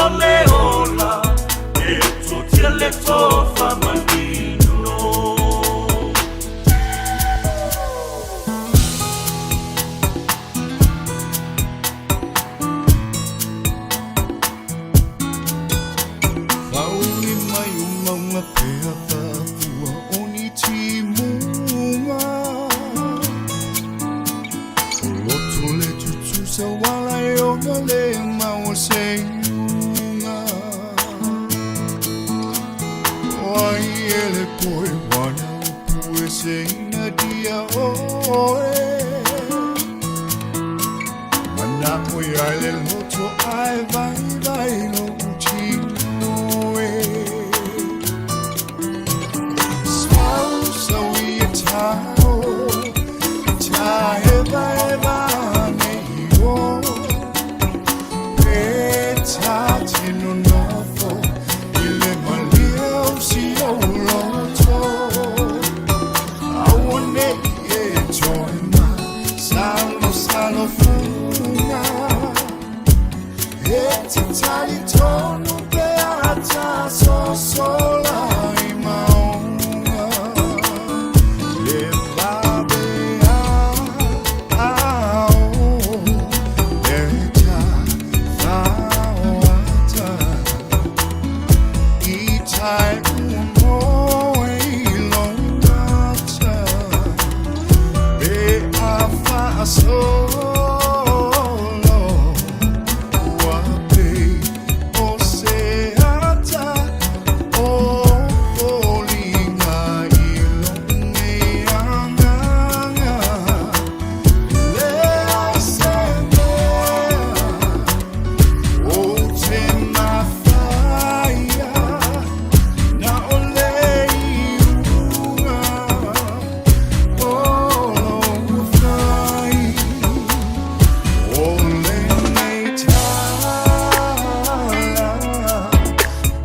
O le ola e tutia le tofa manino. Whauri mai o maunga pea whapua o ni timunga. O loto le tutusa wala e onga le maua se iunga. O ai ele koe wana o pue se ina dia oe. Mana o ia le loto ai vai vai lo utino e. Swau sau i e tao, ta eva eva nei o. Pe ta tino nofo, i le malia o si o loto. Aua nei e toe ma, salo salo funga. E te tali tonu pe ata so sola i maunga. Le vabe a a o, e ta whaoata. I tai ua moe i longata. E a whaasolo, ua pe o se ata o foliga i longe anganga. Le ai se mea o te mawhaia, na o le iunga o lou whai. O lenei tala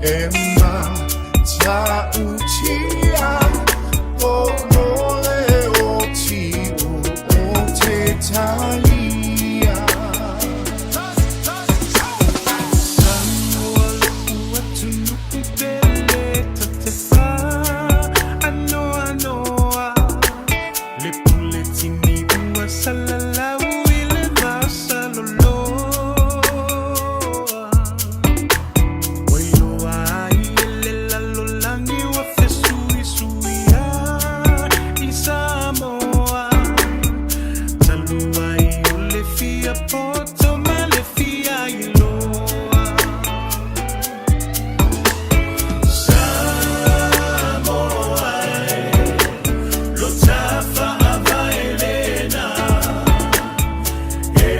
e matautia o mole o tio o te talia. Samoa lo'u atunuu pele ta te faanoanoa. Le pule tini ua salalau i le masaloloa. Ua iloa ai e le lalolagi ua fesuisuia i Samoa. Talu ai o le fia poto ma le fia iloa. Samoa e, lo tafa avaelena. E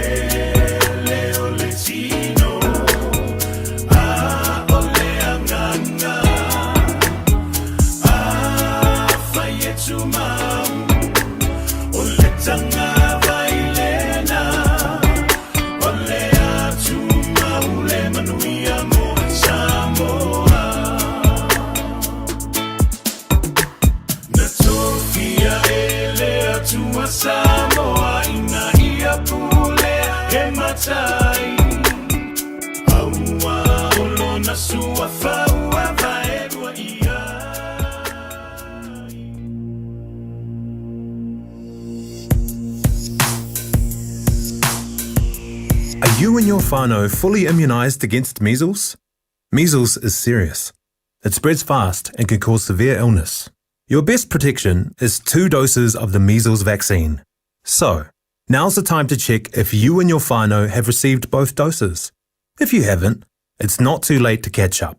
le o le tino, a o le agaga. Afai e tumau, o le tagavai lena. O le a tumau le manuia mo Samoa. Na tofia e le Atua Samoa ina ia pulea e matai. Aua o lona suafa ua vaelua i ai. Are you and your whānau fully immunised against measles? Measles is serious. It spreads fast and can cause severe illness. Your best protection is 2 doses of the measles vaccine. So, now's the time to check if you and your whānau have received both doses. If you haven't, it's not too late to catch up.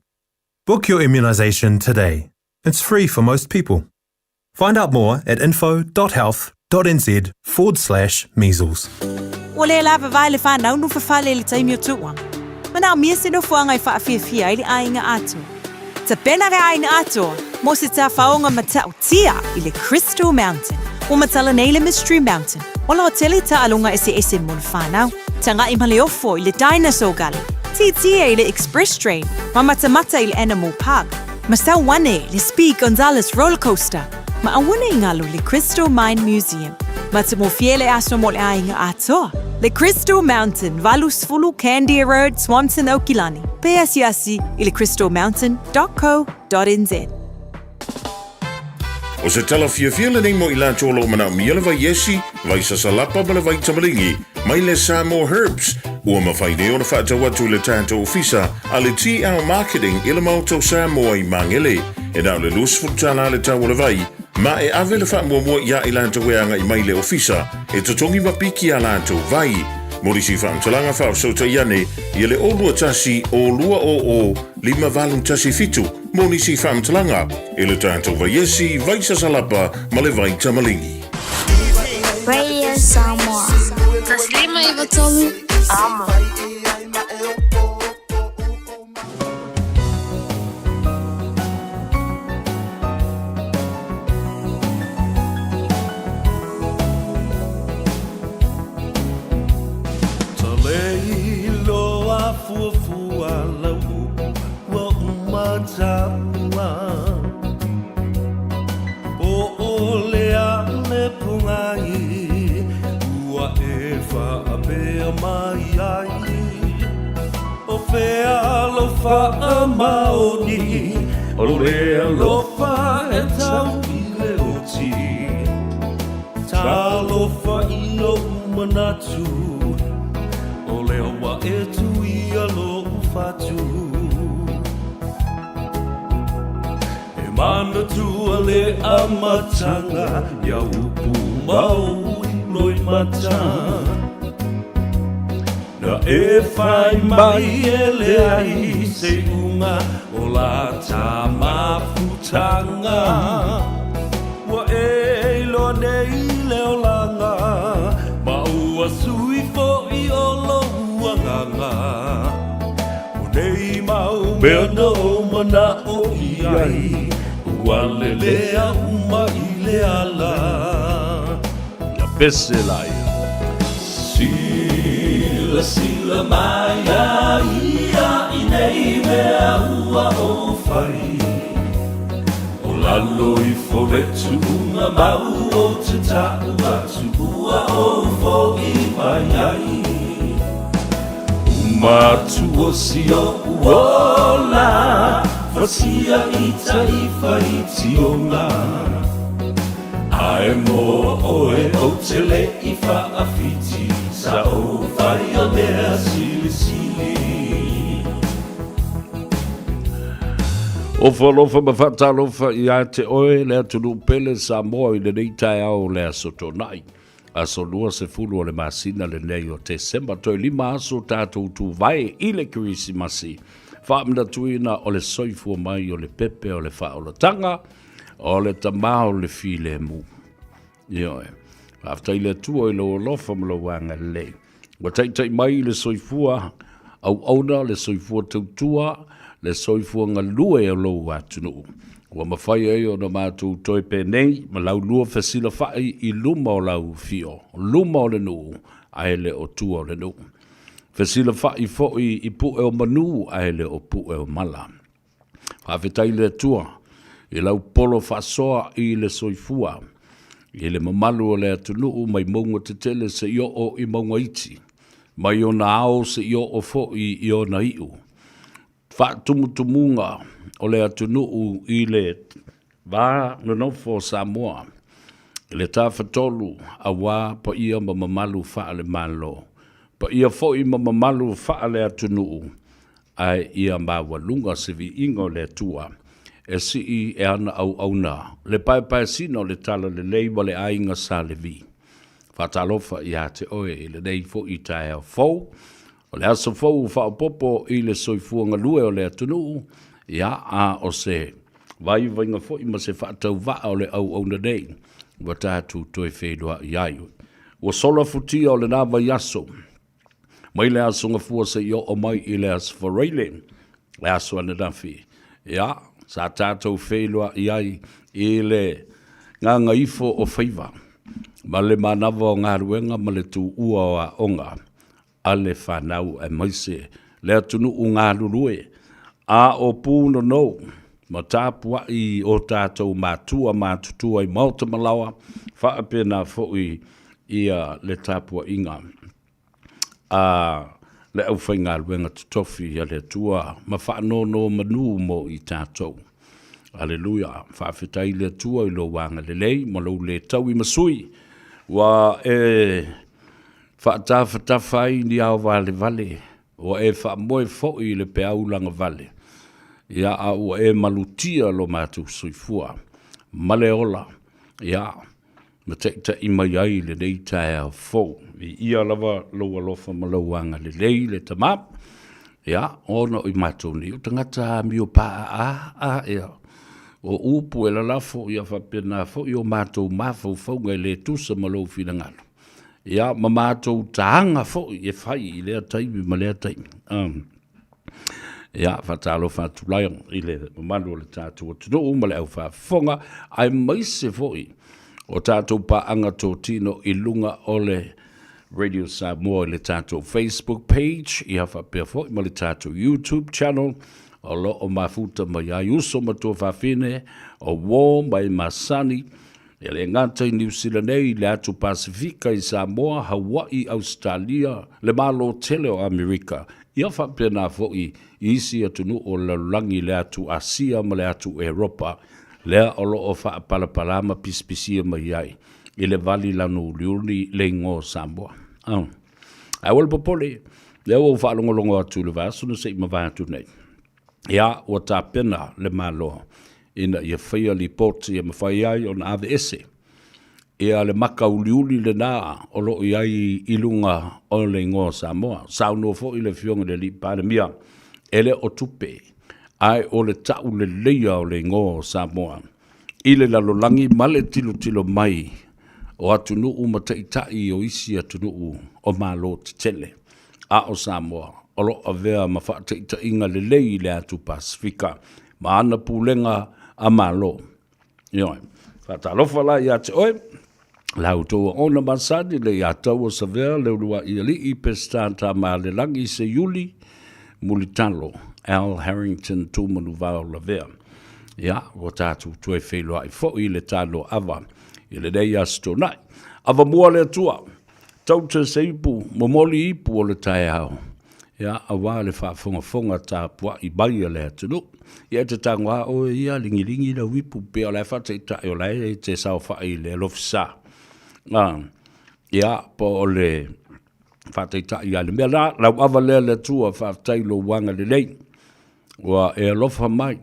Book your immunisation today. It's free for most people. Find out more at info.health.nz forward slash measles. Ua le lava vae le whanau no whawhale le taimi o tuua. Manao mia se nofoanga e whaafiafia ai le aiga atoa. Tapena le aiga atoa mo se tawhaonga matautia i le Crystal Mountain. Ua matala nei le Mystery Mountain. Ola o tele taalonga eseese mo le whanau. Tangai ma le ofo i le Dinosaur Gully. Titia i le Express Train. Ma matamata i le Animal Park. Ma sauane le Speed Gonzales Roller Coaster. Ma aua nei ngalo le Crystal Mine Museum. Ma te mofie le aso mo le aiga atoa. Le Crystal Mountain, 80 Candia Road, Swanson, Aukilani. Pe asiasi i le crystalmountain.co.nz. O se tala fiafia lenei mo i latou o lo o manaomia le vai esi, vai sasalapa ma le vai tamaligi mai le Samoa Herbs, ua mafai nei ona faatau atu i le tatou ofisa a le TL Marketing i le Maota o Samoa i Magele. E na o le $20 le tau o le vai, ma e ave le faamuamua iā i latou e agai mai i le ofisa e totogi ma piki a latou vai. Mo nisi faamatalaga faafesootai ane ia le 021 200 5817 mo nisi faamatalaga i le tatou vaiesi, vai sasalapa ma le vai tamaligi. Radio Samoa. Taslima Ivatolu. Amo. O fea lou faamaoni O le alofa e tau i le oti Talofa i lou manatu O lea ua e tuia lou fatu E manatua le amataga Ia upu mau i loimata Na e whai mai e leai se iuga o la ta mafutanga Ua e iloa nei le olaga Ma ua sui fo'i o lou agaga O nei mau mea na ou mana'o i ai Ua lelea uma i le ala Ia pese laia. Silasila mai a ia i nei mea ua ou fai, O lalo ifo le tuuga mau ou te ta'u atu ua ou fo'i mai ai. Uma atu o si o'u ola, Fasia i tai faitioga. Ae mo oe ou te le i faawhiti, Sa ou whai o mea silisili. Ofa alofa ma faatalofa ia te oe le atunuu pele Samoa i lenei taeao o le Aso Toonai, aso 20 o le masina lenei o Tesema, toe 5 aso tatou tuvae i le Kerisimasi, faamanatuina o le soifua mai o le pepe o le faaolataga, O le tama o le filemu. Ioe. Faafetai i le Atua i lou alofa ma lou agalelei. Ua taitai mai le soifua auauna, le soifua tautua, le soifua galue o lou atunuu. Ua mafai ai ona matou toe penei ma laulua fesilafai i luma o lau afio, luma o le nuu, ae le o tua o le nuu. Fesilafai foi i pue o manu ae le o pue o mala. Faafetai i le Atua i lau polo faasoa i le soifua, i le mamalu o le atunuu mai mauga tetele seia oo i mauga iti, mai ona ao seia oo foi i ona iu. Faatumutumuga o le atunuu i le va nonofo o Samoa, i le Tafatolu aua paia ma mamalu faale-Malo, paia foi ma mamalu faale-atunuu, ae ia maualuga se viiga o le Atua e sii e ana auauna le paepaesina o le talalelei ma le aiga Sa Levi. Faatalofa ia te oe i lenei foi taeao fou, o le aso fou faaopoopo i le soifua galue o le atunuu, ia, a o se vaivaiga foi ma se faatauvaa o le auauna nei ua tatou toe feiloai ai. Ua sola futia o lena vaiaso, mai le Aso Gafua seia oo mai i le Aso Faraile, le aso ananafi, ia, sa tatou feiloai ai i le gagaifo o faiva ma le manava o galuega ma le tuua o aoga a le fanau aemaise le atunuu galulue a o punonou ma tapuai o tatou matua matutua i maota ma laoa, faapena foi ia le tapuaiga. a le aufaigaluega totofi a le Atua ma faanonomanu mo i tatou. Aleluia! Faafetai i le Atua i lou agalelei ma lou le taui ma sui ua e faatafatafa ai ni ao valevale, ua e faamoe foi i le peau lagavale, ia, a ua e malutia lo matou soifua ma le ola, ia, ma taitai mai ai i lenei taeao fou. Viia lava lou alofa ma lou agalelei le Tama, ia, ona o i matou nei o tagata amio paaa a, ia, o upu e lalafo, ia faapena foi o matou mafaufauga e le tusa ma lou finagalo, ia, ma matou taga foi e fai i lea taimi ma lea taimi. Um. Ia, faatalofa atu lai i le mamalu o le tatou atunuu ma le aufaafofoga, aemaise foi o tatou paaga totino i luga o le Radio Samoa i le tatou Facebook page, ia faapea foi ma le tatou YouTube channel, o lo o mafuta mai ai uso ma tuafafine, o uō ma e masani, E le gata i Niu Sila nei, i le Atu Pasefika, i Samoa, Hawaii, Ausetalia, le Malo tele o Amerika, ia faapena foi i isi atunuu o le lalolagi i le atu Asia ma le atu Eropa, lea o lo o faapalapala ma pisipisia mai ai i le vali lanu uliuli le igoa o Samoa. Ae aua le popole, lea ua ou faalogologo atu i le vaiaso na se i mavae atu nei, Ia, ua tapena le Malo ina ia faia lipoti e mafai ai ona aveese ia le maka uliuli lena o lo o i ai i luga o le igoa o Samoa. Saunoa foi le Afioga i le Alii Palemia, e le o tupe, ae o le tauleleia o le igoa o Samoa i le lalolagi ma le tilotilo mai o atunuu ma taitai o isi atunuu o Malo tetele. A o Samoa, o lo o avea ma faataitaiga lelei i le atu Pasefika ma ana pulega a Malo. Ioe. Faatalofa la ia te oe, la outou aona masani le ia taua Savea le uluai alii Peseta Tamaalelagi Seiuli Mulitalo Al Harrington Tumanuvao Lavea. Ia, ua tatou toe feiloai foi i le taloava i lenei Aso Toonai. Avamua le Atua! Taute se ipu, momoli ipu o le taeao, ia, aua le faafogafoga tapuai mai a le atunuu. Ia e te tago lava oe ia ligilingi lau ipu pei o la e faataitai o la e te saofai i le alofisa. Ia, po o le faataitai lava i le mea la, lau ava lea le Atua, faafetai i lou agalelei, ua e alofa mai.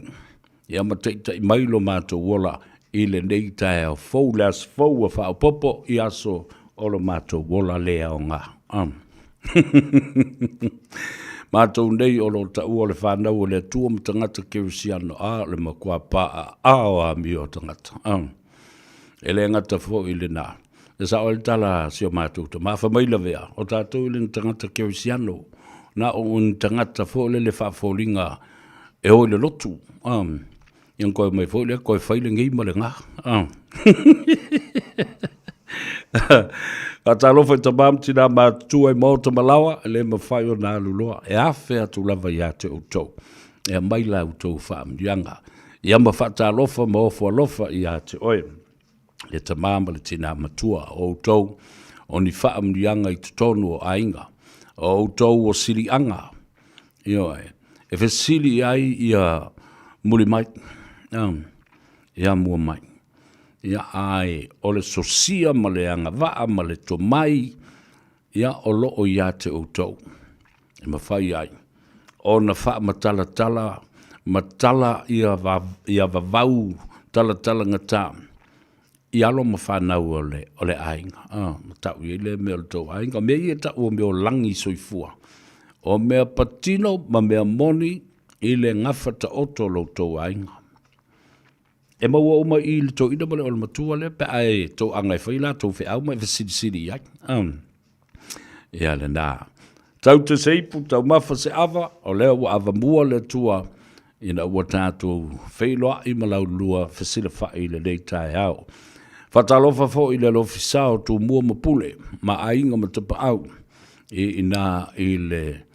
Ia ma taitai mai lo matou ola i lenei taeao fou, le aso fou ua faaopoopo i aso o lo matou ola le aoga. Matou nei o lo o taua o le fanau a le Atua ma tagata kerisiano, a o le matua paaa o amio a tagata. E le gata foi i lena, e sao ai le tala a si o matou tama, fai mai lavea, o tatou e le ni tagata kerisiano, na o ni tagata foi lele faafoliga e o i le lotu, a, ia ona toe omai foi lea toe fai lenei ma lena, a. Faatalofa i tama ma tina matutua i maota ma laoa, e le mafai ona alu loa, e afe atu lava ia te outou, e aumai la outou faamanuiaga, ia ma faatalofa ma ofo alofa ia te oe, le tama ma le tina matua, o outou o ni faamanuiaga i totonu o aiga, o outou o siliaga, Ioe, e fesili i ai ia muli mai, ia mua mai. Ia, ae o le sosia ma le agavaa ma le tomai, ia, o lo o ia te outou, e mafai ai ona faamatalatala ma tala ia, ia vavau talatalagata i alo ma fanau o le, o le aiga. Ah, ma tau i ai lea mea o le tou aiga. O mea ia e tau o mea o lagi soifua. O mea patino ma mea moni i le gafa taoto o lo outou aiga. E maua uma i le toeaina ma le ole matua lea pe a e toaga e fai latou feau ma e fesilisili i ai. Ah. Ia lena. Tau te se ipu, taumafa se ava, o lea ua avamua le Atua ina ua tatou feiloai ma laulua fesilafai i lenei taeao. Faatalofa foi i le alofisa o Tumua ma Pule, ma aiga ma Tapaau, i ina i le,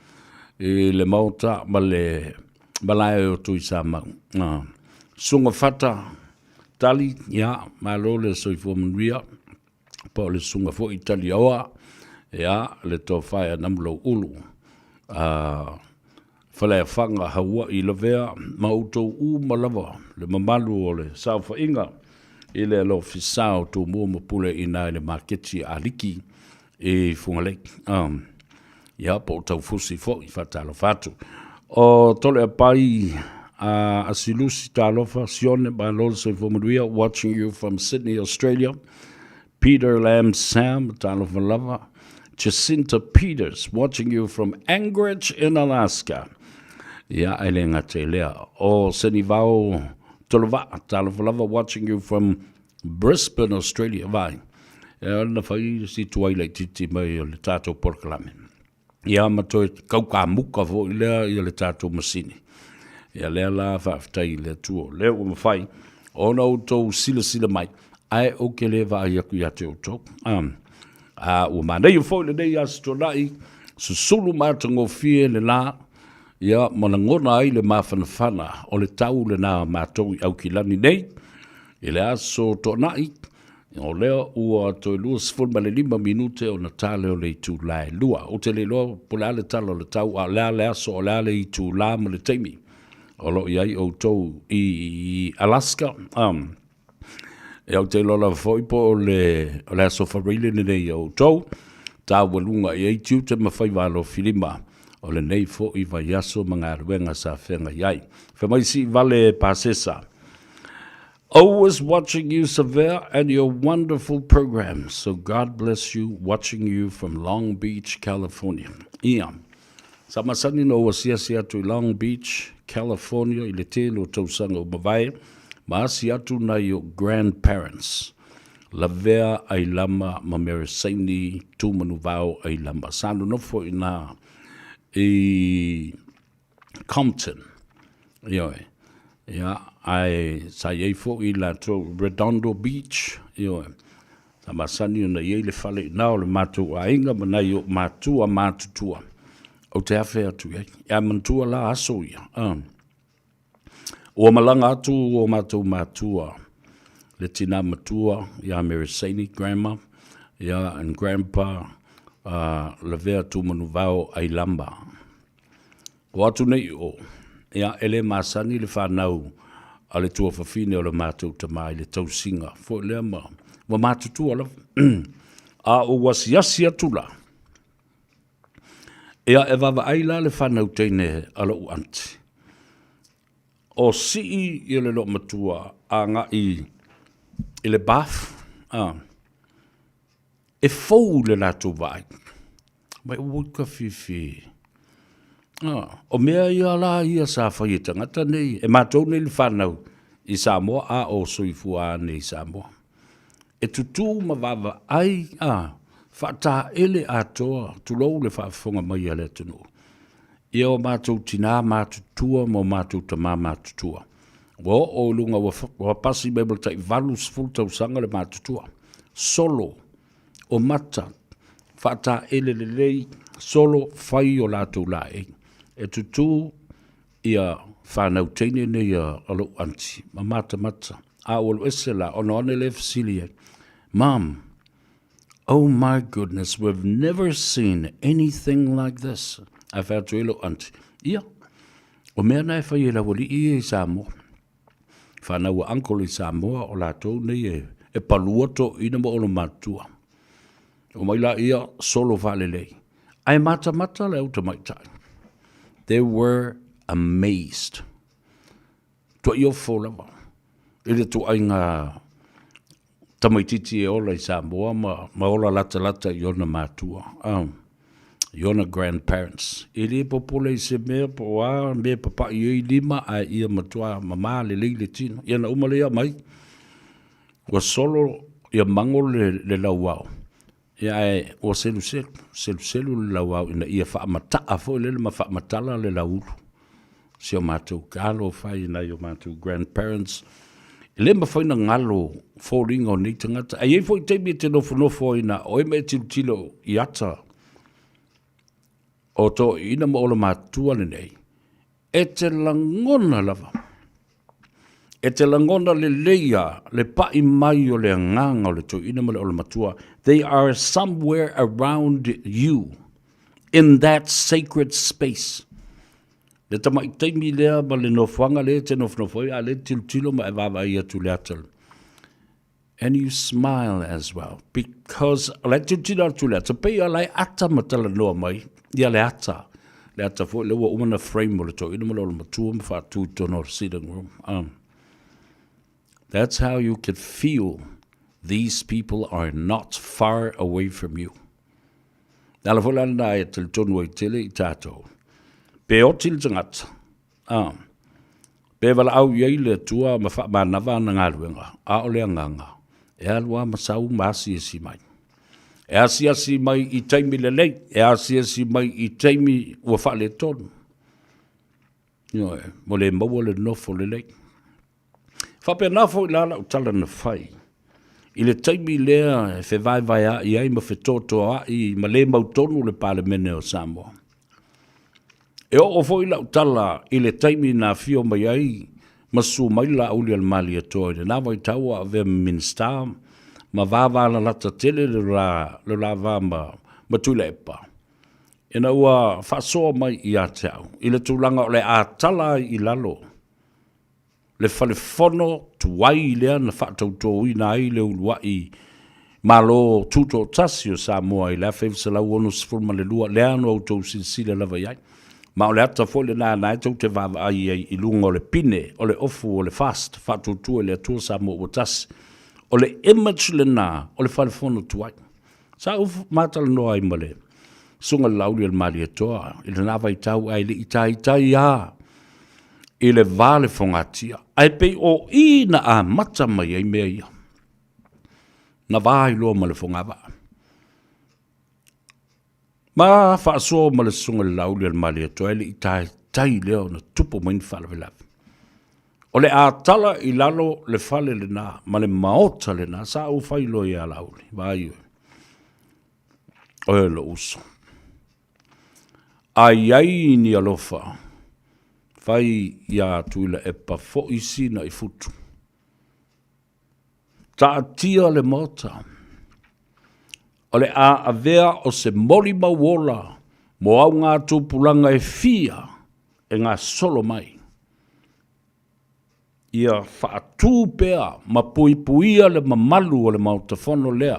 i le maota ma le malae o Tuisamau. Ah. Susuga Fata Tali, ia, malo le soifua manuia. po o le susuga foi Taliaoa, Ia, le tofa e Namulauulu, a Faleafaga Haua'i Lavea ma outou uma lava le mamalu o le saofaiga i le alofisa o Tumua ma Pule i ina i le maketi a Aliki i Fugalei. Ia, po o Taufusi foi, faatalofa atu. O Toleapai a Asilusi Talofa, Sione, malo le soifua manuia, watching you from Sydney, Australia. Peter Lam Sam, talofa lava. Jacinta Peters, watching you from Anchorage in Alaska. Ia, e le gata i lea. O Senivao Tolova'a, talofa lava, watching you from Brisbane, Australia. Vai. E na fai si tuai laititi mai o le tātou polokalame. Ia ma toe kaukamuka foi lea ia le tatou masini. Ia lea la faafetai i le Atua, o lea ua mafai ona outou silasila mai, ae ou te le vaai atu ia te outou. Um, a ua manaia foi lenei Aso Toonai, susulu matagofie le la, ia ma lagona ai le mafanafana o le tau lena matou i Aukilani nei, i le Aso Toonai, O lea ua toe 25 minute ona ta lea o le itula e 2. Ou te le iloa po o le a le tala o le tau, a o le a le aso, o le a le itula ma le taimi o lo o i ai outou i Alaska. Um, ia ou te iloa lava foi po o le, o le aso Faraile lenei ia outou, taualuga i ai tiute ma faiva alofilima o lenei foi vaiaso ma galuega sa feagai ai. Fai mai Siivale Pasesa, Always watching you Savea and your wonderful program so God bless you watching you from Long Beach California. Ia, sa masani na ou asiasi atu i Long Beach, California i le tele o tausaga ua mavae, ma asi atu nai o grandparents, Lavea Ailama ma Mary Saini Tumanuvao Ailama. Sa nonofo i na i Compton. Ioe. Ia, ae sa i ai foi latou Redondo Beach, ioe. Sa masani ona i ai le fale i na o le matou aiga ma nai ou matua matutua. Ou te afe atu i ai. Ae manatua la aso ia. Ua malaga atu o matou matua, le tina matua ia Mary Saini, grandma, ia and grandpa, Lavea Tumanuvao Ailama. O atu nei i o, ia, e le masani le fanau a le tuafafine o le matou tama i le tausiga foi lea ma, ua matutua lava. A ou asiasi atu la, ia, e vaavaai la le fanau teine a lou aunty, o sii ia le loomatua agai i le bath, a, E fou le latou vaai. Mai ua ka fifi. Ah, o mea ia la ia sa fai e tagata nei, e matou nei le whanau i Samoa a o soifua nei i Samoa. E tutū ma vaavaai, a, faataele atoa, tulou le faafofoga mai a le atunuu. Ia o matou tinā matutua ma o matou tamā matutua. Ua oo i luga, ua, ua pasi mai ma le tai 80 tausaga le matutua. Solo, o mata, faataele lelei, solo, fai o latou laei. E tutū ia whanau teine nei a, a lou aunty, ma matamata. A ua alu ese la, ona one le fesili ai, Mom, Oh my goodness, we've never seen anything like this. Ae fai atu ai lou aunty, ia, o mea na e fai e le aualii ia i Samoa. Whanau a uncle i Samoa, o latou nei e, e palua toeaina ma ona matua. O mai la ia, solo faalelei. Ae matamata le au tamaitai. They were amazed. Tuaiofo lava i le tuaiga tamaititi e ola i Samoa ma, ma ola latalata i ona matua, i ona grandparents. E le popole i se mea po o a mea e papa'i ai lima ae ia matua mamā lelei le tino. Ia na uma lea mai, ua solo ia mago le, le lauao. Ia ae ua seluselu, seluselu le lauao ina ia faamata'a foi lele ma faamatala le lauulu. Si o matou talo fai i nai o matou grandparents. E le mafai ona galo foliga o nei tagata. Ae i ai foi taimi e te nofonofo ai na oe ma e tilotilo i ata o toeaiina ma olomatua lenei, e te lagona lava. E te lagona lelei lava le pa'i mai o le agaga o le toeaina ma le olamatua, they are somewhere around you in that sacred space. Le tama'i taimi lea ma le nofoaga lea e te nofonofo ai, a o lea e te tilotilo ma e vaavaai atu i le ata. And you smile as well, because o la e tilotilo atu i le ata, pei o la e ata ma talanoa mai ia le ata. Le ata foi lea ua uma ona frame o le toeaina ma le olamatua ma faatu i totonu o le sitting room. That's how you can feel these people are not far away from you. Le ala foi la lena e talitonu ai tele i tatou. Pe oti le tagata, pe valaau i ai le Atua ma faamanava ana galuega, a o le agaga, e alu lava ma sau ma asiasi mai. E asiasi mai i taimi lelei, e asiasi mai i taimi ua faaletonu. Ioe, ua le maua le nofo lelei. Faapena foi la lau tala na fai i le taimi lea e fevaevaea'i ai ma fetotoa'i ma le mautonu le Palemene o Samoa. E oo foi lau tala i le taimi na afio mai ai ma susu mai le Laauli a le Malietoa i lena vaitau a avea ma Minisita ma vavalalata tele le la va ma Tuilaepa, ina ua faasoa mai ia te au i le tulaga o le a tala ai i lalo le falefono tuai lea na faatautoina ai le uluai Malo Tutoatasi o Samoa i le 1962, lea na outou silasila lava i ai. Ma o le ata foi lena na e tou te vaavaai ai i luga o le pine o le ofu o le FAST, Faatuatua i le Atua Samoa ua Tasi. O le image lena o le falefono tuai. Sa ou matalanoa ai ma le Susuga i le Laauli o le Malietoa i lena vaitau ae le i taitai lava i le va le fogatia. Ae pei o i na amata mai ai mea ia. Na va ai loa ma le fogavaa. Ma faasoa ma le Susuga i le Laauli o le Malietoa e le i taitai lea ona tupu mai ni faalavelave. O le a tala i lalo le fale lena ma le maota lena, sa ou fai loa ia Laauli, vaai oe, oe lou uso. A i ai ni alofa, fai iā Tuilaepa foi sina i futu. Taatia le maota, o le a avea o se molimau ola mo au ngā tupulaga e fia e gasolo mai. Ia faatū pea ma puipuia le mamalu o le Maota Fono lea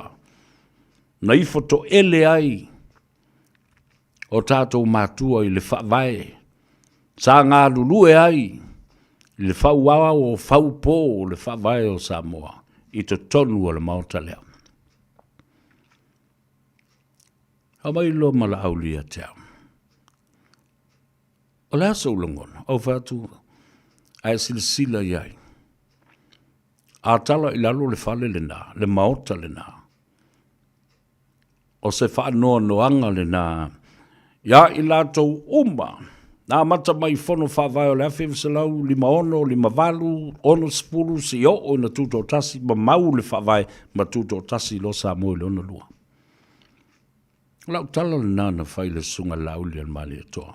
na ifo toele ai o tatou matua i le Faavae sa galulue ai i le fauao o faupo o le Faavae o Samoa i totonu o le Maota lea. Aumai loa ma Laauli ia te au. O le a sou lagona? Ou fai atu, a e silasila i ai, a tala i lalo le fale lena, le maota lena, o se faanoanoaga lena iā i latou uma na amata mai i Fono Faavae o le 1956, 58, 60 seia oo ina tutoatasi ma mau le Faavae ma tutoatasi loa Samoa i le 62. O lau tala lena na fai i le Susuga Laauli a le Malietoa.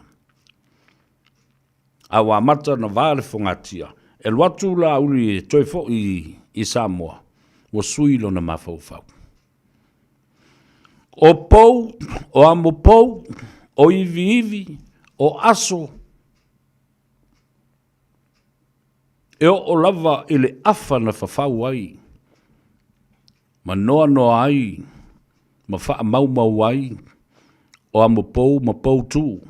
A ua amata ona va le fogatia, e alu atu Laauli e toe foi i Samoa, ua sui lona mafaufau. O pou, o amopou, o iviivi, o aso, e oo lava i le afa na fafau ai, ma noanoa ai, ma faamaumau ai, o amopou ma poutū.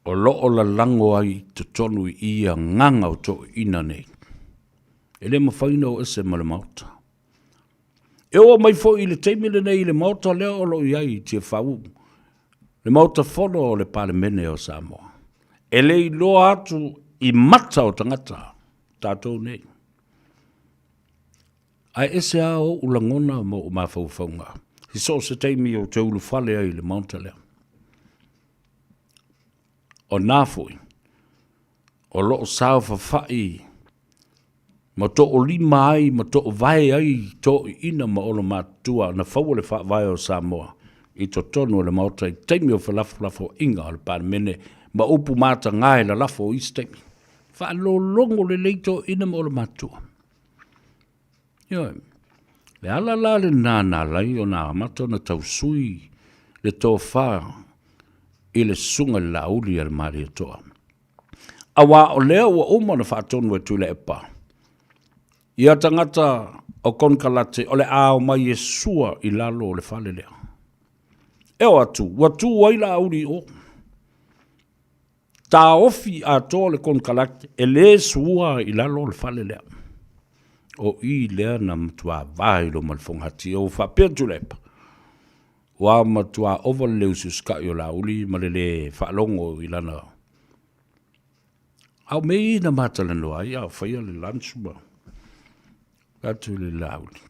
O lo o lalago ai i totonu i i agaga o toeaiina nei. E le mafai ona o ese ma le Maota. E oo mai foi i le taimi lenei i le Maota lea o lo o i ai i Tiafau, le Maota Fono o le Palemene o Samoa. E le iloa atu i mata o tagata tatou nei. Ae ese lava ou lagona ma ou mafaufauga i so o se taimi ou te ulufale ai i le Maota lea. O na foi, o lo o saofafai ma toolima ai ma toovae ai toeaiina ma olomatutua na faua le Faavae o Samoa i totonu o le Maota i taimi o felafolafoaiga o le Palemene. ma upu matagā e lalafo o isi taimi. Faalologo lelei toeaiina ma olomatua. Ioe. Le ala la lenā na ala ai ona amata ona tausui le tofa i le susuga i le Laauli a le Malietoa. Auā o lea ua uma ona faatonu e Tuilaepa ia tagata o konekarate o le a omai e sua i lalo o le fale lea. E oo atu, ua tu ai Laauli i o. Taofi atoa le konekarate e le sua i lalo o le fale lea. O i lea na matua va ai loa ma le fogati. Ua faapea Tuilaepa, ua matua ova le le usiusikai o Laauli ma le le faalogo i lana. A o mea ia na ma talanoa ai a o faia le lunch ma atu i le Laauli.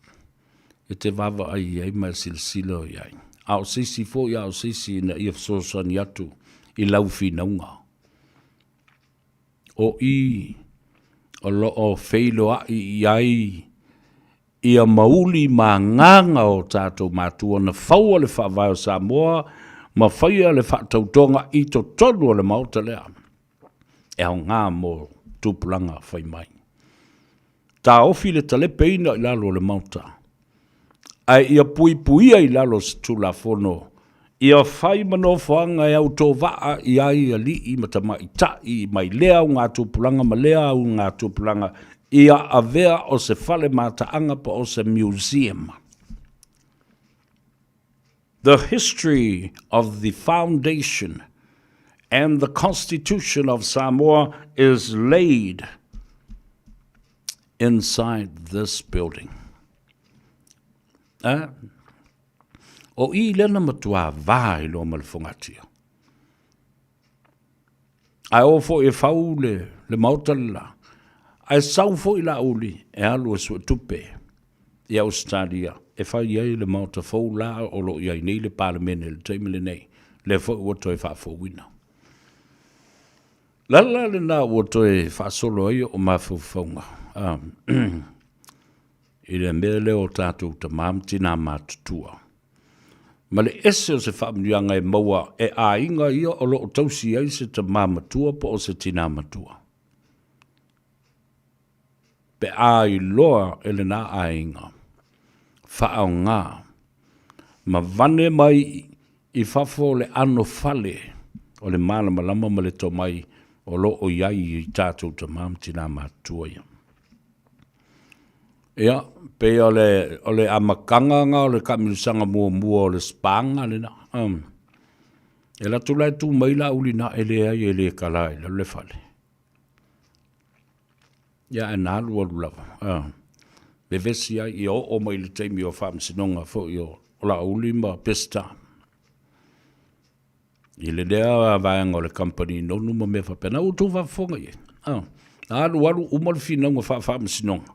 E te vaavaai i ai ma e silasila i ai. A o se isi foi, a o se isi ina ia fesoasoani atu i lau finauga. O i o lo o feiloai i ai ia mauli ma agaga o tatou matua na faua le Faavae o Samoa ma faia le faatautoga i totonu o le Maota lea e aoga mo tupulaga fai mai. Taofi le talepeina i lalo o le Maota, ae ia puipuia i lalo o se Tulafono ia fai ma nofoaga e autovaa i ai alii ma tamaitai mai lea augatupulaga ma lea augatupulaga ia avea o se fale mataaga po o se museum. The history of the foundation and the constitution of Samoa is laid inside this building. Eh? O i lea na matua va i loa ma le fogatia. Ae o foi e fau le, le maota le la. Ae sau foi Laauli e alu e suetupe i Ausetalia e fai ai le maota fou la o lo o i ai nei le Palemene i le taimi lenei, lea foi ua toe faafouina. O le ala lena ua toe faasolo ai o mafaufauga i le mea lea o tatou tama ma tina matutua. Ma le ese o se faamanuiaga e maua e aiga ia o lo o tausi ai se tama matua po o se tina matua. Pe a iloa e lena aiga, faaaoga ma vane mai i fafo le ʻano fale o le malamalama ma le tomai o lo o i ai i tatou tama ma tina matutua ia. Ia, pei o le, o le amataga na o le taamilosaga muamua o le SPAGHL lena. Um, e alu atu la e tu mai Laauli na e leai e le kala i lalo le fale. Ia, ae na alu alu lava. Uh, vevesi ai ia oo mai le taimi o faamasinoga foi o, o Laauli ma Peseta. I le lea vaega o le kamupani nonu ma mea faapena, ua outou faafofoga i ai. Ah, alu alu uma le finauga faafaamasinoga.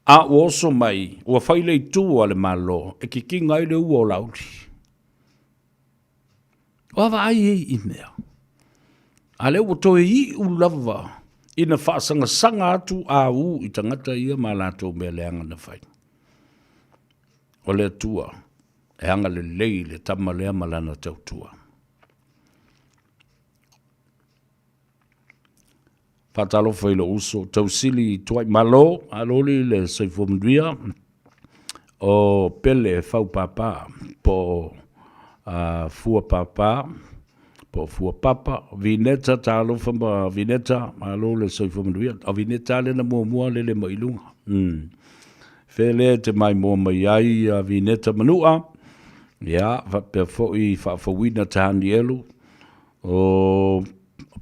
A ua oso mai, ua fai le itu a le Malo e kikiga ai le ua o Laauli. O a vaai ei i mea. A lea ua toe iu lava ina faasagasaga atu a u i tagata ia ma latou mea leaga na fai. O le Atua e agalelei i le tama lea ma lana tautua. Faatalofa i lou uso Tausili Tuaimalo, aloli le soifua manuia o Pele Fau Papa po o uh, Fua Papa po o Fua Papa, Vineta, talofa ma Vineta, malo le soifua manuia. O Vineta lena muamua lele mai luga. Mm. Fea lea e te maimoa mai ai a Vineta Manua, ia, faapea foi faafouina Tahanielu, o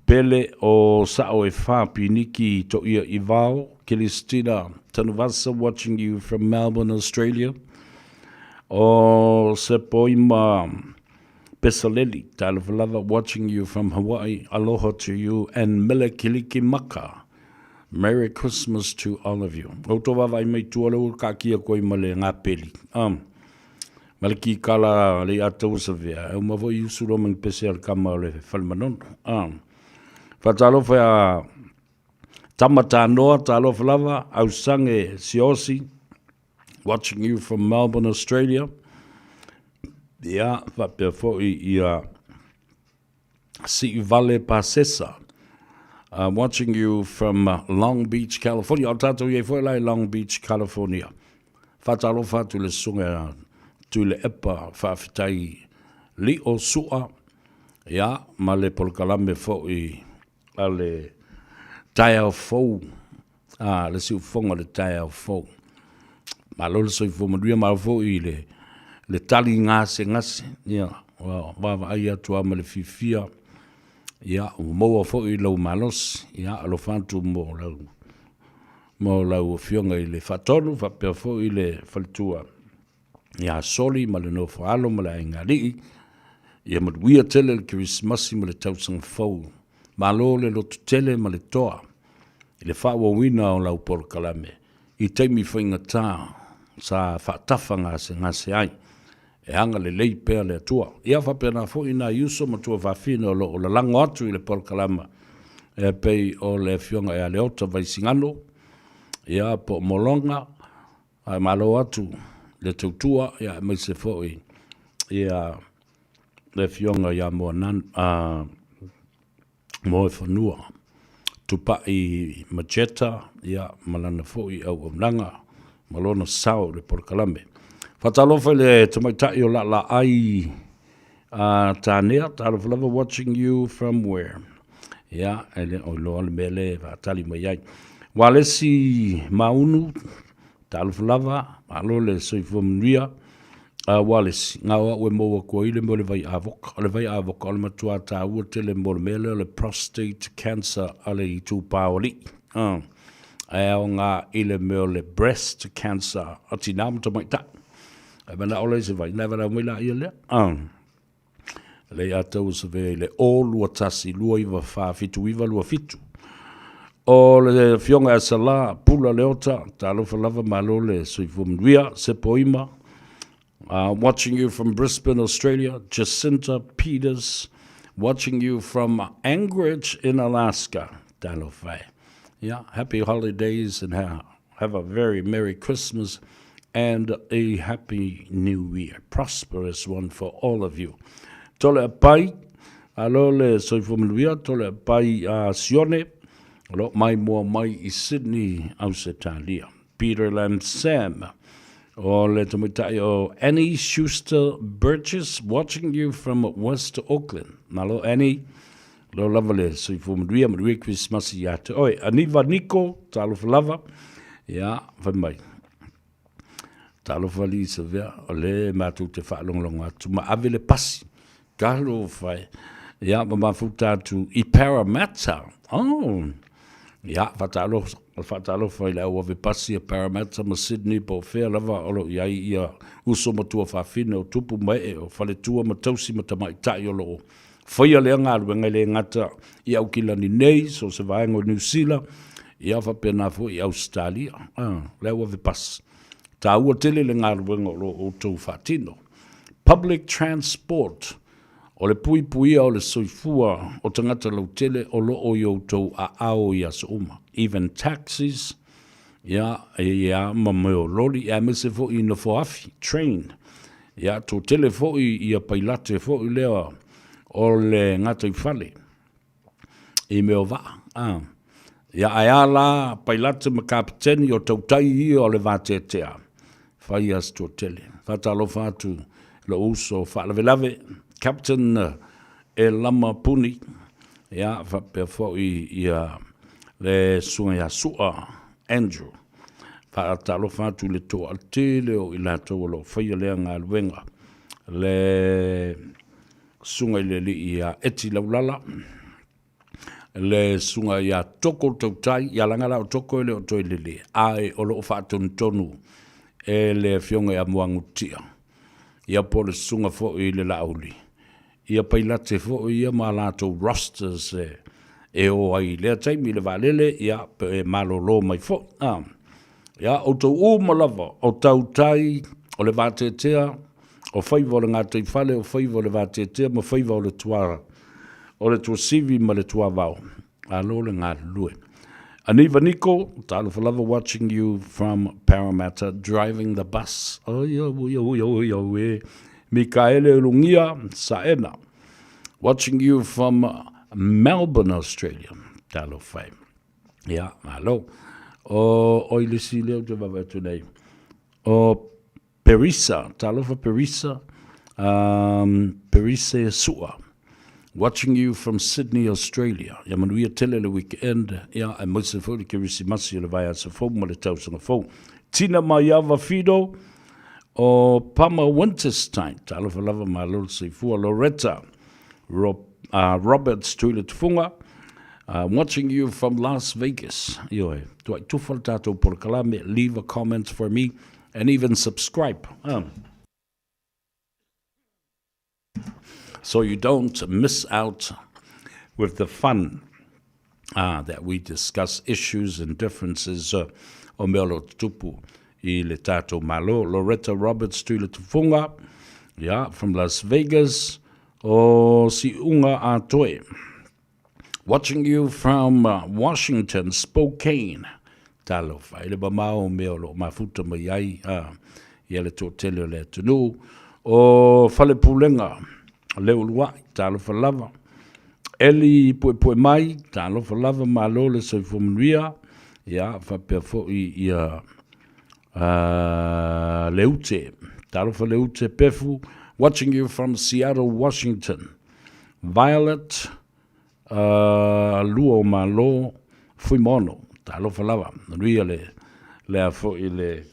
Pele o Sao e Fa Piniki Toia Ivao, Kilistina Tanuvasa watching you from Melbourne, Australia, o Sepoima Pesaleli, talofa lava watching you from Hawaii, aloha to you and Mele Kalikimaka. Merry Christmas to all of you. O to vaavaai mai tua le ua kaakia koe ma le ngapeli. Um, ma le kikala le ia taua savea. E uma foi usu loa ma ni pese a le kama o le fale manono. Um, faatalofa ia Tama Tanoa, talofa lava, Ausange Siosi, watching you from Melbourne, Australia. Ia, faapea foi ia. Siivale Pasesa. Uh, watching you from uh, Long Beach, California. O tātou i foi lai Long Beach, California. Whātalofa atu le susuga Tuilaepa faafetai Lio Sua ia ma le polokalame foi a le taeao fou a le siufofoga o le taeao fou. Malo le soifua manuia, malo foi i le le tali gasegase ia ua vaavaai atu lava ma le fiafia ia ua maua foi lou malosi ia alofa atu mo lau mo lau Afioga i le Faatonu faapea foi le faletua ia Soli ma le nofo alo ma le aiga alii. Ia manuia tele le Kerisimasi ma le tausaga fou. Malo le lototele ma le toa i le faaauauina o lau polokalame i taimi faigata sa faatafa gasegase ai. E agalelei pea le Atua. Ia faapena foi nai uso ma tuafafine o lo o lalago atu i le polokalama e pei o le Afioga ia Leota Vaisigano, ia po o Mologa, ae malo atu le tautua, ia aemaise foi ia le Afioga ia Moanan, a, Moefanua, Tupai Majeta, ia, ma lana foi auaunaga ma lona sao i le polokalame. Faatalofa i le tamaitai o Laalaai a Tanea, talofa lava watching you from where? Ia, e le o iloa le mea le faatali mai ai. Walesi Maunu, Talofa lava, malo le soifua manuia. Uh, Wallace, ngā o au e mou aku ai le mea o le vai avoka. O le vai avoka o le matua tāua tele mo le mea lea o le prostate cancer a le itupā o alii. Uh, ae aoga i le mea o le breast cancer a tinā ma tamaitai. Ai mana'o lea i se vai, nai walau mai la ia lea. Uh. Lei a tau savea i le o 21 294 7927. O le Afioga ia Sala Pula Leota, talofa lava malo le soifua manuia, Sepo Ima, watching you from Brisbane, Australia, Jacinta Peters, watching you from Anchorage in Alaska, talofa e. Yeah, happy holidays and ha have a very Merry Christmas and a Happy New Year. Prosperous one for all of you. Tole a pai, alo le soifua manuia, tole a pai a Sione, o lo mai moa mai i Sydney, Ausetalia. Peter Lam Sam, o le tamaitai o Annie Schuster Burgess, watching you from West Auckland. Malo Annie, Lo lava le soifua manuia, manuia Kerisimasi ia te oe. Aniva Niko, talofa lava. Ia, fai mai. Talofa alii Savea, o le matou te faalogologo atu ma ave le pasi. Talofa e. Ia, ma mafuta atu i Parramatta. Oh. Ia, faatalofa, faatalofa i le au ave pasi a Parramatta ma Sydney po o fea lava o lo o i ai ia uso ma tuafafine o tupu ma ee o faletua ma tausi ma tamaitai o lo o Faia lea galuega e le gata i Aukilani nei, so o se vaega o Niu Sila, ia faapena foi i Ausetalia. Ah, lea ua vepasi. Taua tele le galuega o lo o outou faatino. Public transport, o le puipuia o le soifua o tagata lautele o lo o i outou aao i aso uma. Even taxis, ia, ia ma mea o loli, aemaise foi i nofoafi, train. Ia, toatele foi ia pailate foi lea o le gataifale i mea o vaa. A. Ia, ae a la pailate ma kapeteni o tautai ia o le vateatea, fai a se toatele. Faatalofa atu i lou uso faalavelave, Captain Elama Puni, ia, faapea foi ia le Susuga ia Sua Andrew. Faatalofa atu i le toatele o i latou o lo o faia lea galuega, le Susuga i le Alii ia Eti Laulala, le Susuga ia Toko Tautai, ia laga la o Toko e le o toe lele, ae o lo o faatonutonu e le Afioga ia Muagututia, ia po o le Susuga foi i le Laauli, Ia pailate foi ia ma latou rosters e o ai i lea taimi i le vaalele, ia, pe malolo mai foi. A. Ia, outou uma lava, o tautai, o le vateatea, o faiva o le gataifale, o faiva o le vateatea ma faiva o le tua, o le tuasivi ma le tuavao. Alo le galulue. Aniva Niko, talofa lava watching you from Parramatta driving the bus. Oi, oi, oi, oi, oi, e. Mikaele Ulugia, Saena. Watching you from Melbourne, Australia. Talofa e. Ia, malo. O, o i le si lea ou te vaavaai atu nei. O Perisa, talofa Perisa, um, Perisa e Sua. Watching you from Sydney, Australia. Ia manuia tele le weekend, ia, aemaise foi le Kerisimasi o le vaiaso fou ma le tausaga fou. Tina Maiava Fido, o Pama Winterstein, talofa lava malo le soifua. Loretta Rob, uh, Roberts Tuila Tufunga, uh, watching you from Las Vegas. Ioe, tuai tufa le tātou polokalame, leave a comment for me and even subscribe. Um, so you don't miss out with the fun uh, that we discuss issues and differences uh, o mea o lo tutupu i le tātou Malo. Loretta Roberts Tuila Tufunga, yeah, from Las Vegas, o Siunga Atoe. Watching you from uh, Washington, Spokane. Talofa, i le mamao o mea o lo o mafuta mai ai uh, ia le toatele o le atunuu. O Falepulega, le uluai, talofa lava. Eli Puepue mai, talofa lava, malo le soifua manuia. Ia, faapea foi ia uh, Leute. Talofa Leute Pefu, watching you from Seattle, Washington. Violet, uh, lua o malo, Fuimono. Talofa lava, manuia le, lea foi le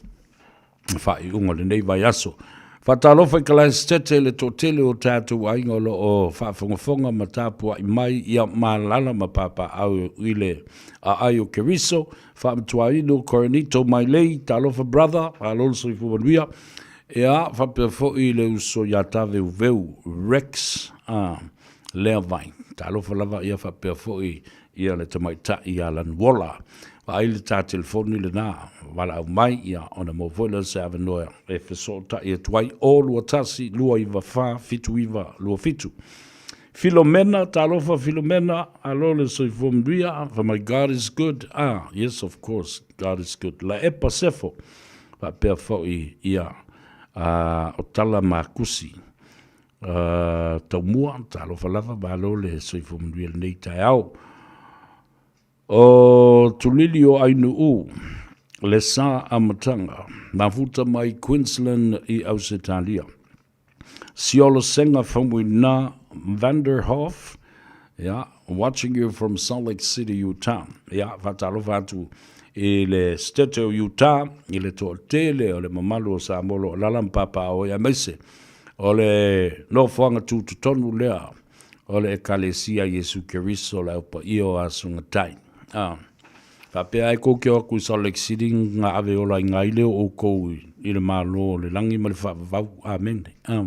faaiuga o lenei vaiaso. Faatalofa i Kalaesetete le toatele o tatou aiga o lo o faafogafoga ma tapuai mai ia malala ma papaaao i le aai o Keriso. Faamatuaino Korinito Mailei, talofa brother, malo le soifua manuia. Ia, faapea foi le uso ia Taveuveu Rex a Leavai. Talofa lava ia faapea foi ia le tamaitai ia Lanuola. Vaai le tā telefoni lenā, valaau mai, ia ona maua foi lea o se avanoa e fesootai atu ai, 0 2 1 2 9 4 7 9 2 7. Filomena, talofa Filomena, alo le soifua manuia, for my God is good, ah, yes of course, God is good. Laepa Sefo, faapea foi ia uh, o Tala Makusi. Uh, taumua, talofa lava, malo le soifua manuia lenei taeao. O Tulili o Ainuu, le sa amataga, mafuta mai Queensland i Ausetalia. Siolo Senga Faumuina Vanderhoff, yeah, watching you from Salt Lake City, Utah. Yeah, faatalofa atu i le state o Utah, i le toatele o le mamalu o Samoa o lo o alaala ma papaaao ai, aemaise o le nofoaga tutotonu lea o le Ekalesia Iesu Keriso le Au Paia o Aso Gatai. Ah. Faapea ai kou ke o atu i Salt Lake City nga ave ola i nga ile o oukou i le Malo o le lagi ma le faavavau. Amene. Ah.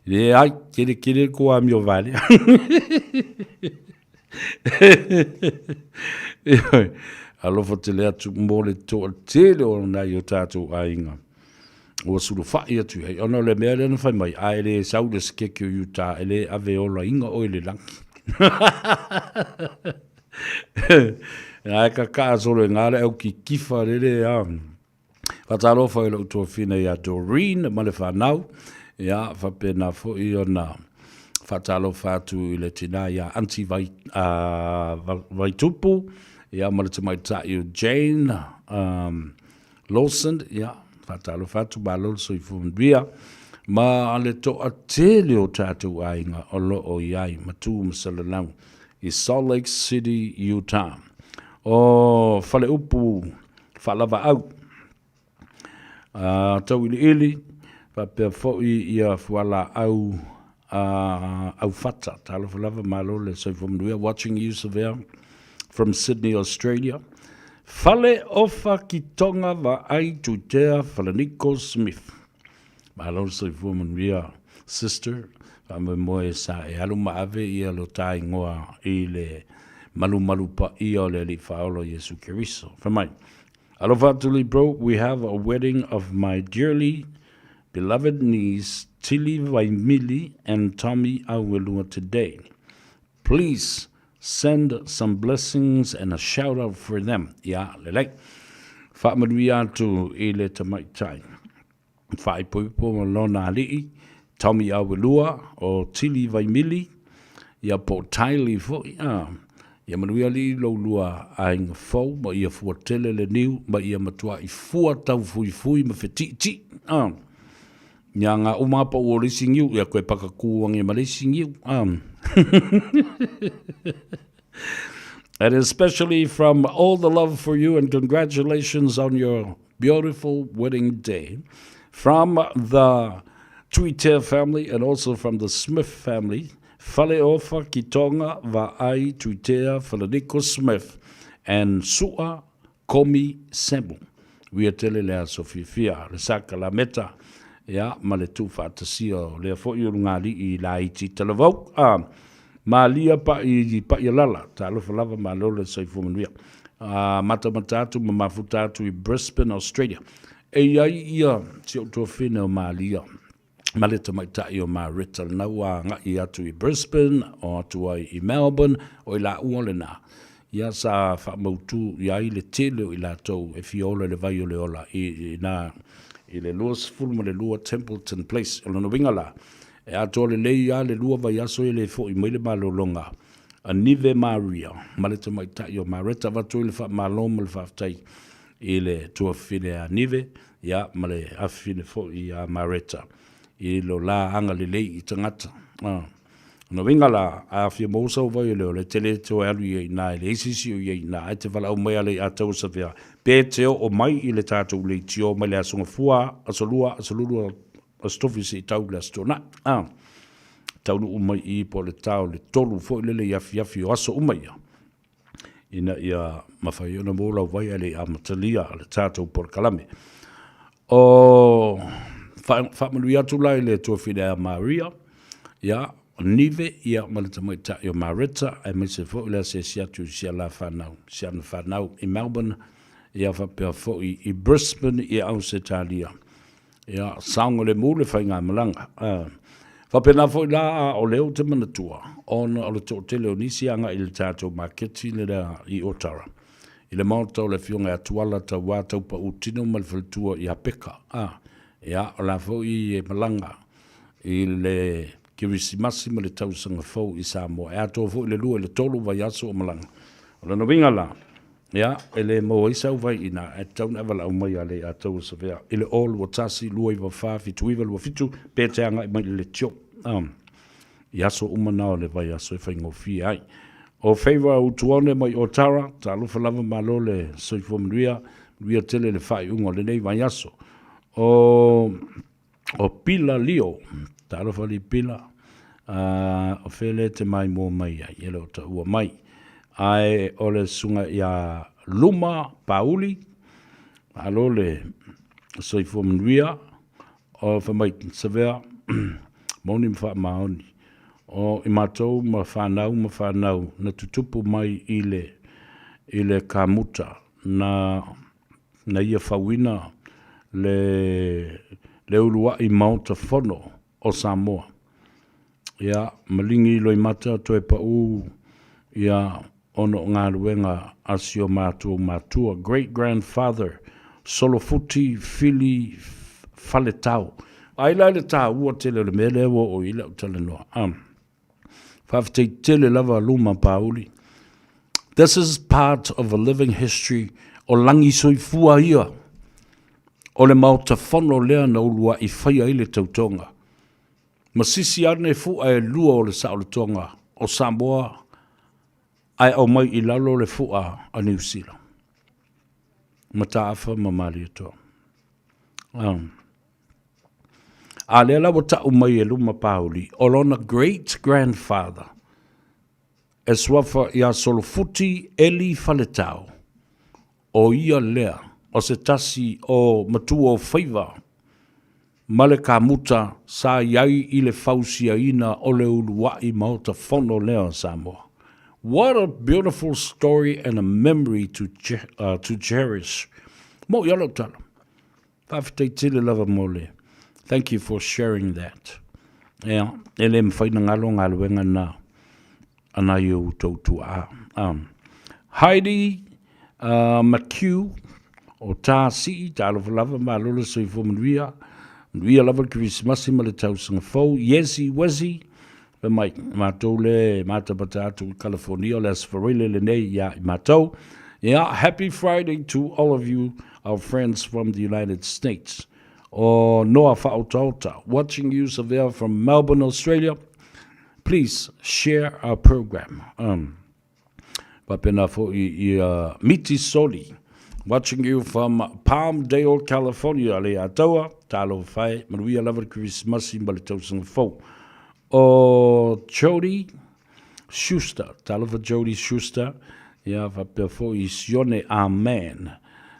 Le ai, kele kele ko amio vale. Alofa tele atu mo le toatele o nai o tātou aiga. Ua sulufai atu i ai. Ona o le mea lea na fai mai, a e le sau le sekeke o Utah, e le ave ola inga oe le lagi. Ae kakaa solo e ngā le au ki kifa rere a. Whatalofa i lou tuafina ia Doreen ma le whanau. Ia, whapena foi ona whatalofa atu i le tina ia Auntie Vai, uh, Vaitupu. Ia, ma le tamaitai o Jane um, Lawson. Ia, whatalofa atu, malo le soifua manuia. Ma le toatele o tātou aiga o loo i ai, matu ma salalau i Salt Lake City, Utah. O Faleupu Faalavaau, a Tauiliili, faapea foi ia Fualaau a Aufata. Talofa lava, malo le soifua manuia. Watching you, Savea, from Sydney, Australia. Fale Ofa ki Tonga Vaai Tuitea Falaniko Smith. Malo le soifua manuia, sister. Faamoemoe sa e alu ma ave ia lo ta ingoa i le malumalu paia o le Alii Faaola Iesu Keriso. Fai mai, Alofa atu Lee bro, we have a wedding of my dearly beloved niece Tilly Vaimili and Tommy Auelua today. Please send some blessings and a shout out for them. Ia, lelei. Faamanuia atu i le tamaitai. Faaipoipo ma lona alii, Tommy Auelua o Tili Vaimili. Ia po o Tylee foi, a. Ia manuia alii lou lua aiga fou ma ia fua tele le niu ma ia matuai fua taufuifui ma fetiitii, a. Ia nga uma pa ua o le isi niu, ia koe pakakū ange ma le isi niu, a. And especially from all the love for you and congratulations on your beautiful wedding day from the Tuitea family and also from the Smith family, Faleofa Kitonga Vaai Tuitea Falaniko Smith and Sua Komi Semu. Uia tele le aso fiafia, le sakalameta, ia, ma le tuufaatasia o lea foi ulugalii laiti talavou. A, malia paʻi paʻialala, talofa lava malo le soifua manuia. A, matamata atu ma mafuta atu i Brisbane, Australia. E i ai ia si ou tuafine o Malia ma le tamaitai o Maretta lena ua agai atu i Brisbane, o atu ai i Melbourne, o i laua lena. Ia sa faamautu i ai le tele o i latou e fia ola i le vai o le ola i, i na i le 22 Templeton Place. O lona uiga la, e atoa lelei lava le lua vaiaso e le fo'i mai le malologa a Nive Maria ma le tamaitai o Maretta. Avatu ai le faamalo ma le faafetai i le tuafafine a Nive, ia, ma le afafine foi a Mareta, i lo la agalelei i tagata. Ah. Ona uiga la, a fia maua sau vai o le ola, e te le toe alu ia i ina, e leai se isi o ia i ina, ae te valaau mai ala i Ataua Savea, pe te oo mai i le tatou leitio mai le Aso Gafua, Aso Lua, Aso Lulu, Aso Tofi se i tau i le Aso Toonai. Ah. Taunuu mai i i po o le ta o le tolu foi lele i afiafi o aso uma ia. ina ia mafai ona maua lau vai ae le i amatalia le tatou polokalame. O faamanuia atu la i le tuafine a Maria, ia, o Nive, ia, ma le tamaitai o Mareta, aemaise foi le asiasi atu i si ala fanau, si ana fanau i Melbourne, ia faapea foi i Brisbane i Ausetalia. Ia, saogalemu le faigamalaga. Faapena foi la a o lea ou te manatua, ona o le toatele o nisi agai i le tatou maketi lea i Otara, i le maota o le Afioga ia Tuala Tauā Taupautino ma le faletua ia Peka. A, ia, o la foi e malaga i le Kerisimasi ma le tausaga fou i Samoa. E atoa foi le lua i le tolu vaiaso o malaga. O lona uiga la, Ia, e le maua ai sau vai i ina, ae tatau ona e valaau mai ia Leiataua Savea i le 021 294 7927 pe te agai mai i le leitio. Um, i aso uma na o le vaiaso e faigofie ai. O Favour Utuone mai Otara, talofa lava malo le soifua manuia, manuia tele le faaiuga o lenei vaiaso. O O Pila Lio, talofa alii Pila, a, o fea lea e te maimoa mai ai, e le o taua mai. Ae o le susuga ia Luma Pauli, malo le soifua manuia, o fai mai, Savea, moni ma faamaoni, o i matou ma fanau ma fanau na tutupu mai i le, i le kamuta na na ia fauina le le uluai Maota Fono o Samoa. Ia, maligi loimata toe pau ia ona o galuega a si o matou matua, great grandfather, Solofuti Fili Faletau. Ai la i le taua tele o le mea lea ua oo i ai lau talanoa. Um. Faafetai tele lava Luma Pauli. This is part of a living history o lagi soifua ia o le Maota Fono lea na uluai faia ai le tautoga. Ma sisi ane fua e lua o le saolotoga o Samoa ae aumai i lalo le fua a Niu Sila. Mataafa ma Malietoa. Um. A lea la ua tau mai e Luma Pauli, o lona great grandfather, e suafa ia Solofuti Eli Faletau, o ia lea o se tasi o matua o faiva ma le kamuta sa i ai i le fausiaina o le uluai Maota Fono lea o Samoa. What a beautiful story and a memory to, to cherish. Mo i alo tala. Faafetai tele lava mo le Thank you for sharing that. Ea, e le mafai na galo galuega na a nai o outou tuaa. Um, Heidi McHugh o Tā Sii, talofa lava, malo le soifua manuia. Manuia lava le Kerisimasi ma le tausaga fou. Yezi Wezi, Fai mai, matou le matamata atu i California, o le Aso Faraile lenei ia i matou. Yeah, happy Friday to all of you, our friends from the United States. O Noah Whaotaota, watching you Savea from Melbourne, Australia. Please share our program. Um, Faapena foi i a Miti Soli, watching you from Palmdale, California, le Ataua, talofa e, manuia lava le Kerisimasi ma le tausaga fou. O Jody Schuster, talofa Jody Schuster, ia faapea foi i Sione Amen.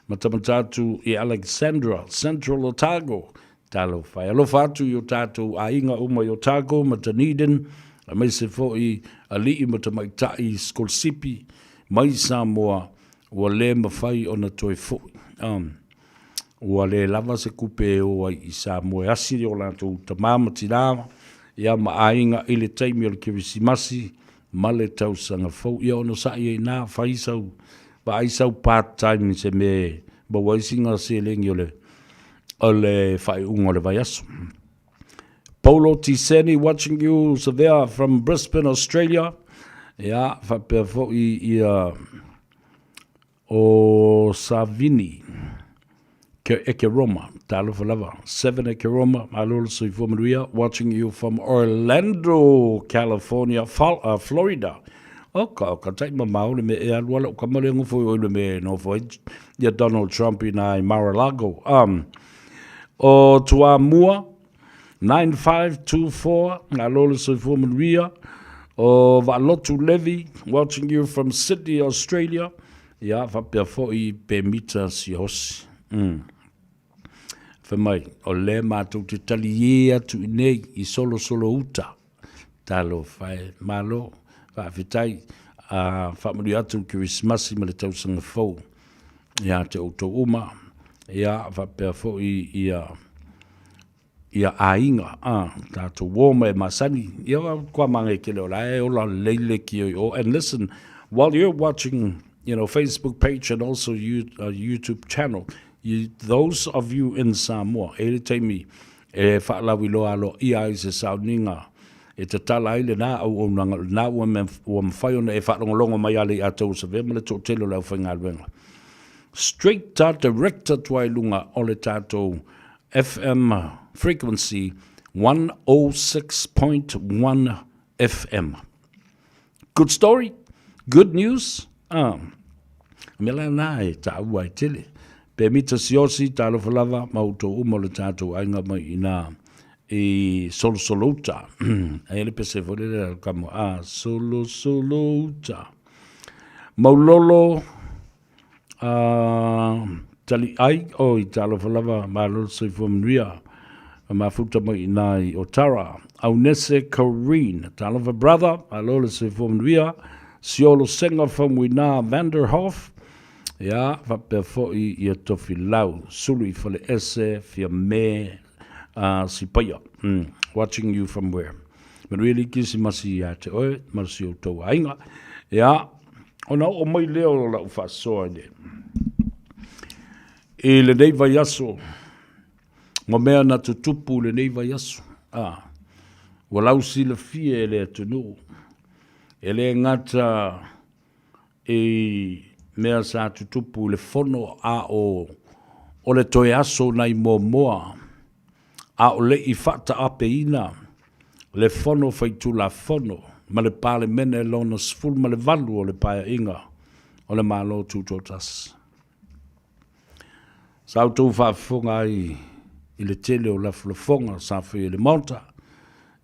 Matamata atu i Alexandra, Central Otago, Talofa e alofa atu i o tātou aiga uma i Otago ma Dunedin, aemaise foi alii ma tamaitai sikolasipi mai Samoa ua le mafai ona toe foi. Um, ua le lava se kupe e o ai i Samoa e asi o latou tamā ma tinā ia ma aiga i le taimi o le Kerisimasi ma le tausaga fou. Ia ono sa'i ai nā, fai sau, vaai sau part time i se mea e maua ai sina seleni o le o le faaiuga o le vaiaso. Paulo Tiseni watching you Savea from Brisbane, Australia. Ia, faapea foi ia o Savini ke Eke Roma, talofa lava. Seven Eke Roma, malo le soifua manuia, watching you from Orlando, California, Florida. Oka, oka, tai mamao le me e alu ala o kama le ngofo i le me no fo ia Donald Trump i nā i Mar-a-Lago. Um, o Tuamua, 9524, ngā lolo soifua manuia. O Vaalotu Levy, watching you from Sydney, Australia. Ia, whapea fo i pe mita si hosi. Whai mai, o le mātou te tali e atu i nei i solosolo uta. Talofa e, malo, faafetai, a faamanuia atu le Kerisimasi ma le tausaga fou ia te outou uma, ia faapea foi ia ia aiga, a tatou uo ma e masani, ia kua mange kele o la e ola lelei le ki o. And listen, while you're watching, you know, Facebook page and also you, YouTube channel, you, those of you in Samoa, e le taimi E faalauiloa aloaia ai se sauniga e tatala ai lenā auaunaga, o lenā ua ua mafai ona e faalogologo mai a le ia tou Savea ma le toatele o le aufaigaluega. Straight a direct atu ai i luga o le tatou FM frequency 106.1 FM. Good story? Good news? Ah. Mea la nā e tāua ai tele. Pe mita siosi, talofa lava, ma outou uma o le tātou aiga mai i nā i Solosolouta. Ai le pese fo le le kamo a Solosolouta. Maulolo a tali ai o i talofa lava ma lo soifua manuia mafuta mai i nā i Otara. Aunese Corrine, talofa brother, ma lo le soifua manuia. Siolo Senga Faumuina Vanderhoff, ia, faapea foi ia Tofilau, Sulu i Faleese, Fiame, Sipaia. Watching you from where? Manuia le Kerisimasi ia te oe, ma si outou aiga. Ia, ona oo mai lea o lau faasoa i le, i lenei vaiaso, ma mea na tutupu i lenei vaiaso. Ah, ua lausilafia e le atunuu E le gata i mea sa tutupu i le fono a o o le toe aso nai muamua a o le i faataapeina le Fono Faitulafono ma le Palemene lona 18 o le Paeaiga o le Malo Tutoatasi. Sa outou faafofoga ai i le tele o lafolafoga sa faia i le Maota,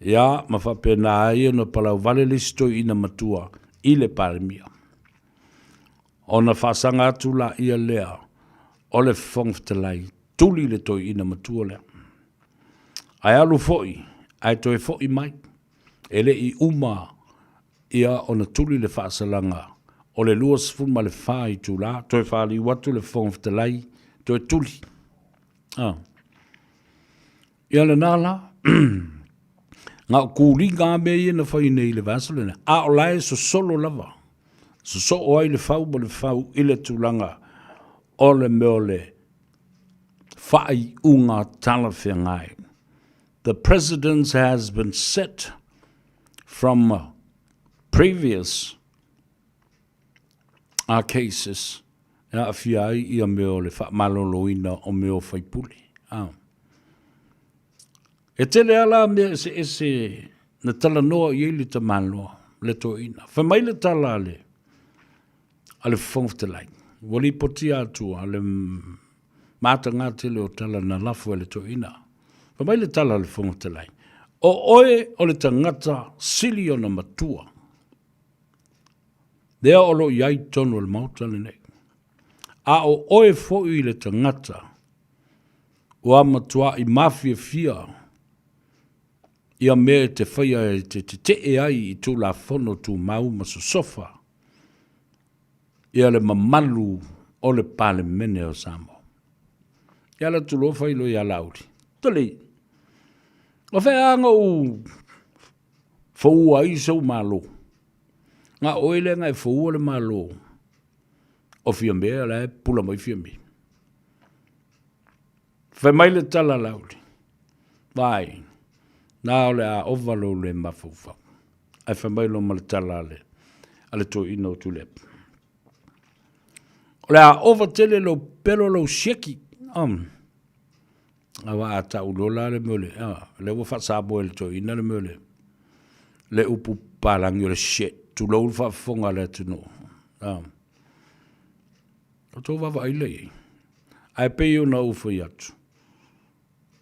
ia, ma faapena ai ona palauvale le isi toeaina matua i le Palemia. Ona faasaga atu laia lea o le Fofoga Fetalai, tuli le toeaina matua lea. Ae alu foi, ae toe foi mai, e le i uma ia ona tuli le faasalaga o le 24 itulā, toe faliu atu le Fofoga Fetalai, toe tuli. Ah. Ia lenā la, na o kūliga a mea ia na fai nei i le vaiaso lenei, a o la e sosolo lava, sosoo ai le fau ma le fau i le tulaga o le mea o le faaiuga talafeagai. The precedence has been set. from previous cases e aafia ai ia mea o le faamaloloina o mea o faipule. A. E tele lava la mea eseese na talanoa i ai le tamaloa, le toeaina. Fai mai le tala a le, a le Fofoga Fetalai, ua lipotia atu a le matagā tele o tala na lafo e le toeaina. Fai mai le tala a le Fofoga Fetalai, o oe o le tagata sili ona matua, lea o lo o i ai i totonu o le Maota lenei. A o oe foi le tagata ua matuai mafiafia ia mea e te faia e te tetee ai i Tulafono Tumau ma sosofa ia le mamalu o le Palemene o Samoa. Ia ala atu loa fai loa ia Laauli, Tali, o fea a na ou foua ai sou Malo? Na o oe lea na e foua le Malo o Fiame, o la e pula mai Fiame. Fai mai le tala a Laauli, Vaai, na o le a ova lou le mafaufau. Ae fai mai loa ma le tala a le, a le toeaina o Tuilaepa. O le a ova tele lou pelo lou sieki. Um. Aua a tau loa la le mea o le, ah, lea ua faa-Samoa e le toeaina le mea o le, le upu papalagi o le shit, tulou le faafofoga a le atunuu. Ah. O tou vaavaai lea i ai. Ae pei ona ou fai atu,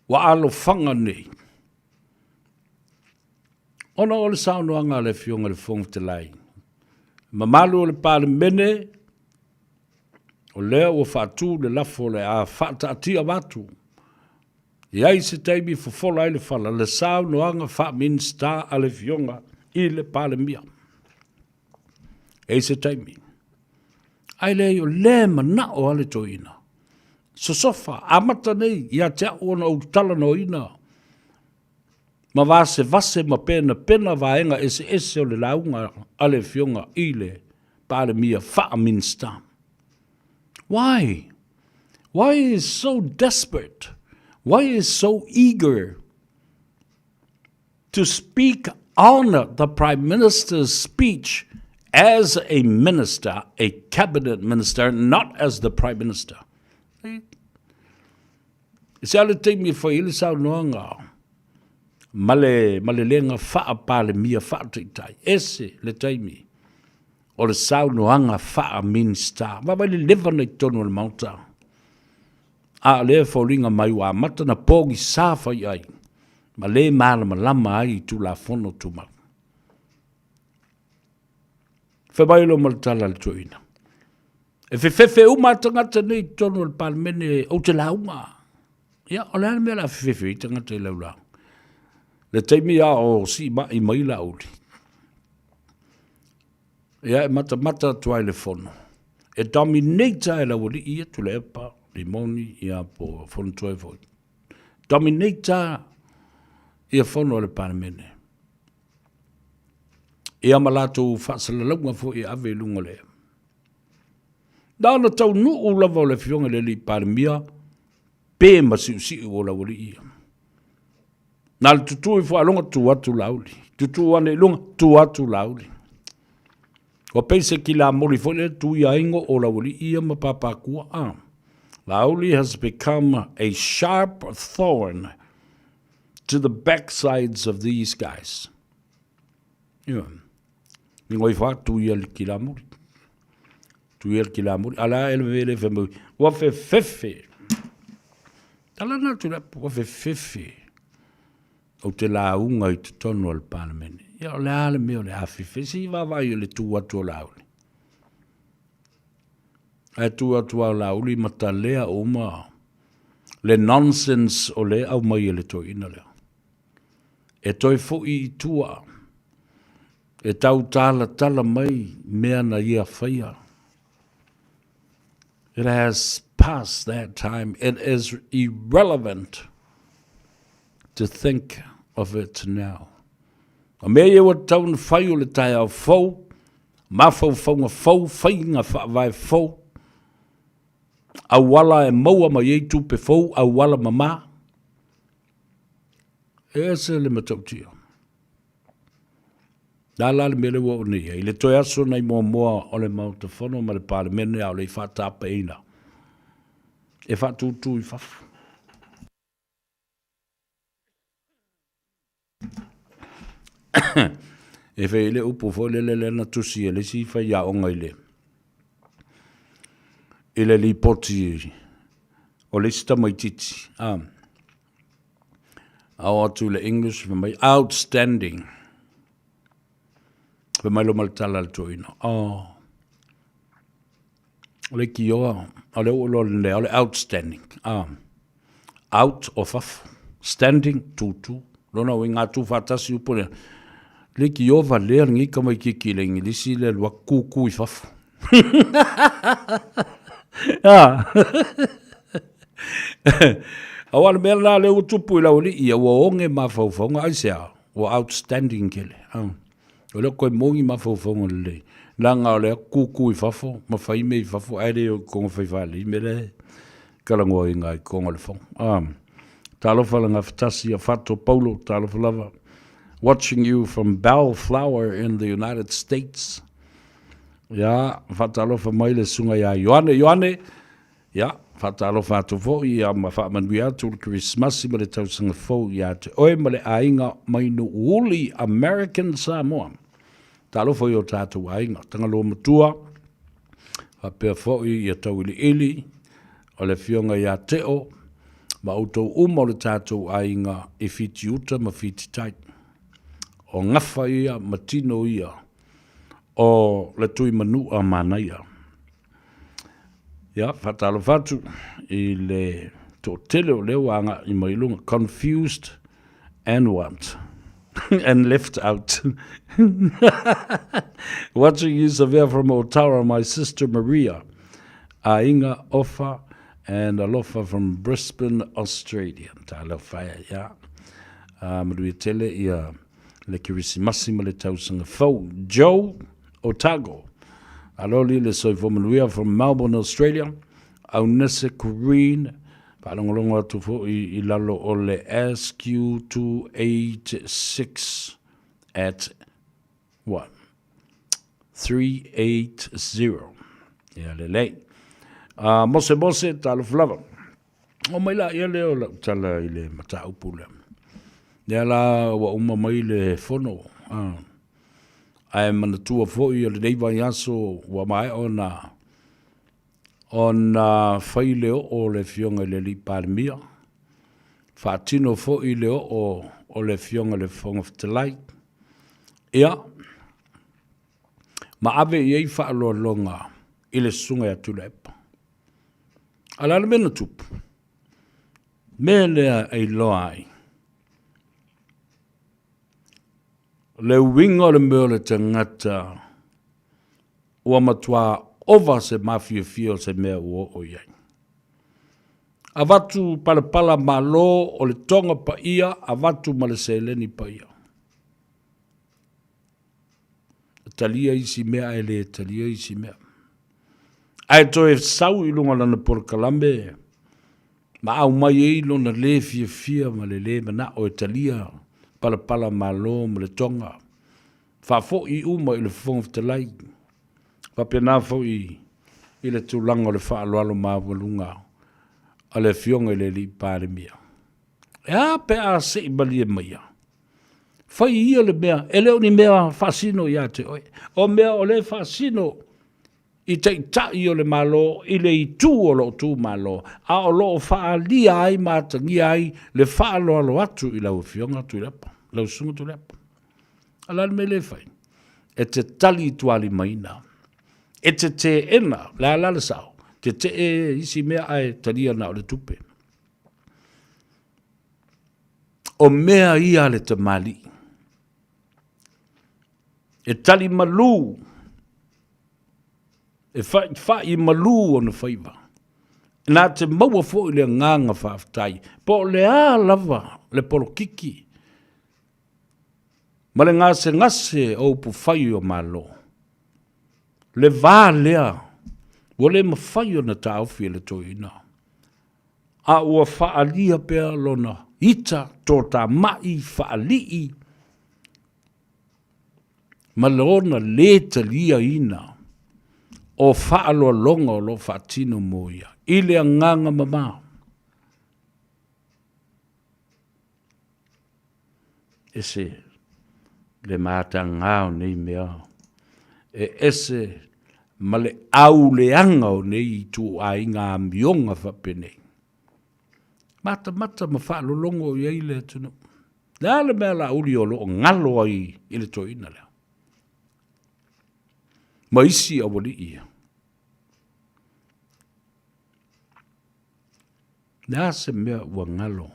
ua alofaga nei, ona o le saunoaga a le Afioga i le Fofoga Fetalai, mamalu o le Palemene, o lea ua faatu le lafo o le a faataatia atu, e ai se taimi fofola ai le fala, le saunoaga faa-Minisita a le Afioga i le Palemia. E i se taimi. Ae leai, o lea e manao lava le toeaina. Sosofa, amata nei ia te au ona ou talanoaina ma vasevase ma penapena vaega eseese o le lauga a le Afioga i le Palemia faa-Minisita. Why? Why is so desperate? Why is so eager to speak on the Prime Minister's speech as a minister, a cabinet minister, not as the Prime Minister? E se ale taimi e fai ai le saunoaga ma le malelega faa-Palemia faa-Taitai. Ese le taimi o le saunoaga faa-Minista. Vaavaai le leva na i totonu o le Maota. A o lea e foliga mai ua amata na pogisa fai ai ma le malamalama ai i Tulafono Tumau. Fai mai loa ma le tala a le toeaina. E fefefe uma lava tagata nei i totonu o le Palemene ou te lauga. Ia, o le a le mea o le a fefefe ai tagata i lau lauga? Le taimi a o siimai mai Laauli, ia e matamata atu ai le fono. E dominate lava e le aualii ia, Tuilaepa, Rimoni, ia po o Fonotoe foi. Dominate lava ia fono a le Palemene. Ia ma latou faasalalauga foi e ave i luga o le Na ona taunuu lava o le Afioga i le Alii Palemia, pe ma siusiu o le aualii ia. Na le tutū i fuaaloga, tu atu Laauli. Tutū ane i luga, tu atu Laauli. Ua pei se kilamoli foi lea tu ia ingo o le aualii ia ma Papakua. Ah. Laauli has become a sharp thorn to the backsides of these guys. Yeah. Ngoi fa tu ia le kilamoli. Tu ia le kilamoli. Ala e le le fe Ua fefefe. Tala na tu la ua fefefe. Ou te lauga i totonu o le Palemene. Ia o le a le mea o le a fefe. Se i vaavaai o le tu atu o Laauli. Ae tu atu a o Laauli ma talea uma le nonsense o le aumai e le toeaina lea. E toe foi i tua, e tautalatala mai mea na ia faia. It has passed that time. It is irrelevant to think of it now. O mea ia ua tatau ona fai o le taeao fou, mafaufauga fou, faiga faavae fou, auala e maua mai ai tupe fou, auala mamā. E ese le matautia. Le a la le mea lea ua oo nei i ai? I le toe aso nai muamua o le Maota Fono ma le Palemene a o le i faatapaeina e faatūtū i fafo. E fai ai le upu foi lele lea na tusi e le isi faiaoga i le i le lipoti o le isi tamaitiiti a a oo atu i le English fai mai outstanding. Fai mai loa ma le tala a le toeaina, oh, o le kioa, o lea ua iloa lelei, o le outstanding, ah, out o fafo, standing, tūtū. Lona uiga a tuufaatasi upu lea, le kioa valea lenei tamaitiiti i le Igilisi le alu atu tūtū i fafo. Ah. Aua o le mea lena lea ua tupu i lau alii, ia ua oge mafaufauga, aisea? Ua outstanding tele. Ah. O lea koe moni mafaufauga lelei. Leaga o lea kuku i fafo, ma fai mea i fafo, ae le o i totonu o fai faalelei mea la e talanoaina i totonu o le fono. Ah. Talofa le gafatasi ia Fato Paulo, talofa lava. Watching you from Bellflower in the United States. Ia, faatalofa mai le susuga ia Ioane. Ioane, ia, faatalofa atu foi ia ma faamanuia atu le Kerisimasi ma le tausaga fou ia te oe ma le aiga mai Nuuuli, American Samoa. Talofa i o tatou aiga, Tagaloa Matua, faapea foi ia Tauiliili, o le afioga ia Teo, ma outou uma o le tatou aiga i Fitiuta ma Fititai. O gafa ia ma tino ia o le Tui Manua manaia. Ia, faatalofa atu i le toatele o lea ua agai mai i luga, confused and what? and left out. Watching you Savea from Otara, my sister Maria, Ainga Ofa and Alofa from Brisbane, Australia. Talofa e, ia. Manuia tele ia le Kerisimasi ma le tausaga fou. Joe Otago, Aloli le soifua manuia from Melbourne, Australia. Aunese Green, faalogologo atu foi i lalo o le SQ286 at what? 380. Ia lelei. Mose Mose, talofa lava. O mai la ia lea o lau tala i le mataupu lea. Lea la ua uma mai le fono. Ae manatua foi o lenei vaiaso ua maea ona ona fai le oo o le Afioga i le Alii Palemia, faatino foi le oo o le Afioga i le Fofoga Fetalai, ia, ma ave i ai faaaloaloga i le Susuga ia Tuilaepa. A o le a le mea na tupu? Mea lea e iloa ai le uiga o le mea o le tagata ua matua ova se mafiafia o se mea ua oo i ai. Avatu palapala malo o le toga paia, avatu ma le seleni paia. E talia isi mea ae le talia isi mea. Ae toe sau i luga o lana polokalame ma aumai ai lona le fiafia ma le le manao e talia palapala malo ma le toga. Faafoi uma i le Fofoga Fetalai, faapena foi i le tulaga o le faaaloalo maualuga a le Afioga i le Alii Palemia. E a pe a se i malie maia? Fai ia le mea, e le o ni mea faasino ia te oe. O mea o lea e faasino i taitai o le Malo i le itu o lo o tu Malo, a o lo o faaalia ai ma atagia ai le faaaloalo atu i lau Afioga Tuilaepa, lau Susuga Tuilaepa. A o le a le mea lea e fai? E te tali tualimaina, e te teena, le a la le sao? Tetee isi mea ae talia na o le tupe. O mea ia a le tamalii. E tali malū, e fa'ifa'i malū ona faiva. Na te maua foi le agaga faafetai, po o le a lava le polokiki ma le gasegase o upufai o Malo. Le va lea ua le mafai ona taofi e le toeaina. a ua faaalia pea lona ita totamai faalii. Ma lona lē taliaina o faaaloaloga o lo o faatino mo ia i le agaga mama. Ese le mataga o nei mea, e ese ma le auleaga o nei ituaiga amioga faapenei. Matamata ma faalologo i ai le atunuu. Le a le mea Laauli o lo o galo ai i le toeaina lea? Ma isi aualii ia. Le a se mea ua galo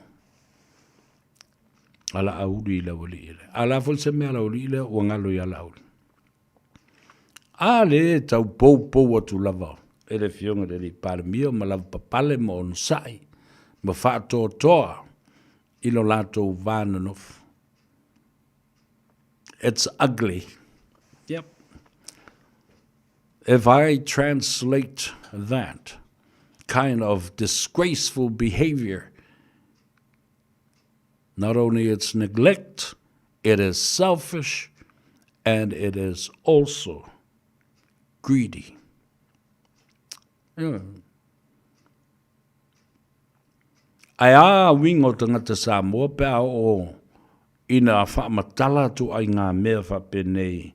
a Laauli i le aualii lea? A o le a foi se mea a le aualii lea ua galo ia Laauli? A lea e tau poupou atu lava e le Afioga i le Alii Palemia ma lavapapale ma onosai ma faatoatoa i lo latou va nonofo. It's ugly. Yep. If I translate that kind of disgraceful behavior, not only it's neglect, it is selfish, and it is also greedy. Yeah. Ae a uiga o tagata Samoa pe a oo ina faamatala atu ai ngā mea faapenei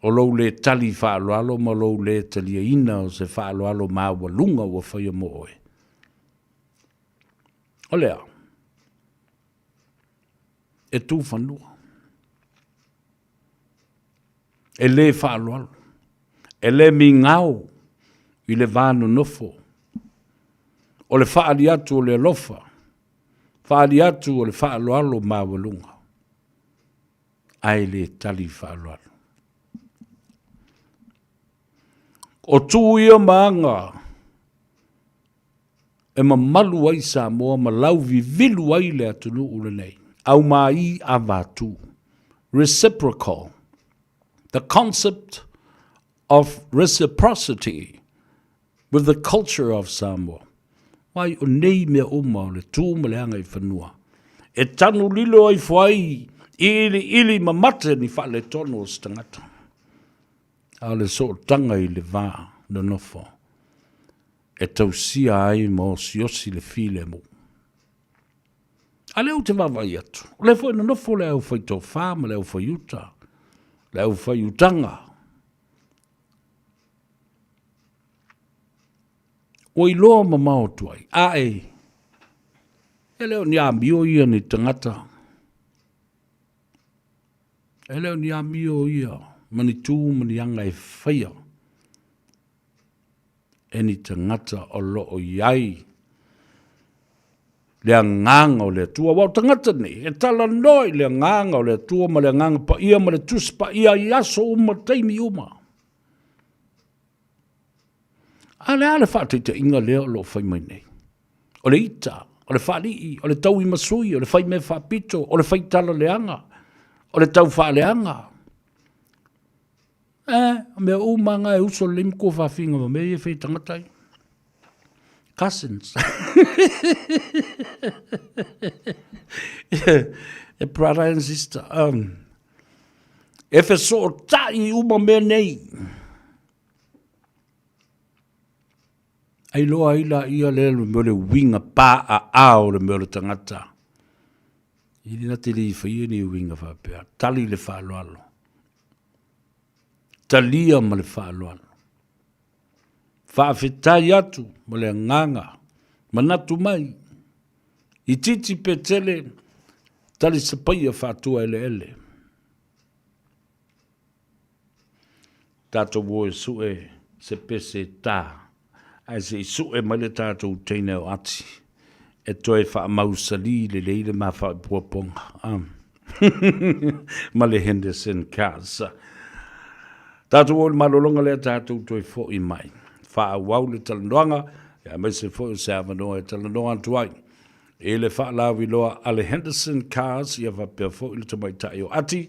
o lou lē tali faaaloalo ma lou lē taliaina o se faaaloalo maualuga ua faia mo oe. O le a? E tu fanua. E lē faaaloalo, e lē migao i le va nonofo, o le faaali atu o le alofa, faaali atu o le faaaloalo maualuga, ae le tali faaaloalo. O tu ia ma aga e mamalu ai Samoa ma lauvivilu ai le atunuu lenei. Aumai avatu, reciprocal, the concept of reciprocity with the culture of Samoa. Wai o nei mea uma o le tu ma le agaifanua e tanu lilo ai fo ai i iliili ma mate ni faaletonu o se tagata. A o le sootaga i le va nonofo e tausia ai ma osiosi le filemu. A lea ou te vaavaai atu, o lea foi e nonofo le aufaitofa ma le aufaiuta, le aufaiutaga. Ua iloa mamao atu ai, a e, e le o ni amio ia ni tagata, e le o ni amio ia ma ni tū ma ni aga e faia. E ni tagata o lo o i ai le agaga o le Atua. Aua o tagata nei, e talanoa i le agaga o le Atua ma le agaga paia ma le Tusi Paia i aso uma, taimi uma. A le a le faataitaiga lea o lo o fai mai nei? O le ita, o le faalii, o le tauimasui, o le fai mea faapito, o le faitala leaga, o le taufaaleaga. Eh, o mea uma nga e uso lelei matua faafiga ma mea ia e fai e tagata ia. Cousins. E brother and sister. Um, e fesootai uma mea nei. Ai loa ai la ia le mea o le uiga paaa o le mea o le tagata. I le na te le i faia ni uiga faapea. Tali le faaaloalo. Talia ma le faaaloalo. Faafetai atu ma le agaga manatu mai, itiiti pe tele, talisapaia faatuaeleele. Tatou o e sue se pese ta, ae se i sue mai le tatou teine o Ati e toe faamausali lelei le ma faaipoapoga ma le Henderson Cars. Tatou o i le malologa lea tatou toe foi mai. Faaauau le talanoaga, aemaise foi o se avanoa e talanoa atu ai i le faalauiloa a le Henderson Cars, ia faapea foi le tamaitai o Ati,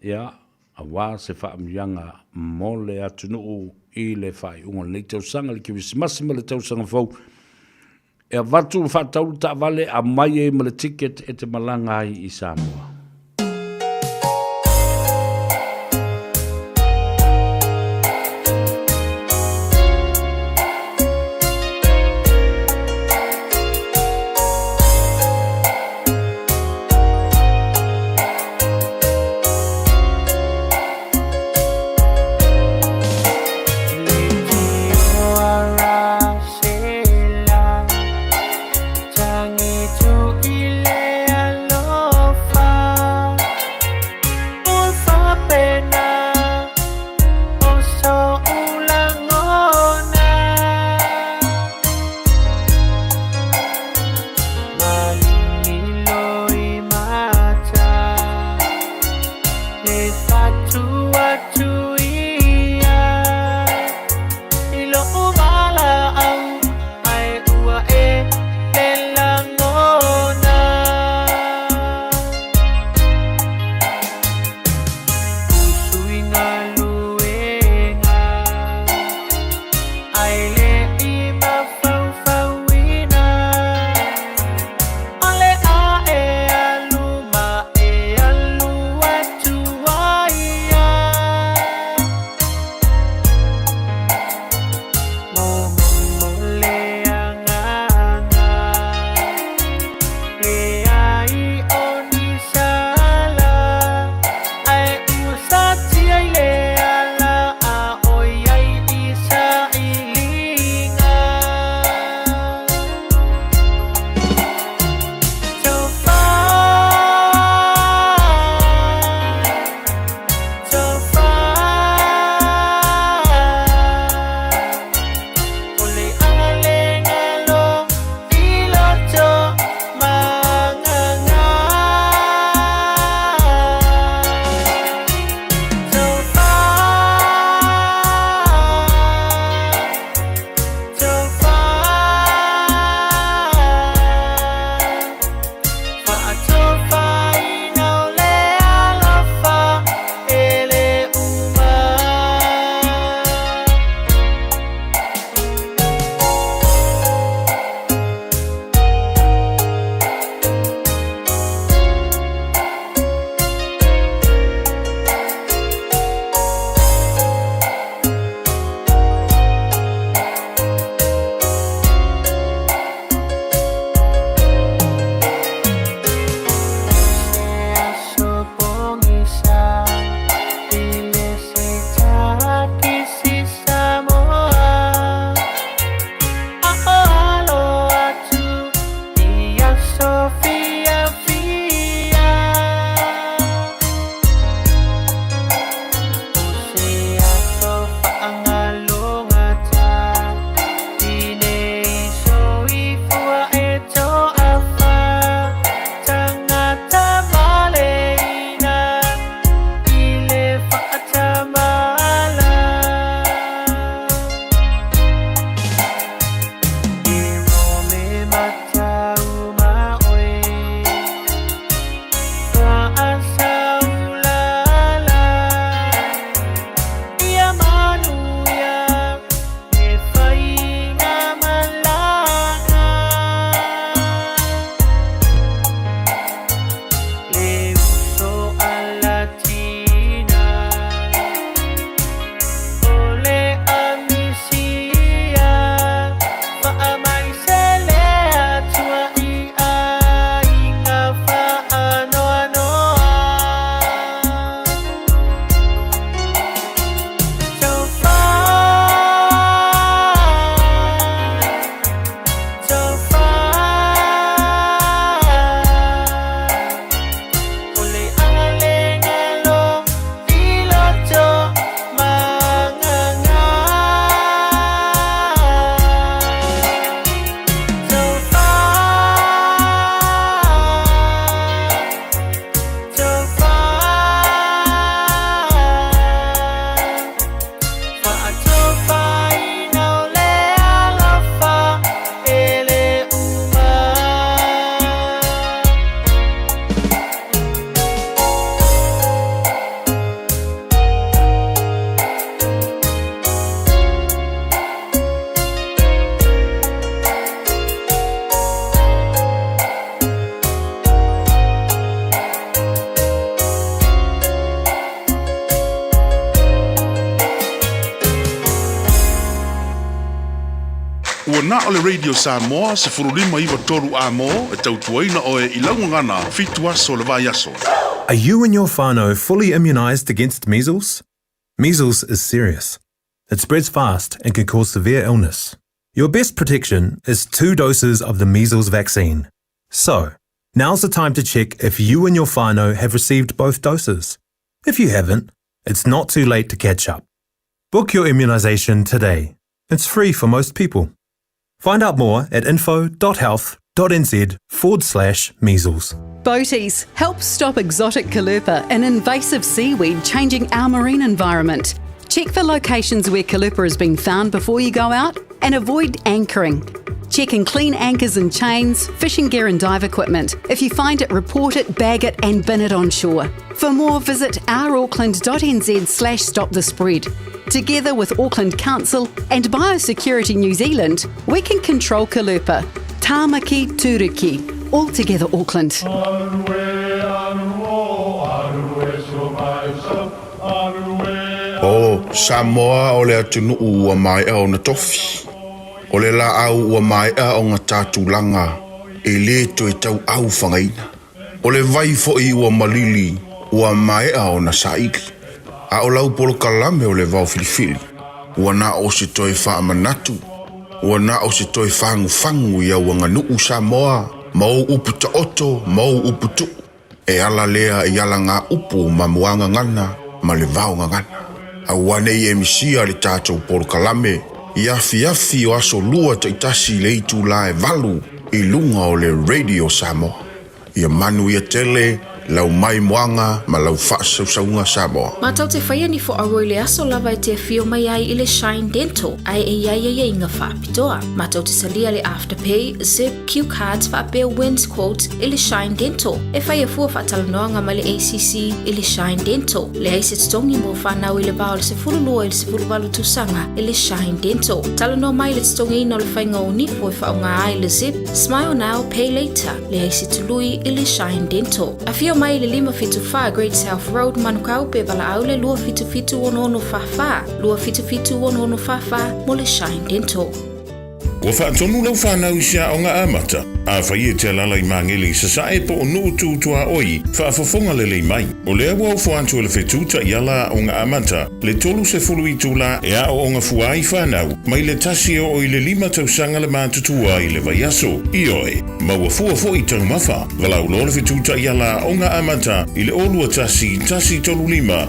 ia, aua se faamanuiaga mo le atunuu i le faaiuga o lenei tausaga, le Kerisimasi ma le tausaga fou. E avatu le faataulu taavale, aumai ai ma le ticket e te malaga ai i Samoa. Ua na o le Radio Samoa 1593 Amo e tautuaina oe i lau gagana 7 aso o le vaiaso. Are you and your whānau fully immunised against measles? Measles is serious. It spreads fast and can cause severe illness. Your best protection is two doses of the measles vaccine. So, now's the time to check if you and your whānau have received both doses. If you haven't, it's not too late to catch up. Book your immunisation today. It's free for most people. Find out more at info.health.nz forward slash measles. Boaties, help stop exotic caulerpa and invasive seaweed changing our marine environment. Check for locations where caulerpa has been found before you go out and avoid anchoring. Check and clean anchors and chains, fishing gear and dive equipment. If you find it, report it, bag it and bin it on shore. For more, visit ourauckland.nz slash stop the spread. Together with Auckland Council and Biosecurity New Zealand, we can control caulerpa. Tāmaki Turuki. All together Auckland. O Samoa o le atunuu ua maea ona tofi. O le laau ua maea ona ta tulaga e lē toe tauau fagaina. O le vai foʻi ua malili ua maea ona saili. A o lau polokalame o le vaofilifili, ua na o se toe faamanatu, ua na o se toe fagufagu i au aganuu Samoa ma ou upu taoto ma ou upu tuu. E ala lea i alagāupu ma muagagana ma le vaogagana. Auā nei e misia le tatou polokalame i afiafi o aso lua taitasi i le itulā e 8 i luga o le Radio Samoa. Ia manuia tele lau maimoaga ma lau faasausauga Samoa. Matou te faia ni foauo i le aso lava e te afio mai ai i le Shine Dental ae e i ai aiaiga faapitoa. Matou te talia le Afterpay, Zip, Q Cards faapea Wins Quotes i le Shine Dental. E faia fua faatalanoaga ma le ACC i le Shine Dental. Leai se totogi mo fanau i le va o le 12 i le 18 tausaga i le Shine Dental. Talanoa mai i le totogiina o le faiga o nifo e faaaoga ai le Zip, Smile Now, Pay Later. Leai se tului i le Shine Dental. Afio mai i le 574 Great South Road, Manukau, pe valaau le 277 6644, 277 6644 mo le Shine Dental. Ua faatonu lau fanau i se aoga amata. Afai e te alaala i Magele i Sasae po o Nuu Tu Tuaoi, faafofoga lelei mai. O lea ua ofo atu e le Fetu Taiala Aoga Amata le 30 itulā e aooga fua ai fanau mai le 1 e oo i le 5 tausaga le matutua i le vaiaso. Ioe, maua fua foʻi taumafa. Valaau loa le Fetu Taiala Aoga Amata i le 0 21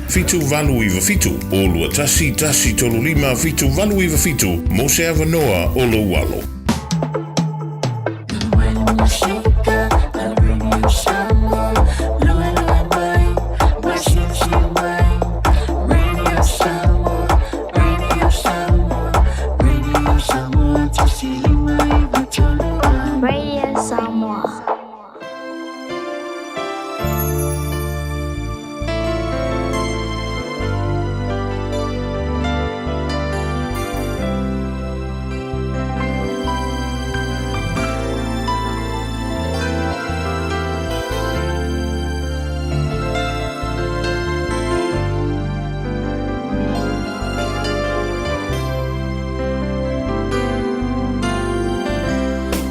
135 7897, 0 21 135 7897 mo se avanoa o lou alo. Radio Samoa.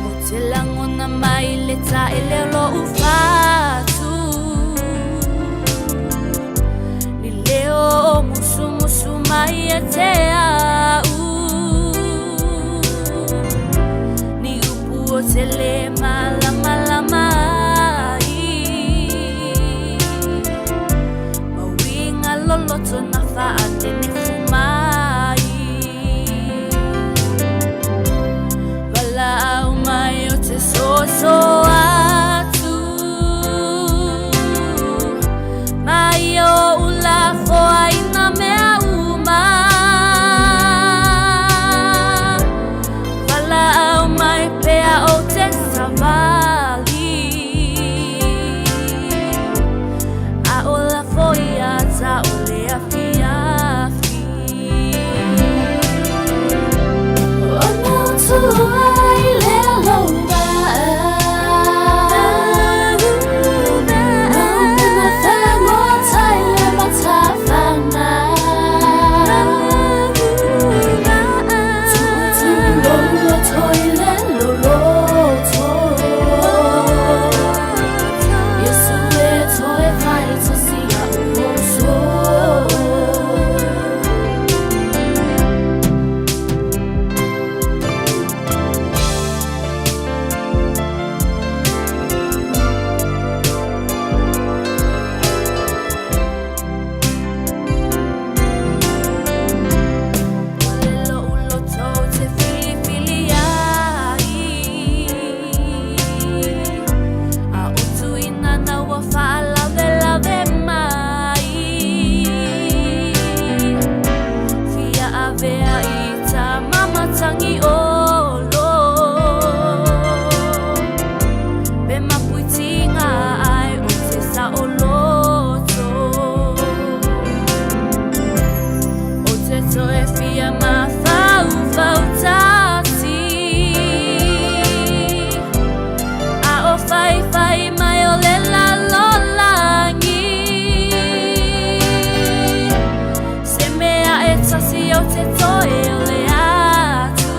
Ou te lagona mai le taele o lo'u fatu Ni leo o musumusu mai ia te a'u Ni upu ou te lē malamalama ai Ma uiga loloto na faanenefu mai Valaau mai ou te soso atu Ma ia ou lafoaina mea uma. tasi o te toe o le atu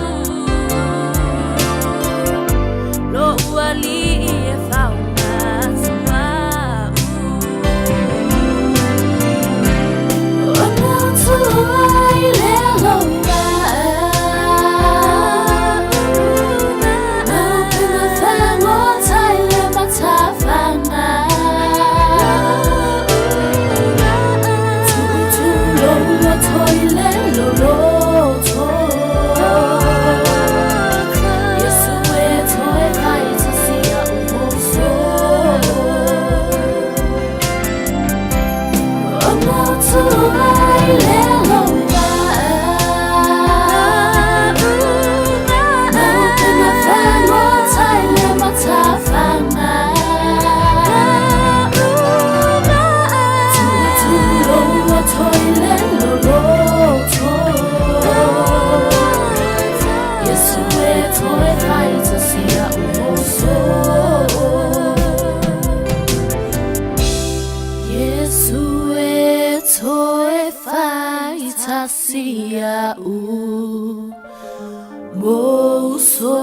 Lo ua li e whaunga atu au O nā tua i le aloha Nau puna whangota i le matawhanga Tu'u lo toi le loloto Yesu e toe whai tasi au moso O nā tua i le aloha Nau puna whangota i le matawhanga Tu'u lo toi le loloto Yesu e toe whai tasi au moso Yesu e toe whai tasi au moso.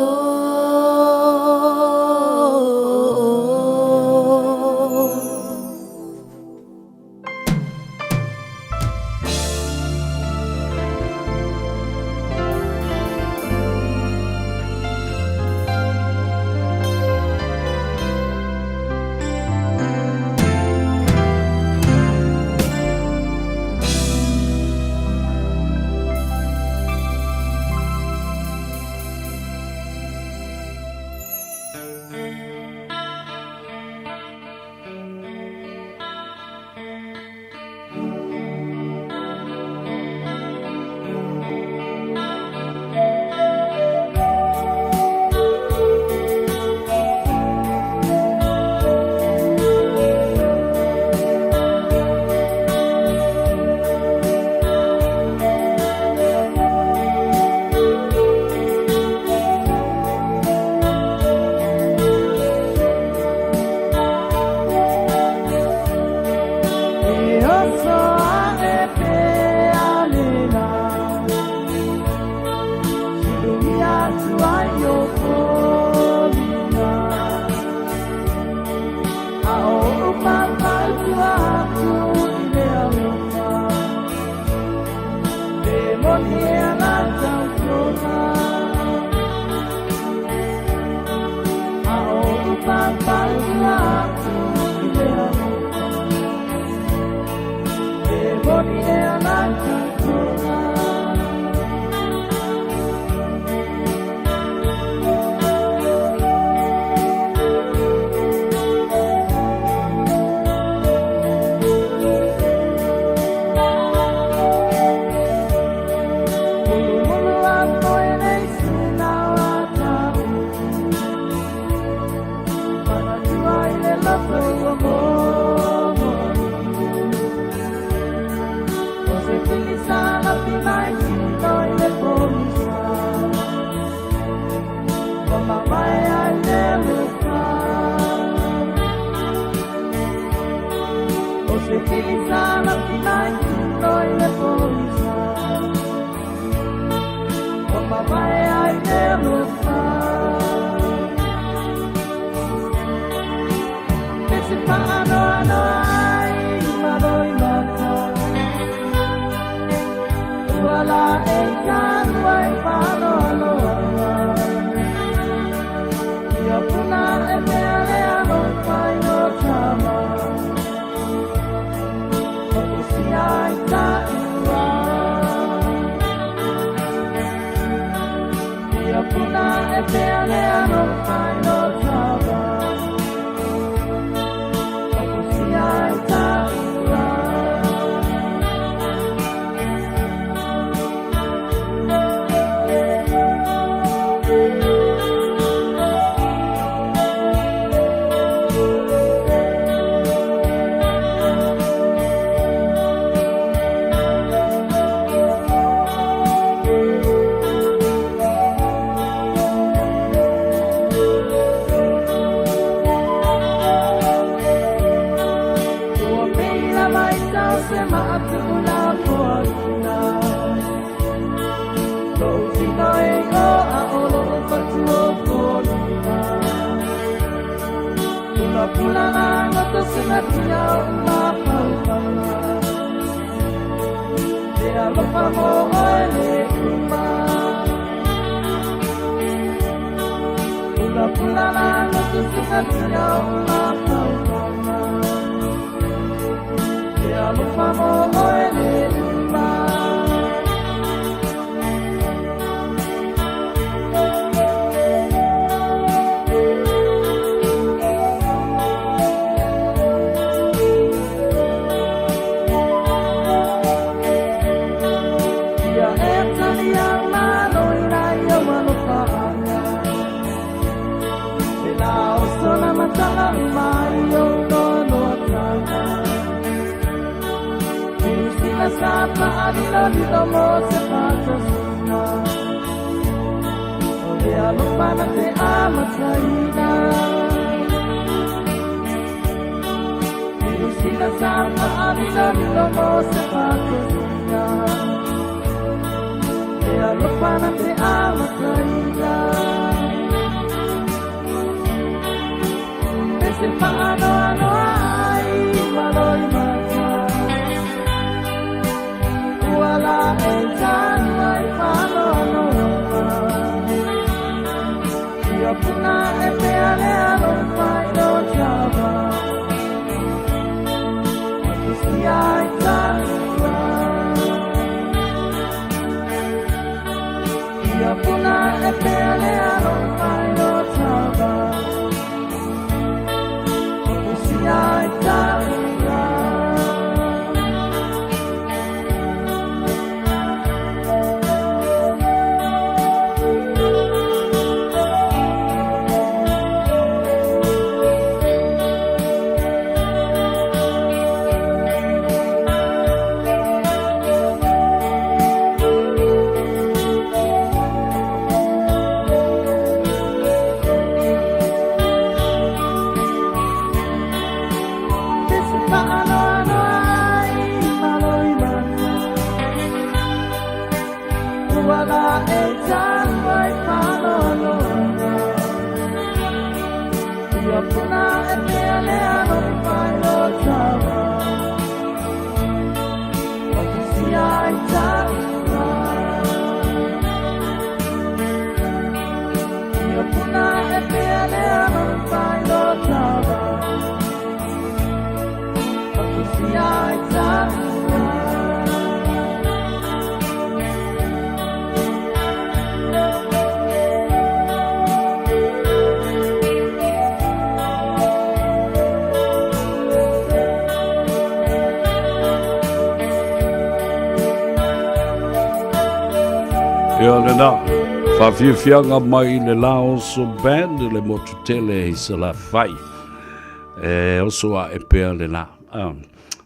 Ia lena, faafiafiaga mai i le Laoso Band i le motu tele i Salafai. E oso ae pea lena. Ah,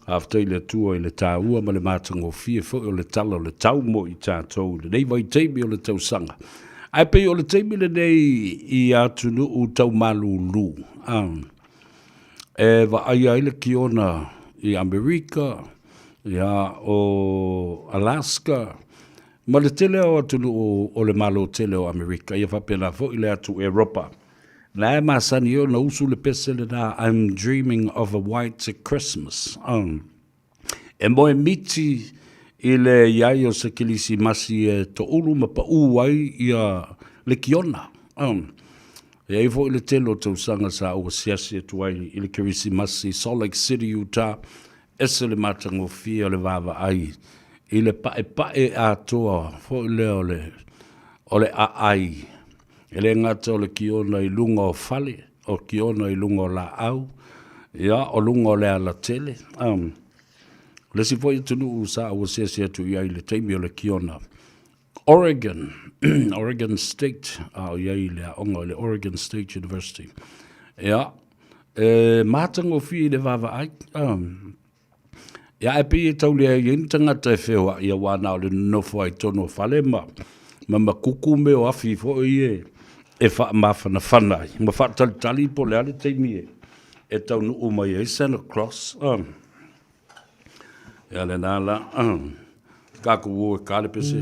faafetai i le Atua i le taua ma le matagofie foi o le tala o le tau mo i tatou i lenei vaitaimi o le tausaga. Ae pei o le taimi lenei i atunuu tau malūlū, ah, e vaaia ai le kiona i Amerika, ia, o Alaska, ma le tele o atunuu o le Malo tele o Amerika, ia faapena foi le atu Eropa. La e masani ona usu le pese lena I'm dreaming of a white Christmas. E moe miti i le iai o se Kilisimasi e toulu ma paū ai ia le kiona. E ai foi le tele o tausaga sa ou asiasi atu ai i le Kerisimasi i Salt Lake City, Utah, ese le matagofie o le vaavaai i le paepae atoa foi lea o le, o le aai. E le gata o le kiona i luga o fale, o kiona i luga o laau, ia, o luga o le alatele. Um, o le isi foi atunuu sa ou asiasi atu i ai i le taimi o le kiona, Oregon, Oregon State, a o i ai i le aoga o le Oregon State University. Ia, e matagofie i le vaavaai. Um, ia, e pei e tau leai ai ni tagata e feoai auā na o le nonofo ai tonu o fale ma, ma makuku me o afi foi e, e faamafanafana ai, ma faatalitali po o le a le taimi e, e taunuu mai ai Santa Claus. Um, Ia lena la, tatou o e ka le pese.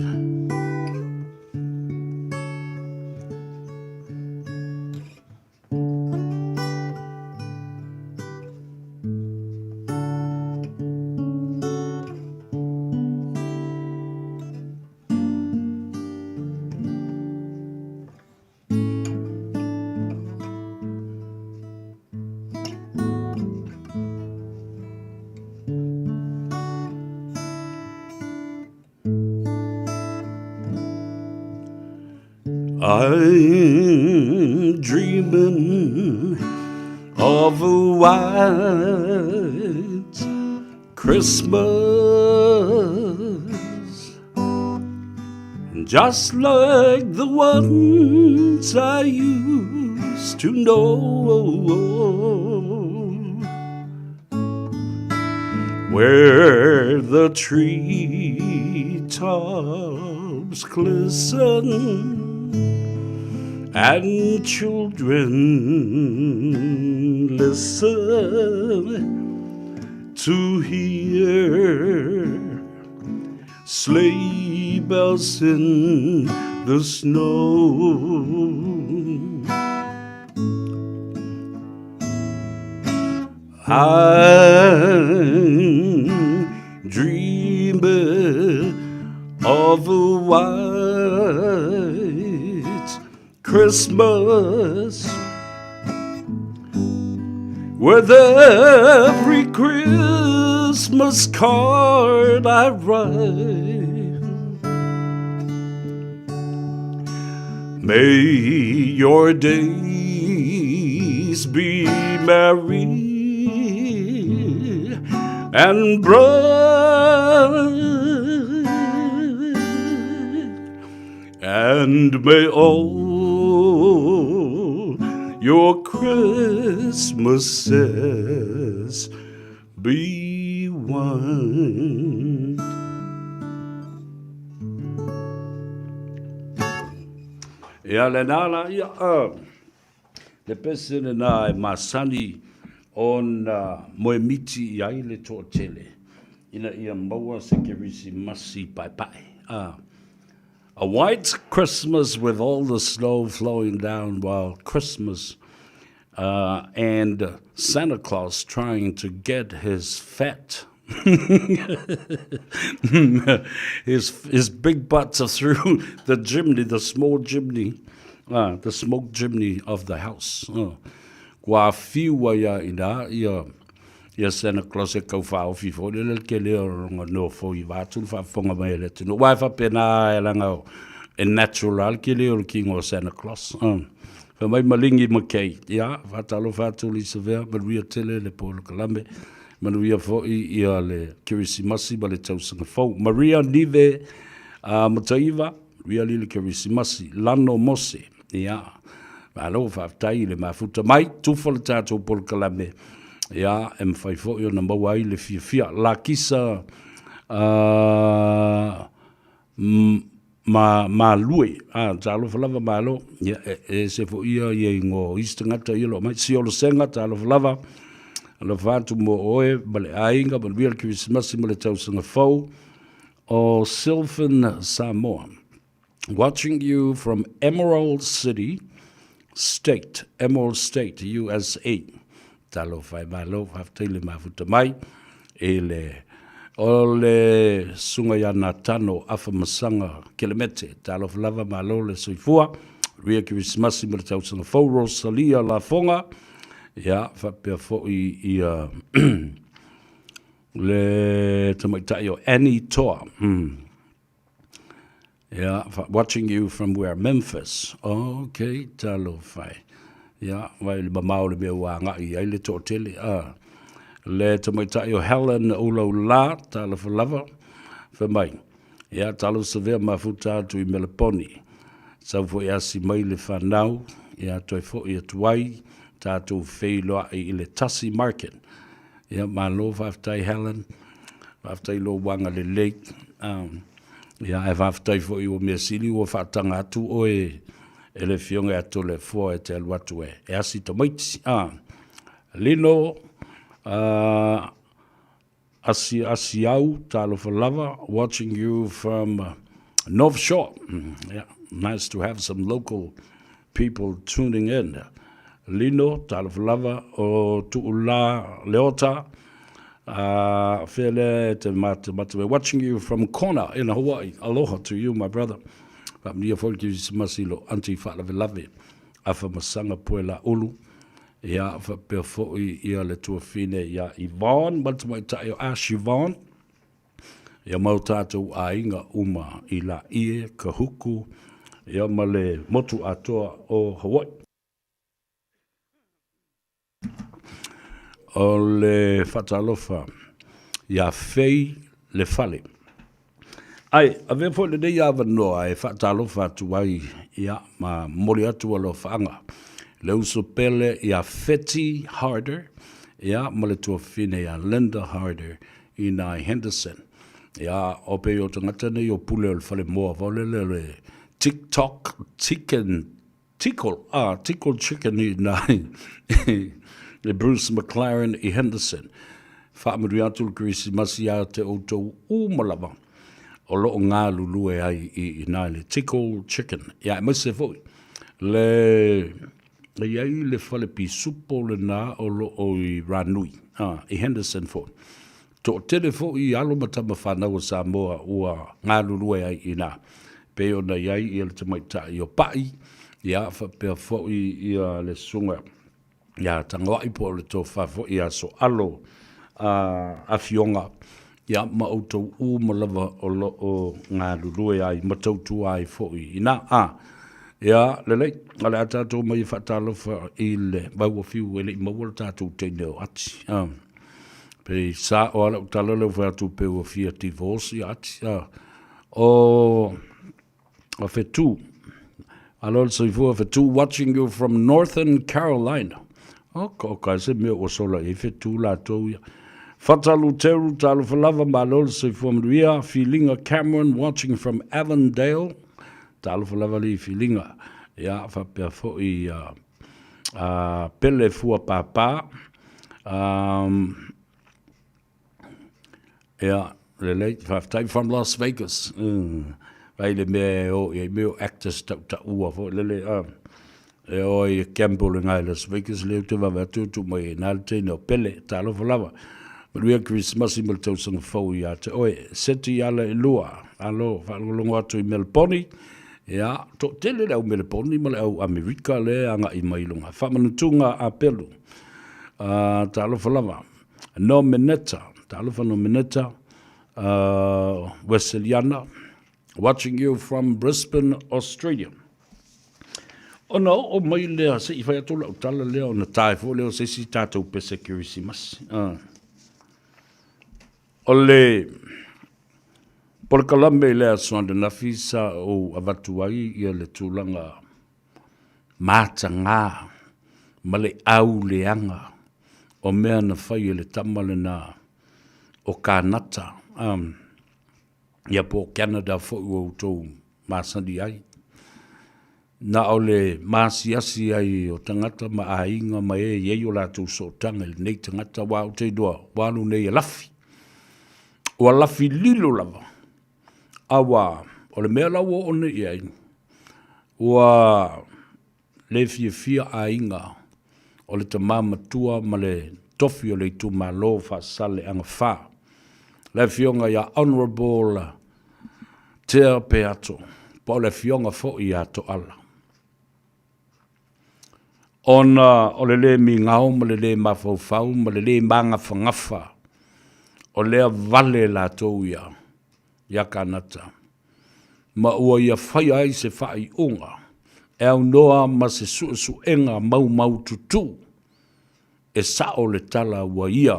I'm dreaming of a white Christmas Just like the ones I used to know Where the treetops glisten And children listen to hear sleigh bells in the snow. I'm dreaming of a white Christmas with every Christmas card I write. May your days be merry and bright, and may all your Christmases be one. Ia lena la ia le pese lena e masani ona moemiti i ai le toatele ina ia maua se Kerisimasi paepae. A white Christmas with all the snow flowing down while Christmas and Santa Claus trying to get his fat his his big butt through the chimney, the small chimney, the smoke chimney of the house. Kua whiua ia ina ia ia Santa Claus e kau whaofi fo le le ke leo ronga no fo i vātu le whaafonga mai le tino. Wai whapena e langa e natural ke leo le kingo o Santa Claus. Fai mai malingi McKay, ia, whātalofa atu Lisa Vea, manuia tele le polokalame, manuia fo'i ia le Kerisimasi ma le tausaga fou. Maria Nive Mataiva, manuia li le Kerisimasi. Lano Mose, ia, malo faafetai i le mafuta mai, tufa le tatou polokalame, ia, e mafai fo'i ona maua ai le fiafia. Lakisa Ma, malue, a, talofa lava malo, ia, e, e ese foi ia, ia ingoa o isi tagata ia o lo o mai, Siolosega, talofa lava, alofa atu mo oe ma le aiga, manuia le Kerisimasi ma le tausaga fou, o Sylphin Samoa. Watching you from Emerald City State, Emerald State, USA. Talofa e malo, faafetai le mafuta mai i le o le susuga ia Natano Afamasaga Kelemete. Talofa lava, malo le soifua. Ria Kerisimasi ma le tausaga fou, Rosalia Lafoga, ia faapea foi ia le tamaitai o Annie Toa. Yeah, watching you from where? Memphis. Okay, talofa e. Yeah, vai le mamao le mea ua agai i ai le toatele. Ah. Le tamaitai o Helen Ulaula, talofa lava, fai mai. Yeah, talofa savea mafuta atu i Meleponi. Sau foi asi mai le whanau, ia toe foi atu ai, tātou wheiloai i le Tasi Market. Ia, malo faafetai Helen, faafetai lou agalelei. Ia, ae faafetai foi ua mea sili ua faataga atu oe e le Afioga ia Toleafoa e te alu atu e, e asi tamaiti. Lino, asi, asi au, talofa lava, watching you from North Shore. Yeah, nice to have some local people tuning in. Lino, talofa lava, o Tuula Leota, fea lea e te matemate mai. Watching you from Kona in Hawaii. Aloha to you, my brother. Faamanuia foi le Kerisimasi i lo aunty faalavelave Afa Masaga Puela Ulu. Ia, faapea foi ia le tuafine ia Yvonne ma le tamaitai o Ash Yvonne. Ia mau tātou aiga uma i Laie, Kahuku, ia ma le motu atoa o Hawaii. O le faatalofa iā Fei Le Fale. Ae, avea foi lenei avanoa e faatalofa atu ai, ia, ma momoli atu alofaaga i le uso pele iā Feti Harder, ia, ma le tuafafine iā Linda Harder i nā Henderson. Ia, o pei o tagata nei o pule o le falemoa foi lele o le Tik Tok Chicken Tickle, ah, Tickle Chicken i nā i Bruce McLaren i Henderson. Faamanuia atu le Kerisimasi iā te outou uma lava o loo galulue ai i inā i le Tickle Chicken. Ia, aemaise foi le e i ai le fale pisupo lenā o loo i Ranui, ah, i Henderson foi. Toatele foi alo ma tama fanau a Samoa ua galulue ai i ina, pei ona i ai ia le tamaitai o Pa'i, ia faapea foi ia le susuga ia Tagoai po o le tofa foi ia Soalo a Afioga, ia ma outou uma lava o lo o galulue ai ma tautua ai foi i ina. A, ia lelei, o le a tatou omai e faatalofa i le vau o Fiu e le i maua le tatou teine o Ati. A. Pei sao a lau tala lea ua fai atu pei ua fia divorce ia Ati. A. O, o Fetu. Alo le soifua Fetu watching you from Northern Carolina. O, ka o ka se mea ua sola i ai Fetu latou ia. Fata Luteru, talofa lava, malo le soifua manuia. Filinga Cameron watching from Avondale. Talofa lava li Filinga. Ia, faapea foi ia, uh, Pele Fua Pāpā. Um, ia, lelei, faafetai from Las Vegas. Mm. Vai le mea e o i ai mea o actors tautaua foi lele. Uh, e o ai e gamble i ngai Las Vegas le te vave atu tu mai e nā le teine o Pele, talofa lava. Manuia Kerisimasi ma le tausaga fou ia te oe. Seti ala e lua, alo, faalogologo atu i Melbourne. Ia, toatele le au Meleponi ma le au Amerika le agai mai i luga. Faamanutuga a Pelu. Uh, talofa lava. No Meneta, talofa no Meneta, uh, Weseliana, watching you from Brisbane, Australia. Ona oo mai lea, se i fai atu lau tala lea, ona tae foi lea o se isi tatou pese Kerisimasi. Uh. O le polokalame i le Aso Ananafi sa ou avatu ai ia le tulaga matagā ma le auleaga o mea na fai e le tama lena o Kanata, ia po o Canada foi ua outou masani ai. Na o le maasiasi ai o tagata ma aiga ma e i ai o latou sootaga i lenei tagata, aua ou te iloa ua alu nei e lafi. Ua lafi lilo lava, aua o le mea la ua oo nei i ai, ua le fiafia aiga o le tama matua ma le tofi o le itumalo o Faasaleleaga 4, le afioga ia Honourable Tea Peato, po o le afioga foi ia Toala. Ona o le lē migao ma le lē mafaufau ma le lē magafagafa o lea vale latou ia iā Kanata, ma ua ia faia ai se faaiuga e aunoa ma se suesuega maumaututu e sao le tala ua ia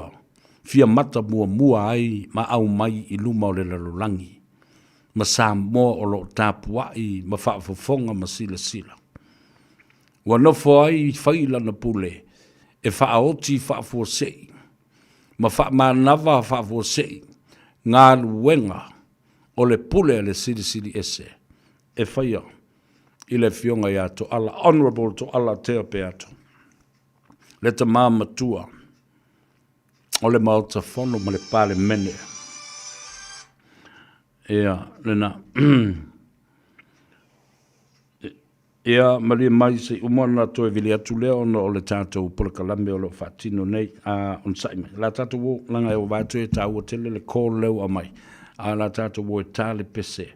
fia mata muamua ai ma aumai i luma o le lalolagi ma Samoa o lo o tapuai ma faafofoga ma silasila. Ua nofo ai fai lana pule e faaoti faafuasei ma faamanava faafuasei galuega o le pule a le Silisili Ese e faia i le Afioga ia Toala, Honourable Toala Tea Peato, le tama matua o le Maota Fono ma le Palemene. Ia, lena. Ia, malie mai se i uma ona toe vili atu lea ona o le tatou polokalame o lo o faatino nei. A, onosai mai. O le a tatou o, leaga e ova atu e taua tele le call lea ua aumai. A o le a tatou o e ta le pese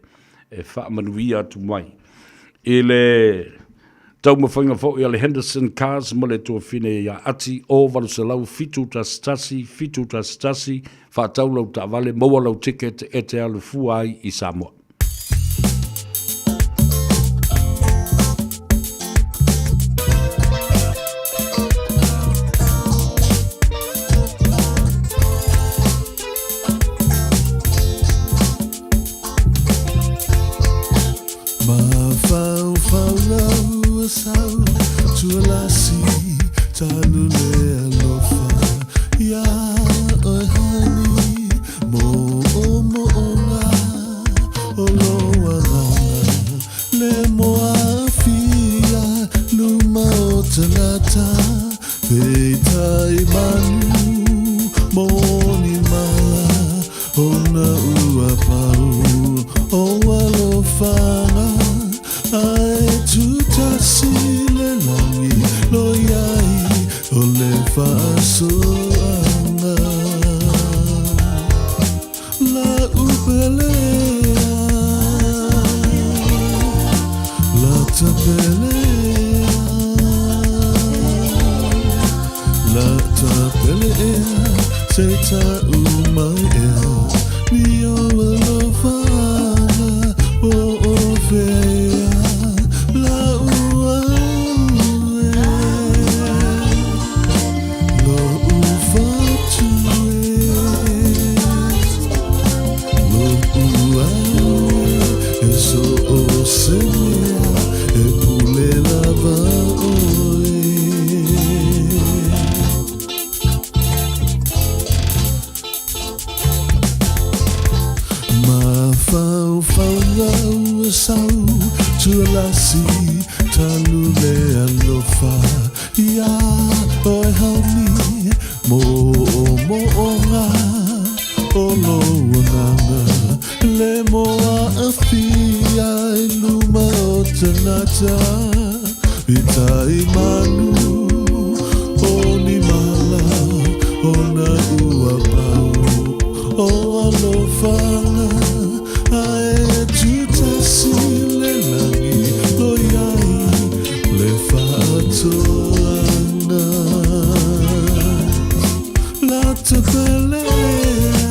e faamanuia atu mai i le taumafaiga foi a le Henderson Cars ma le tuafine ia Ati o 800 711 711 faatau lau taavale maua lau ticket e te alu fua ai i Samoa. sau Tualasi talu le alofa Ia oe hani mo o mo onga O lo agaga le moaafia luma o tagata Peitai manu mo ni mala Ona ua pau o alofaga Ae tutasi le lagi lo iai o le faasoaga La upelea La tapelea La tapelea Se ta'u mai ea Ni o alofaga o o fea La ua e Lo ufatu e Lo ua e so o se mea E pule lava oe. Mafaufauga ua sau Tualasi talu le alofa Ia oe haumi mo o mo'oga O lou agaga le moaafia i luma o tagata Itai manu o ni mala Ona ua pau o alofaga Ae tutasi le lagi lo iai le faatoaga La tapelea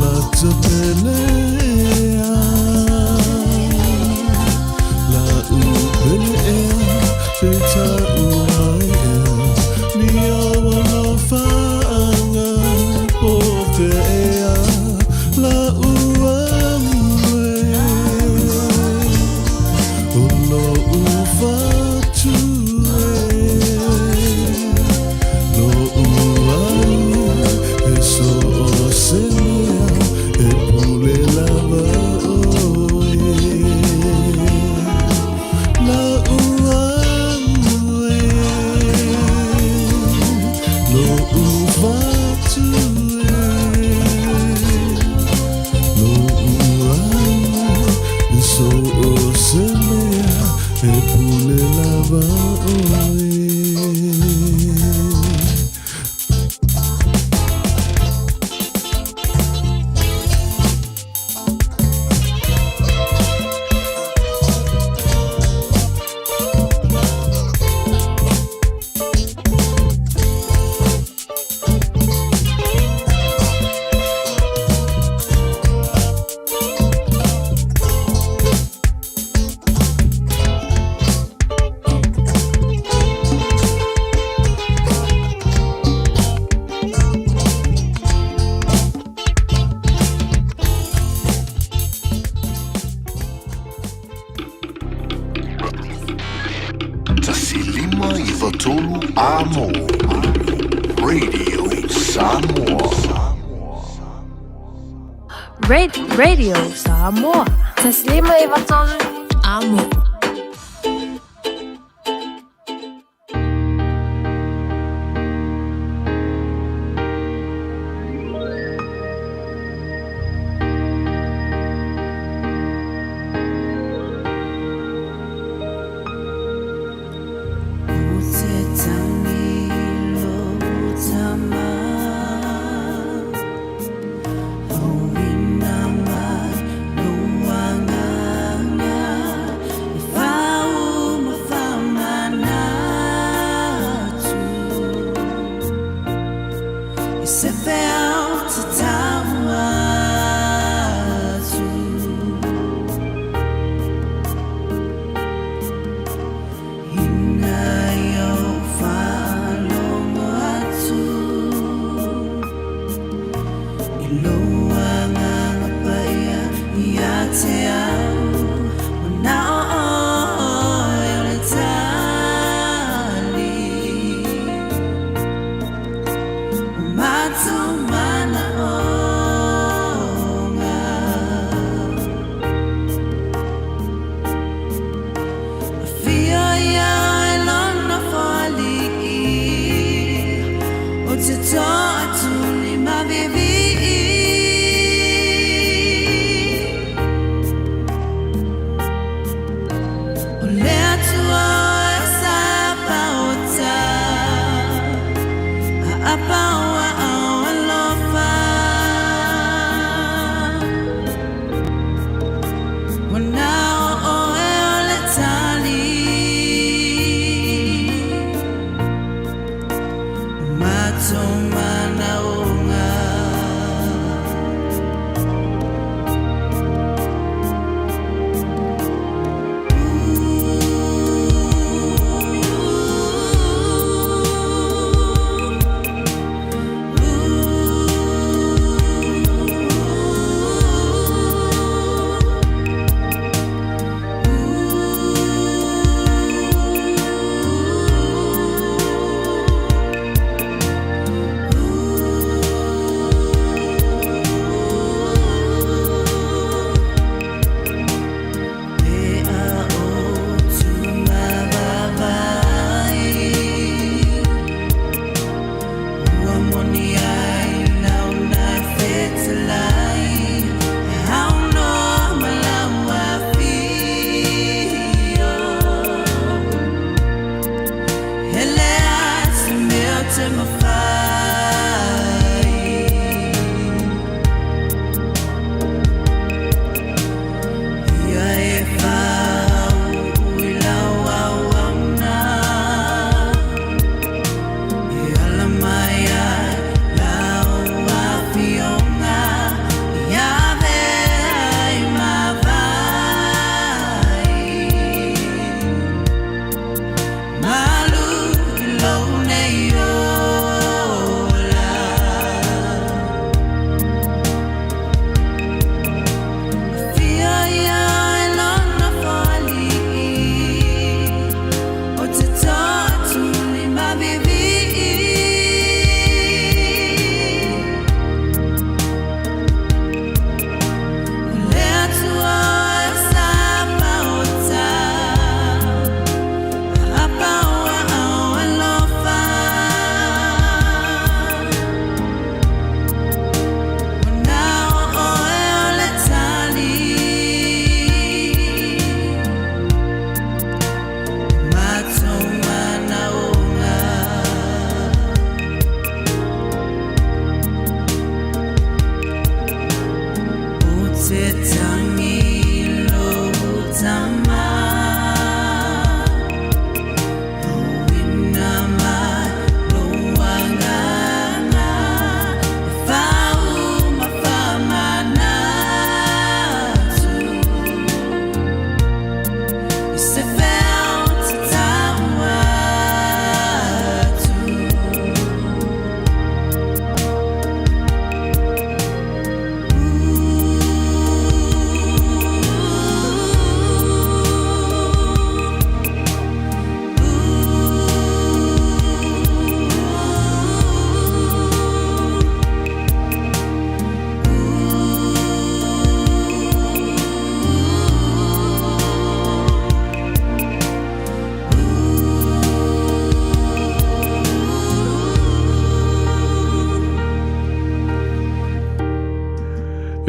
La tapelea La upelea Se ta'u mai ea Ni o alofaga o fea La ua ue O lo ufatu e Lo ua e so o se mea E pule lava oe La ua e Lo ufatu e Lo ua e so o se mea E pule lava oe. 1 5 3 Amo Radio Samoa. Radio Samoa. 1593 Amo. Te au, mana o.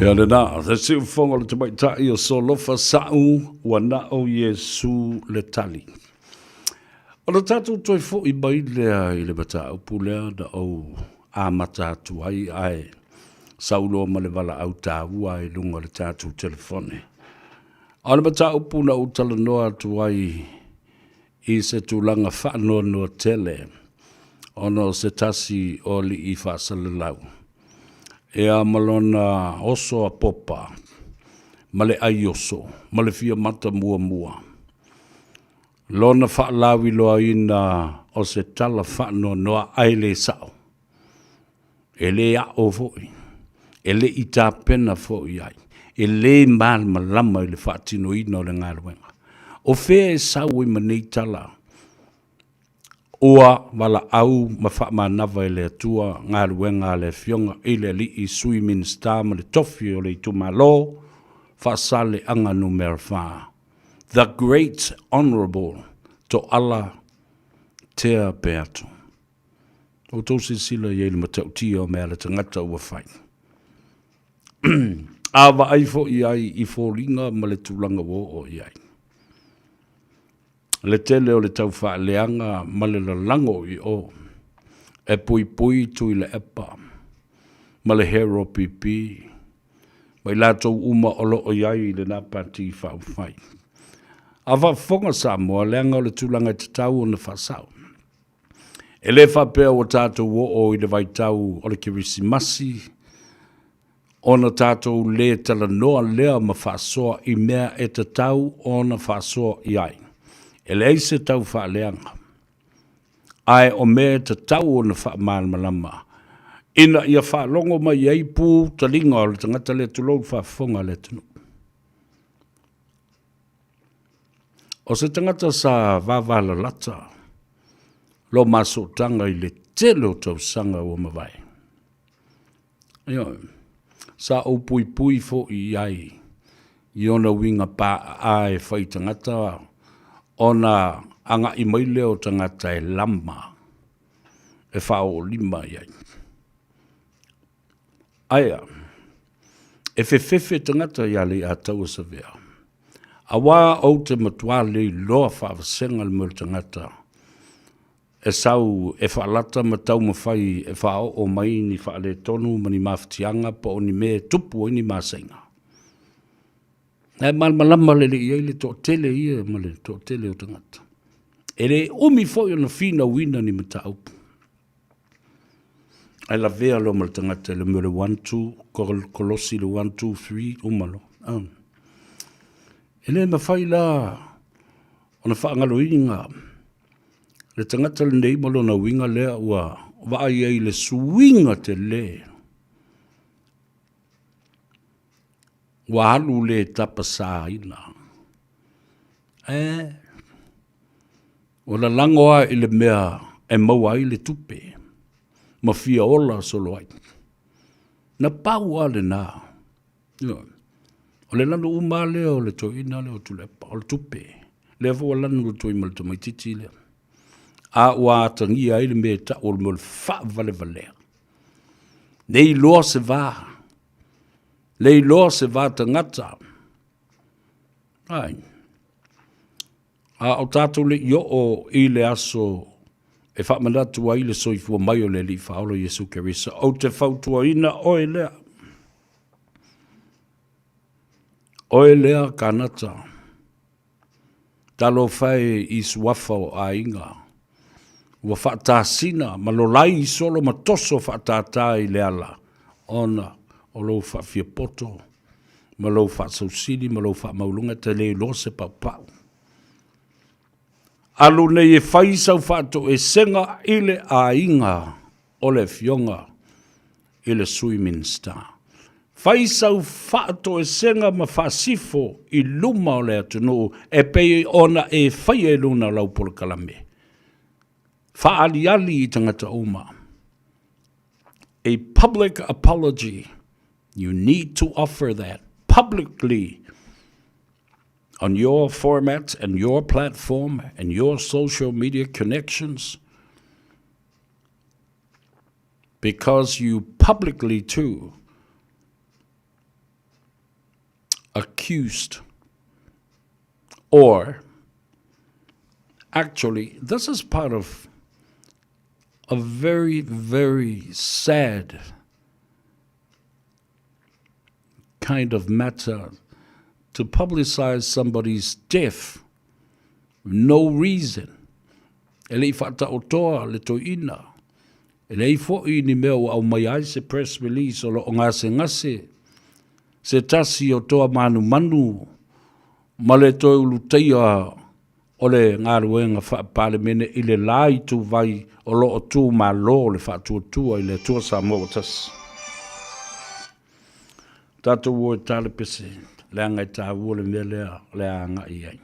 Ia lena, se siufofoga o le tamaitai o Solofa Sa'u ua na'o Iesu le tali. O le tatou toe fo'i mai lea i le mataupu lea na ou amata atu ai ae saunoa ma le valaau taua i luga o le tatou telefone. O le mataupu na ou talanoa atu ai i se tulaga faanoanoa tele ona o se tasi o alii faasalalau ea ma lona oso a popa ma le ai oso ma le fia mata muamua. Lona faalauiloaina o se tala faanoanoa ae le sao. E le a'o foi, e le i tapena foi i ai, e le malamalama i le faatinoina o le galuega. O fea e sau ai ma nei tala? Ua valaau ma faamanava e le Atua galuega a le Afioga i le Alii Sui Minisita ma le Tofi o le Itumalo Faasaaleaga Numera 4, The Great Honourable Toala Tea Peato. Outou silasila i ai i le matautia o mea a le tagata ua fai. A vaai foi i ai i foliga ma le tulaga ua oo i ai. Le tele o le taufaaleaga ma le lalago i o e puipui Tuilaepa ma le Hero PP ma i latou uma o lo o i ai i lena Pati Faaupufai. A faafofoga Samoa, leaga o le tulaga e tatau ona faasao. E le faapea ua tatou oo i le vaitau o le Kerisimasi ona tatou lē talanoa lea ma faasoa i mea e tatau ona faasoa i ai. E leai se tau faaleaga, ae o mea e tatau ona faamalamalama ina ia faalogo mai ai pu taliga o le tagata lea, tulou le faafofoga a le atunuu. O se tagata sa vavalalata lo masotaga i le tele o tausaga ua mavae. Ioe, sa ou puipui foi i ai i ona uiga paaa e fai tagata ona agai mai lea o tagata e lama e faaoolima i ai. Ae a? E fefefe tagata ia Leiataua Savea, auā ou te matuā leiloa faavasega le mea o le tagata e sau e faalata ma taumafai e faaoo mai ni faaletonu ma ni mafatiaga po o ni mea e tupu ai ni masaiga. Ae malamalama lelei i ai le toatele ia ma le toatele o tagata. E le umi foi ona finauina ni mataupu. Ae lavea loa ma le tagata i le mea o le 1, 2, kolosi le 1, 2, 3, uma loa. E le mafai la ona faagaloina le tagata lenei ma lona uiga lea ua vaai ai i le suiga tele ua alu le tapasaina. E ua lalago lava i le mea e maua ai le tupe ma fia ola solo ai. Na pau lava lena. Ioe. O le lanu uma lava lea o le toeaina lea o Tuilaepa, o le tupe. Lea foi ua lanu atu ai ma le tamaitiiti lea. A ua atagia ai le mea e tau o le mea o le faavalevalea. Le iloa se va, le iloa se va tagata. Ai. A o tatou le i oo i le aso e faamanatu ai le soifua mai o le Alii Faaola Iesu Keriso, ou te fautuaina oe lea, oe lea kanata, talofa e i suafa o aiga, ua faatasina ma lolai solo ma toso faatātā i le ala, ona o lou faafiapoto ma lou faasausili ma lou faamaualuga e te le iloa se paupau. Alu nei e fai sau faatoesega i le aiga o le Afioga i le Sui Minisita. Fai sau faatoesega ma faasifo i luma o le atunuu e pei ona e faia i luna o lau polokalame. Faaaliali i tagata uma. A public apology. You need to offer that publicly on your format and your platform and your social media connections because you publicly too. accused or actually this is part of a very very sad kind of matter to publicize somebody's death no reason e le i faataotoa le toeaina e leai foi ni mea ua aumai ai se press release o lo o gasegase se tasi o toa manumanu ma le toe ulutaia o le galuega faa-Palemene i le la ituvai o lo o tumalo le Faatuatua i le Atua Samoa ua Tasi. Tatou o e tale pese, leaga e taua le mea lea o le a agai i ai.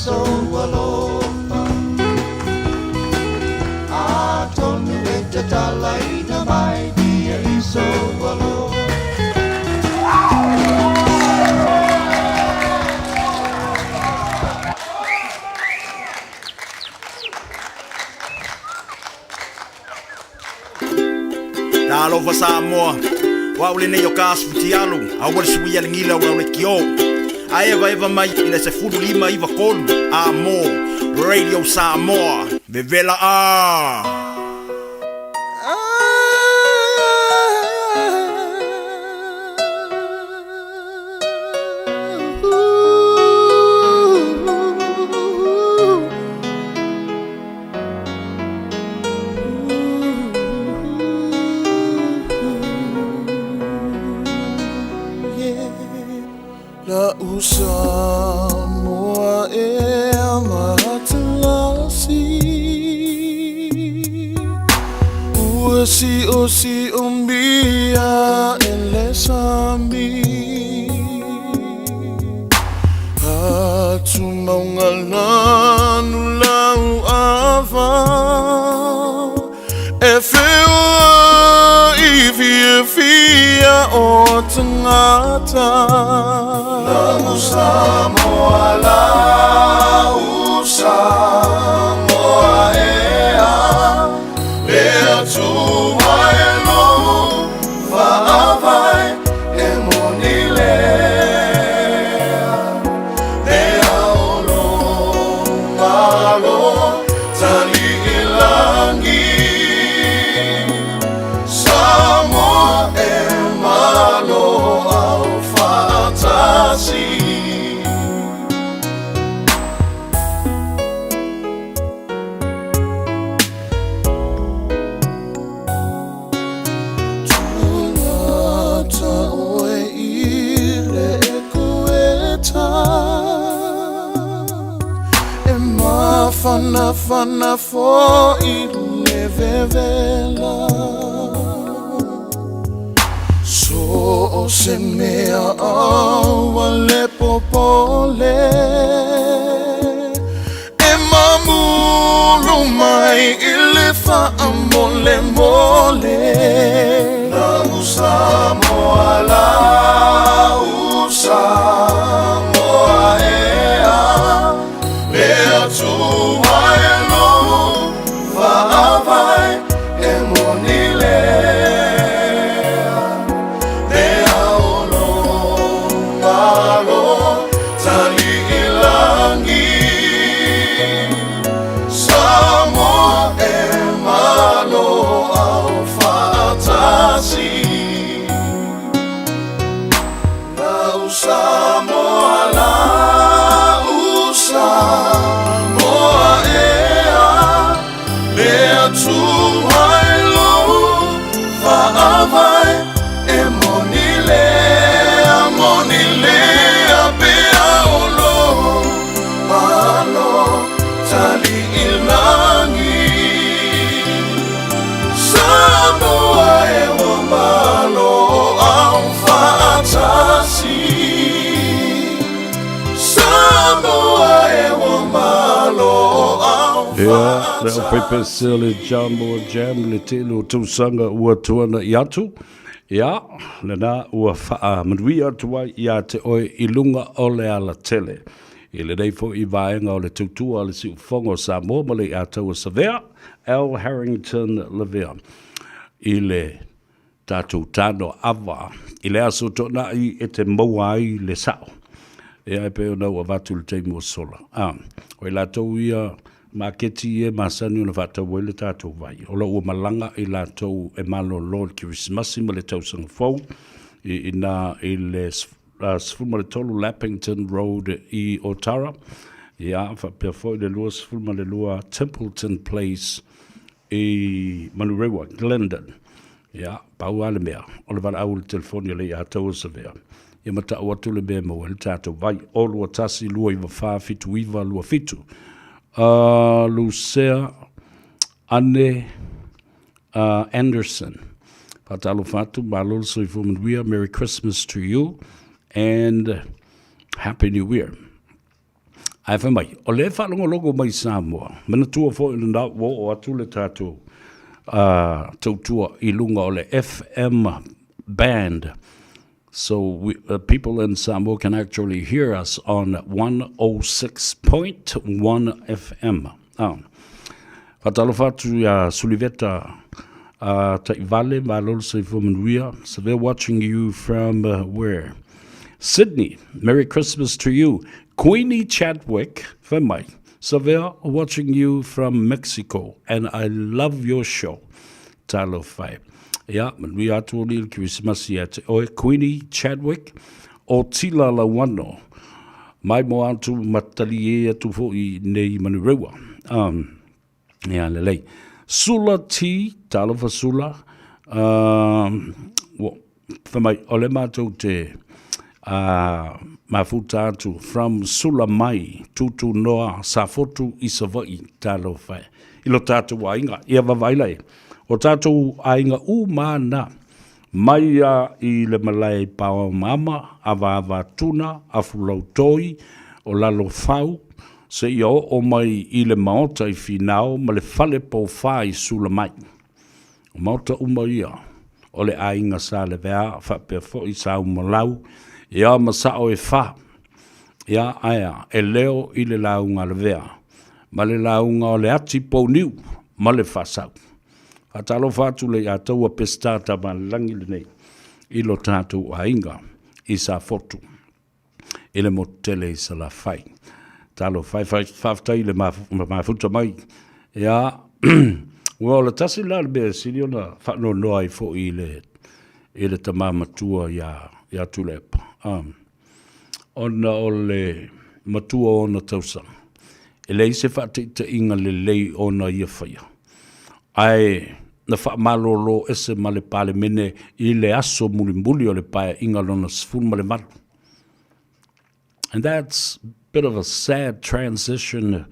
sou alofa. Atonu e tatalaina mai ia i sou alofa. Talofa Samoa, o au lenei o ka asu futialu, aua le suia le gila o le kio. A eva eva mai i le 1593, a mo Radio Samoa, vevela a! La'u Samoa e matalasi Ua si'osi'omia e le sami Atumauga lanu lau ava E feoa'i fiafia o tagata La'u Samoa, la'u Samoa ea Le Atua e lou faavae e moni lea Le ao lo malo tali'ilagi Samoa e malo au fa'atasi. Tulata oe i le ekueta E mafanafana fo'i le vevela So o se mea aua le popole E mamulu mai i le faamolemole La'u Samoa, la'u Samoa ea Le Atua e lou faavae e moni lea Le ao lo malo tali'ilagi Samoa e malo au fa'atasi La'u Samoa, la'u Samoa ea Le Atua e lou faavae e moni lea moni lea pea o lo malo tali'ilagi Samoa e ua malo au fa'atasi Samoa e ua malo au Ia, le au faipese le Jamo Jam le tele o tausaga ua tuana i atu. Ia, lena ua faamanuia atu ai ia te oe i luga o le alatele. I lenei foi vaega o le tautua a le Siufofoga o Samoa ma le Iataua Savea, Al Harrington Lavea, i le tatou tano ava i le aso toonai e te maua ai le sao. Ia, e pei ona ua avatu i le taimi ua sola. A, o i latou ia maketi ia e masani ona faatau ai le tatou vai. O lo o ua malaga i latou e malolo i le Kerisimasi ma le tausaga fou i ina i le 13 Lappington Road i Otara, ia, faapea foi le 22 Templeton Place i Manurewa, Glendon. Ia, pau lava le mea, o le valaau i le telefoni a le Iataua Savea, ia ma tau atu le mea e maua ai le tatou vai, 0 2 1 2 9 4 7 9 2 7. Lucea Anne Anderson. Faatalofa atu, malo le soifua manuia, Merry Christmas to you and Happy New Year. Ae fai mai, o lea e faalogologo mai Samoa, manatua foi lena ua oo atu le tatou tautua i luga o le FM band. So we, people in Samoa can actually hear us on 106.1 FM. Ah. Faatalofa atu iā Suliveta Taivale, malo le soifua manuia. So they're watching you from where? Sydney. Merry Christmas to you. Queenie Chadwick, fai mai. So they're watching you from Mexico and I love your show. Talofa e. Ia, manuia atu o le Kirisimasi ia te oe, Queenie Chadwick, o Tila Lauano. Mai mo atu matali e atu foi nei Manurewa. Um, ia, lelei. Sula T, talofa Sula. Um, wo, fai mai, o le mātou te uh, mafuta atu from Sula mai, tūtū noa, Safotu i Savaii, talofa e. I lo tātou aiga, ia vavaila e. O tātou aiga uma na, mai a i le malae i Paoamama, Avaava-tuna, Afulautoi, o Lalofau, seia oo mai i le maota i Finao ma le fale poufā i Sulamai. O maota uma ia, o le aiga Salevea faapea foi Saumalau, ia ma sao e fa. Ia, aea, e leo i le lauga a Lavea, ma le lauga o le ati pouniu ma le faasau. Faatalofa atu le ia taua Peseta Tamalelagi lenei i lo tatou aiga i Safotu i le motu tele i Salafai. Talofa e, faafetai i le mafuta mai. Ia, ua o le tasi la le mea e sili ona faanoanoa ai foi i le, i le tama matua ia, ia Tuilaepa. Um, ona o le matua o ona tausaga. E leai se faataitaiga lelei ona ia faia. Ae na faamalolo ese ma le Palemene i le aso mulimuli o le Paeaiga lona 18. And that's a bit of a sad transition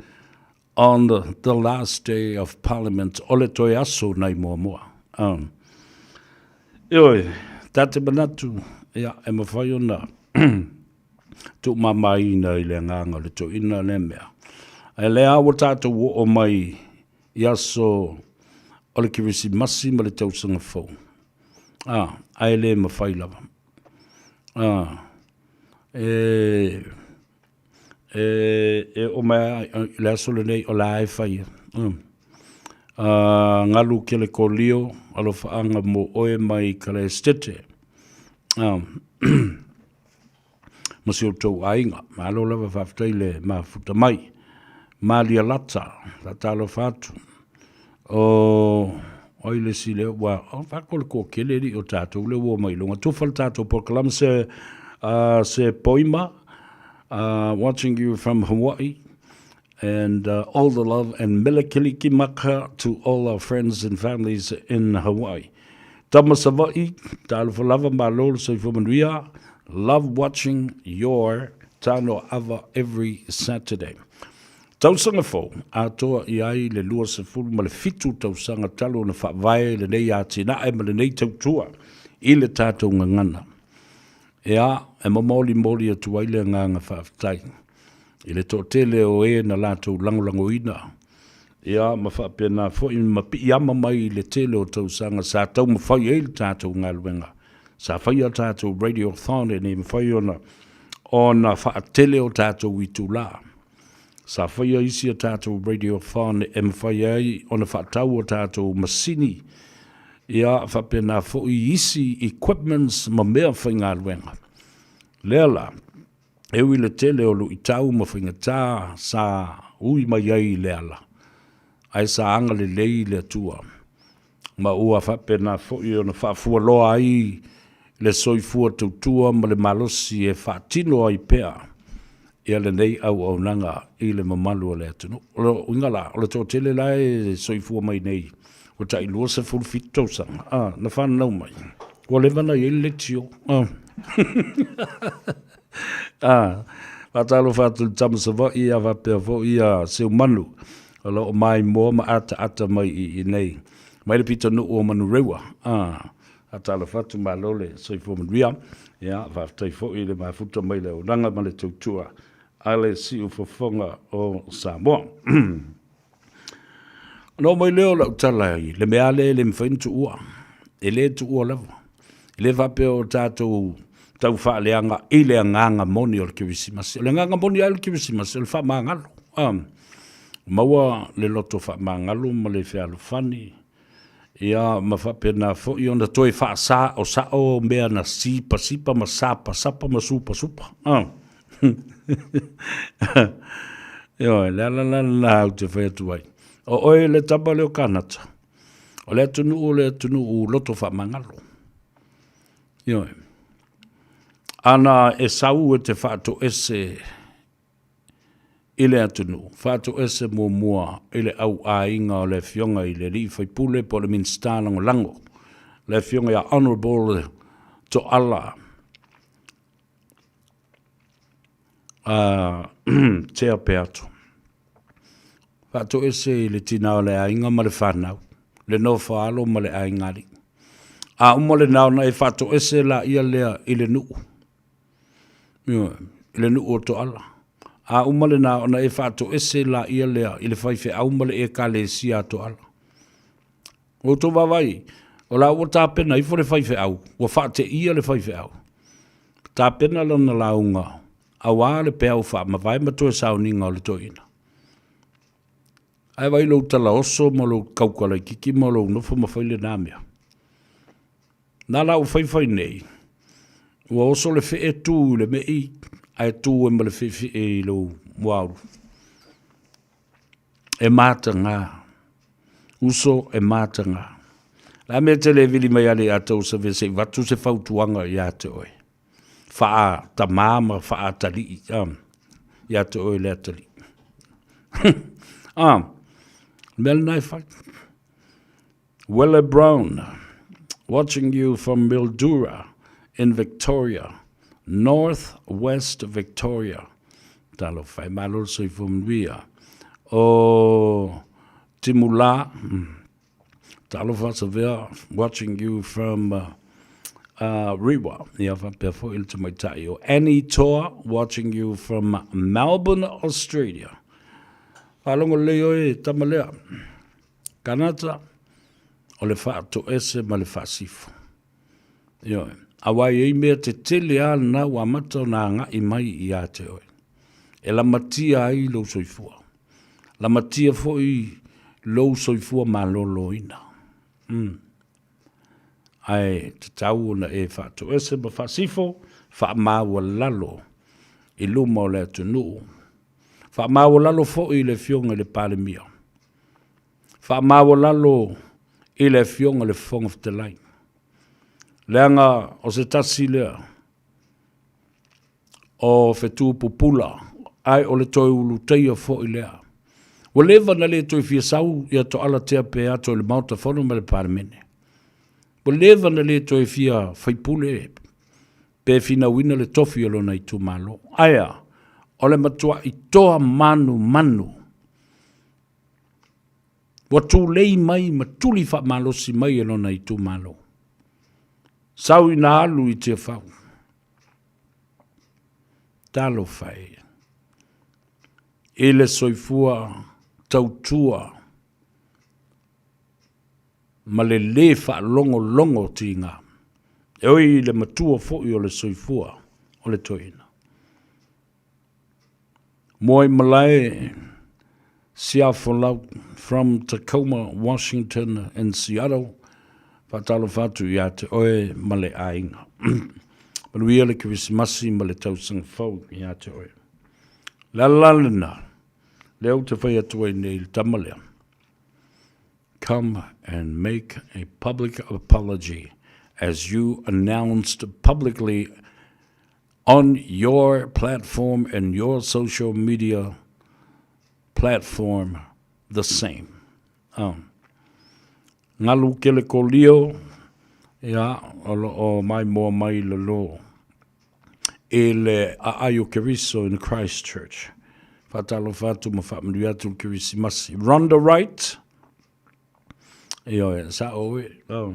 on the, the last day of Parliament, o le toe aso nai muamua. Um, ioe, tā te manatu, ia, e mawhai ona tuumamaina i le anganga o le toina le mea. E le awa tātou o mai i aso o le Kirisimasi ma le tausaga fou. Ah, ae le mawhai lava. Ah, e, e, e o mai le aso lenei o la e whai. Mm. Uh, ngalu ke le kolio, alofaanga mo oe mai ka le stete. Um, ma si outou aiga. Malo lava faafetai le mafuta mai. Malia Lata, faatalofa atu. O ai le isi lea, ua o faako le toatele alii o tatou lea ua omai i luga. Tufa le tatou polokalame se, uh, se poima, uh, watching you from Hawaii. And uh, all the love and mele kilikimaka to all our friends and families in Hawaii. Tama Savaii, talofa lava, malo le soifua manuia. Love watching your Tano Ava every Saturday. Tausaga fou, atoa i ai le 27 tausaga talu ona faavae lenei atinae ma lenei tautua i le tatou gagana. Ea, e momolimoli atu ai le agaga faafetai i le toatele o e na latou lagolagoina, ia, ma faapena foi ma piiama mai i le tele o tausaga sa taumafai ai le tatou galuega. Sa faia tatou radiothon e nei mafai ona ona faatele o tatou itulā. Sa faia isi a tatou radiothon e mafai ai ona faatau o tatou masini, ia, faapena foi isi equipments ma mea faigaluega. Lea la, e ui i le tele o luitau ma faigata sa ui mai ai i le ala, ae sa agalelei le Atua, ma ua faapena foi ona faafualoa ai le soifua tautua ma le malosi e faatino ai pea ia lenei auaunaga i le mamalu o le atunuu. O le uiga la, o le toatele la e soifua mai nei, ua tai 27 tausaga, a, na fanau mai, ua leva ona i ai le leitio. A, a, faatalofa atu i le tama Savaii, a faapea foi ia Seumanu, o lo o maimoa ma ataata mai i inei, mai le pitonuu o Manurewa. A, faatalofa atu, malo le soifua manuia. Ia, faafetai foi i le mafuta mai le auaunaga ma le tautua. a le Siufofoga o Samoa. Ona oo mai lea o lau tala i le mea lea e le mafai ona tuua, e le tuua lava. E le faapea o tatou tau faaleaga i le agaga moni o le Kerisimasi. O le agaga moni lava o le Kerisimasi, o le faamagalo. Maua le loto faamagalo ma le fealofani, ia ma faapena foi ona toe faasaosao mea na sipasipa ma sapasapa ma supasupa. Ioe, le ala la lena ou te fai atu ai, o oe le tama lea o Kanata, o le atunuu o le atunuu loto faamagalo. Ioe. Ana e sau e te faatoese i le atunuu, faatoese muamua i le au aiga o le Afioga i le alii faipule po o le Minisita Lagolago, le Afioga ia Honourable Toala Tea Peato. Faatoese i le tina o le aiga ma le fanau, le nofo a alo ma le aigaalii. A uma lena ona e faatoese laia lea i le nuu, ioe, i le nuu o Toala. A uma lena ona e faatoese laia lea i le faifeau ma le Ekalesia a Toala. Ua outou vaavaai, o la ua tapena ifo le faifeau, ua faateia le faifeau, tapena lana lauga aua le peau faamavae ma toe sauniga o le toeaina. Ae vaai lou talaoso ma lou kauka laitiiti ma lou nofo ma fai lena mea. Na la ua faifai nei, ua oso le fee tu i le mei ae tu ai ma le feefee i lou muaulu. E mataga, uso e mataga. Le a mea e te le vili mai ale ia te Osave se i avatu se fautuaga ia te oe, faa-tamā ma faa-atalii ia te oe le atalii. O le mea lena e fai. Welle Brown, watching you from Mildura in Victoria, North West Victoria. Talofa e, malo le soifua manuia. O Timula, talofa Savea, watching you from Rewa. Ia faapea foi le tamaitai o Annie Toa, watching you from Melbourne, Australia. Faalogo lelei oe, tama lea. Kanata, o le faatoese ma le faasifo. Ioe. Aua e i ai mea tetele lava lena ua amata ona agai mai ia te oe, e lamatia ai lou soifua, lamatia foi lou soifua maloloina. Mm. Ae tatau ona e faatoese ma faasifo, faamaualalo i luma o le atunuu, faamaualalo foi i le Afioga i le Palemia, Faamaualalo i le Afioga i le Fofoga Fetalai, leaga o se tasi lea o fetu pupula, ae o le toe ulutaia foi lea. Ua leva ona le toe fia sau ia Toala Tea Peato i le Maota Fono ma le Palemene. Ua leva ona le toe fia faipule pe finauina le tofi o lona itumalo. Ae a? O le matuai toa manumanu. Ua tulei mai ma tuli faamalosi mai e lona itumalo. Sau ina alu i Tiafau. Talofa e i le soifua tautua ma le lē faalogologo tiga, e oi i le matua foi o le soifua o le toeaina. Moaimalae Siafolau from Tacoma, Washington and Seattle, faatalofa atu ia te oe ma le aiga. Manuia le Kerisimasi ma le tausaga fou ia te oe. Le ala lena, lea ou te fai atu ai nei i le tama lea, Come and make a public apology as you announced publicly on your platform and your social media platform the same. Um, ngalu kele ko lio, ia, o lo o mai moa mai le lo i le aai o Keriso in Christchurch. Whaatalofa atu ma whaamanuia atu le Kerisimasi. Rhonda Wright, Ioe, sao oe. Oh.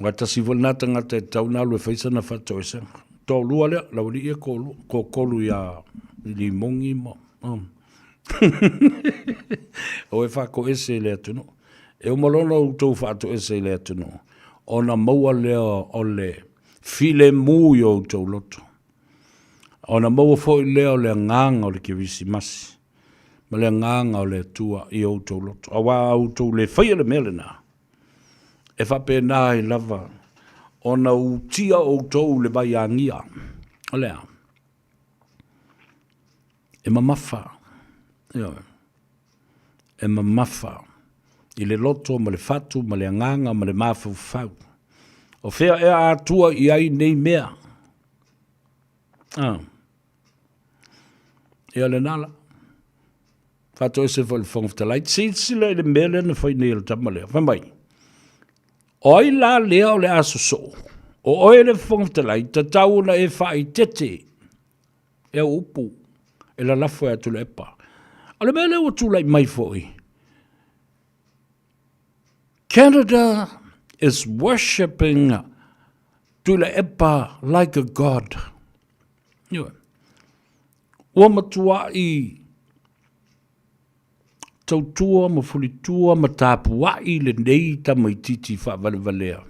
Wa tasi foi lena tagata e tatau ona alu e fai sana faatoesega. Toalua lea, lau alii e toalua, toatolu ia limogi ma, O e faatoese i le atunuu. E uma loa ona outou faatoese i le atunuu, ona maua lea o le filemu i o outou loto. Ona maua foi lea o le agaga o le Kerisimasi ma le agaga o le Atua i o outou loto. Aua a outou le faia le mea lena, e faapena ai lava ona utia outou i le vai agia. O le a? E mamafa, ioe, e mamafa i le loto ma le fatu ma le agaga ma le mafaufau. O fea ea a atua i ai nei mea? Ah. Ia lena la. Faatoese foi le Fofoga Fetalai. Silasila i le mea lea na fai nei e le tama lea. Fai mai, o ai la lea o le a sosoo? O oe le Fofoga Fetalai, tatau ona e faaeteete e au upu e lalafo ia Tuilaepa. O le mea lea ua tulai mai foi, Canada is worshipping Tuilaepa like a god. Ioe. Ua matuai tautua ma fulitua ma tapuai lenei tamaititi faavalevalea.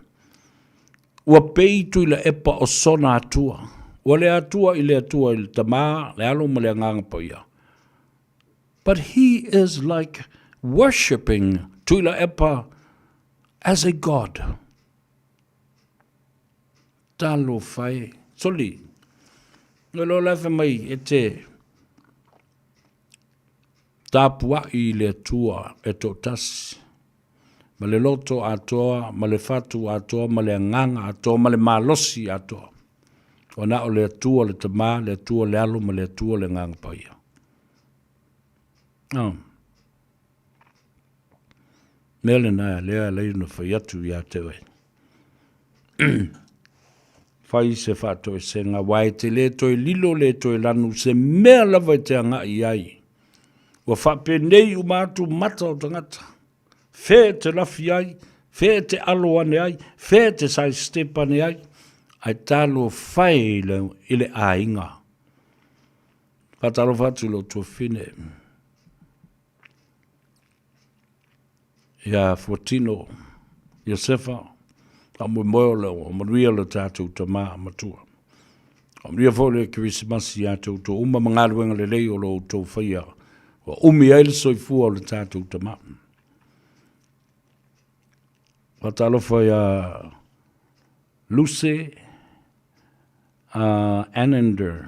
Ua pei Tuilaepa o sona Atua. Ua le Atua i le Atua i le Tama, le Alo ma le Agaga Paia. But he is like worshipping Tuilaepa as a god. Talofa e. Soli. Ua iloa la fai mai e te tapuai i le Atua e toatasi, ma le loto atoa, ma le fatu atoa, ma le agaga atoa, ma le malosi atoa. Ua na o le Atua le Tama, le Atua le Alo, ma le Atua le Agaga Paia. Oh. Mea lena lea lea na fai atu ia te oe. Fai se faatoesega, aua e te le toe lilo le toe lanu se mea lava e te agai i ai. Ua faapenei uma atu mata o tagata. Fea e te lafi ai, fea e te alo ane ai, fea e te sidestep ane ai, ae talofa e i le aiga. Faatalofa atu i lou tuafafine. Ia Fuatino Iosefa, faamoemoe o le ua manuia lo tatou tama matua. Faamanuia foi le Kerisimasi ia te outou uma ma galuega lelei o lo outou faia ua umi ai le soifua o le tatou tama. Faatalofa ia Luce Anander,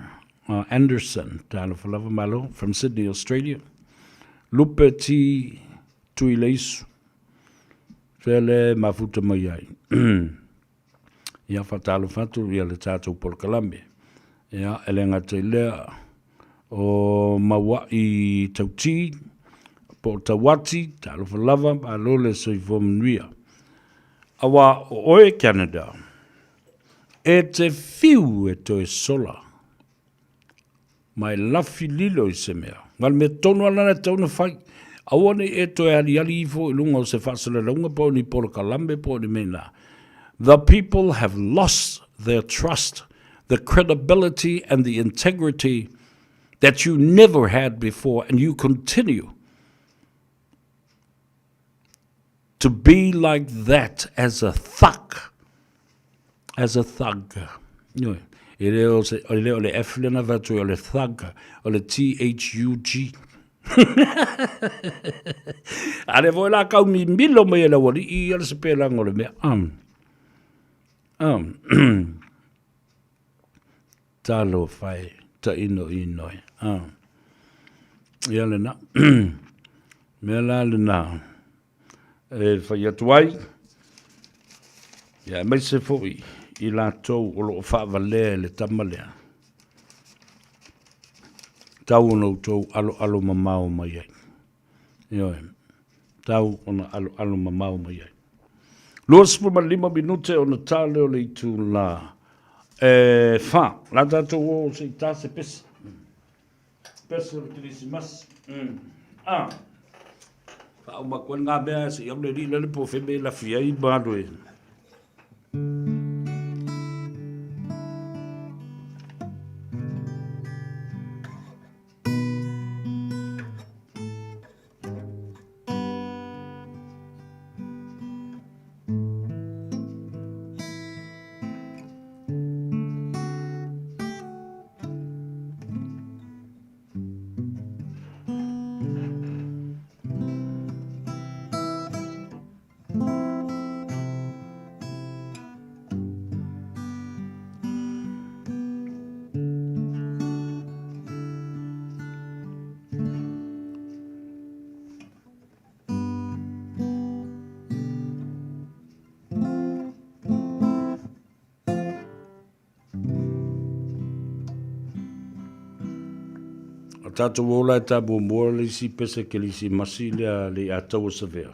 Anderson, talofa lava malo, from Sydney, Australia. Lupe T. Tuileisu, fea le mafuta mai ai. Ia, faatalofa atu ia le tatou polokalame. Ia, e le gata i lea, o Maua'i Tauti, po o Tauati, talofa lava, malo le soifua manuia. Aua o oe Canada, E te whiu e toe sola, ma e lafi lilo i se mea. Ma le mea tonu lava lena e tatau ona fai. Aua ne i e toe aliali ifo i luga o se faasalalauga po o ni polokalame po o ni mea na. The people have lost their trust, the credibility and the integrity that you never had before and you continue to be like that as a thug, as a thug. Ioe. E le o, se, e le o le F lena fatu o le thug, o le T-H-U-G. A le foi la kau mimilo mai e le aualii ia le sepelaga o le mea. Um. Um. Talofa e, tainoino e. Ah. Ia lena. Mea la lena e fai atu ai, ia aemaise foi i latou o lo o faavalea e le tama lea, tau ona outou aloalo mamao mai ai. Ioe, tau ona aloalo mamao mai ai. 25 minute ona ta lea o le itula e fa. La tatou o se i ta se pese. Pese o le Kerisimasi. Mm. Ah. Whauma koe ngā mea se i au le li lele po wheme lafi ai malu e. O tatou ola e ta muamua le isi pese kerisimasi lea le i ataua savea.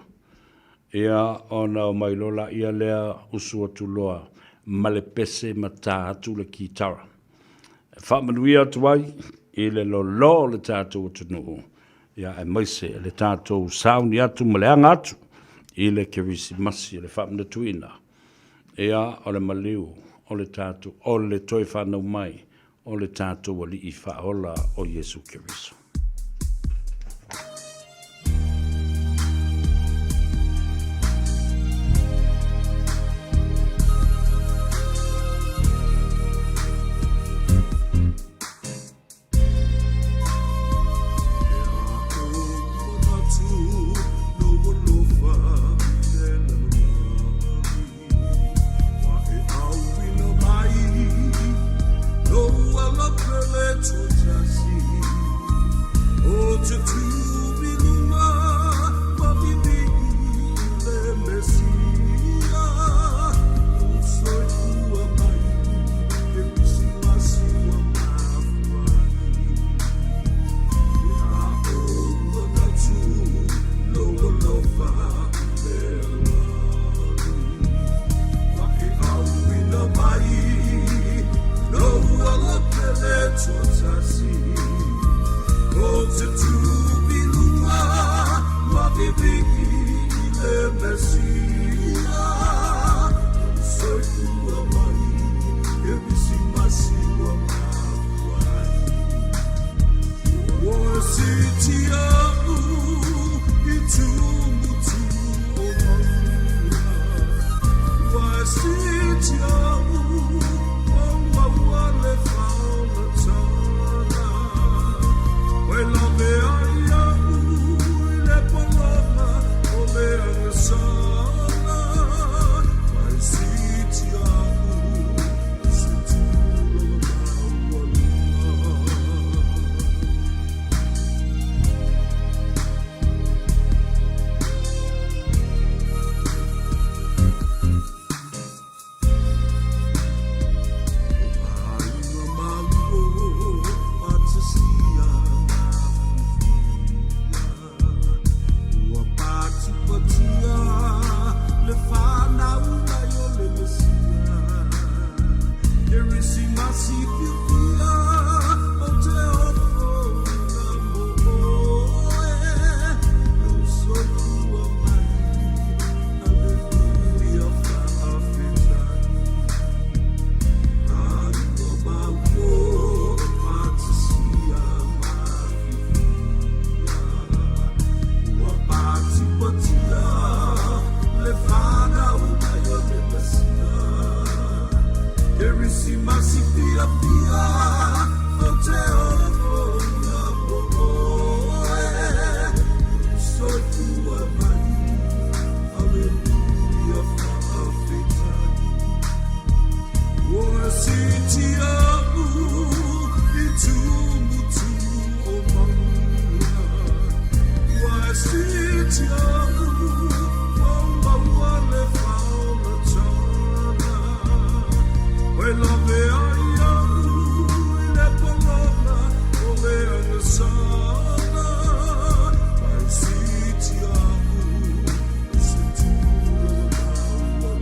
Ia ona omai loa laia lea usu atu loa ma le pese ma ta atu le kitara. E faamanuia atu ai i le lolo o le tatou atunuu, ia aemaise le tatou sauni atu ma le aga atu i le Kerisimasi, le faamanatuina ia o le maliu o le tatou, o le toe fanau mai o le tatou Alii Faaola o Iesu Keriso.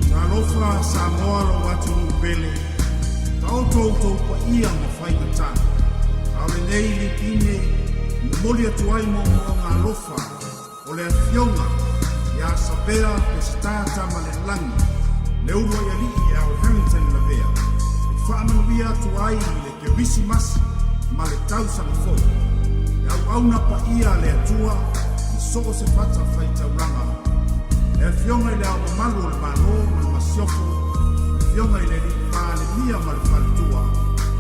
Talofa Samoa lou atunuu pele, taoto outou paia ma faigata. A o lenei lipine e momoli atu ai moomooga alofa o le Afioga ia Savea Peseta Tamalelagi, le uluai alii e Al Harrington Lavea, e faamanuia atu ai i le Kerisimasi ma le tausaga fou. E auauna paia a le Atua i so o se fatafaitaulaga, le Afioga i Le Ao Mamalu o le Malo ma le Masiofo, le Afioga i le Alii Palemia ma le Faletua,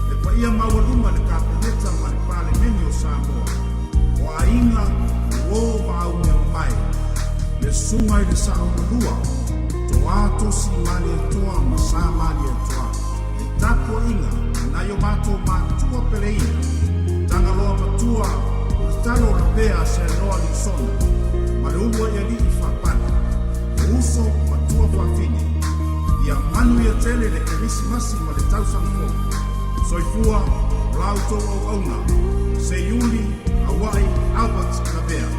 le paia maualuga i le Kapeneta ma le Palemene o Samoa, o aiga, uo ma auga mamae, le Susuga i le Saololua, Toa Tosi Malietoa ma Sa Malietoa, le tapuaiga a nai o matou matua peleina, Tagaloa Matua, Ulutalo Lapea Seanoa Lisona, ma le uluai alii Faapale, o uso ma tua faafine. Ia manuia tele le Kerisimasi ma le tausaga fou. Soifua o la outou auauna. Seiuli Auai Albert Lavea.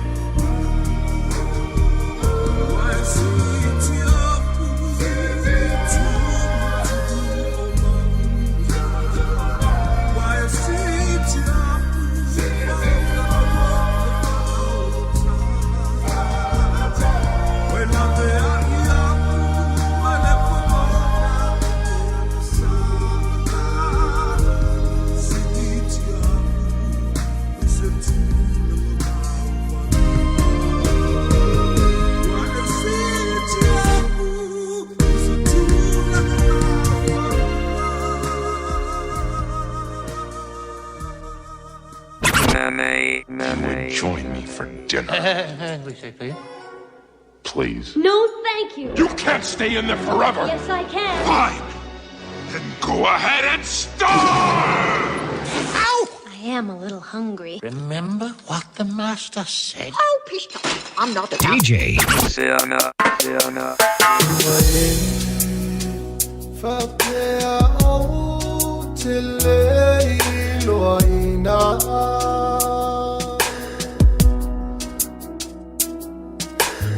You would join me for dinner. Please. No, thank you. You can't stay in there forever. Yes, I can. Fine. Then go ahead and starve! Ow! I am a little hungry. Remember what the master said? Oh, please stop. I'm not a DJ.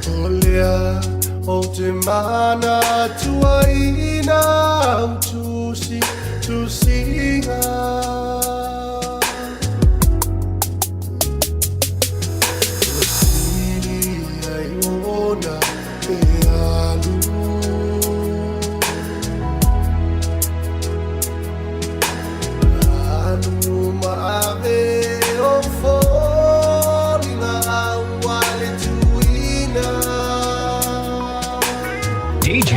O lea o te mana tuaina au tusi tusiga. Ua sili ai ona e alu. Alu maave o foliga ua le tuina. DJ.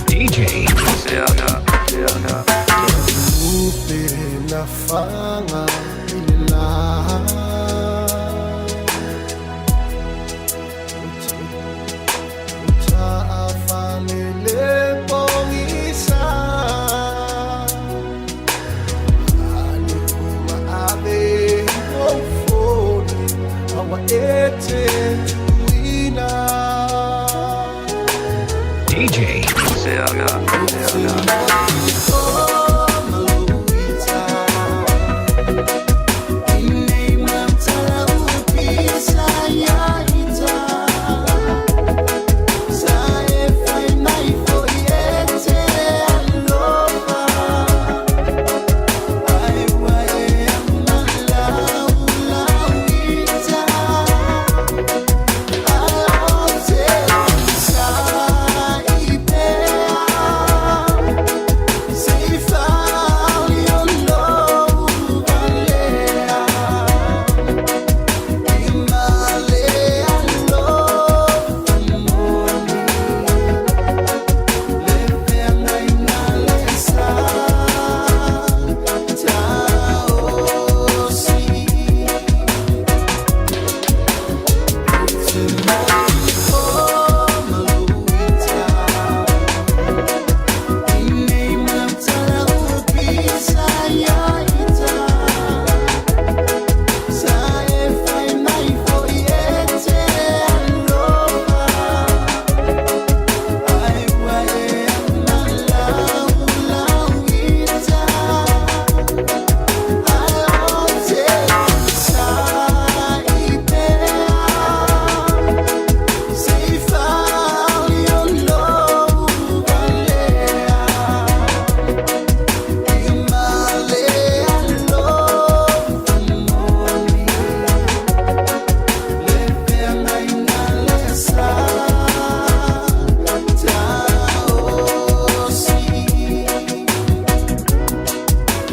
DJ. Upe na fanga i le la. Ta'afale le pogisa. Alu ma'ave o foli aua e te tuina. DJ.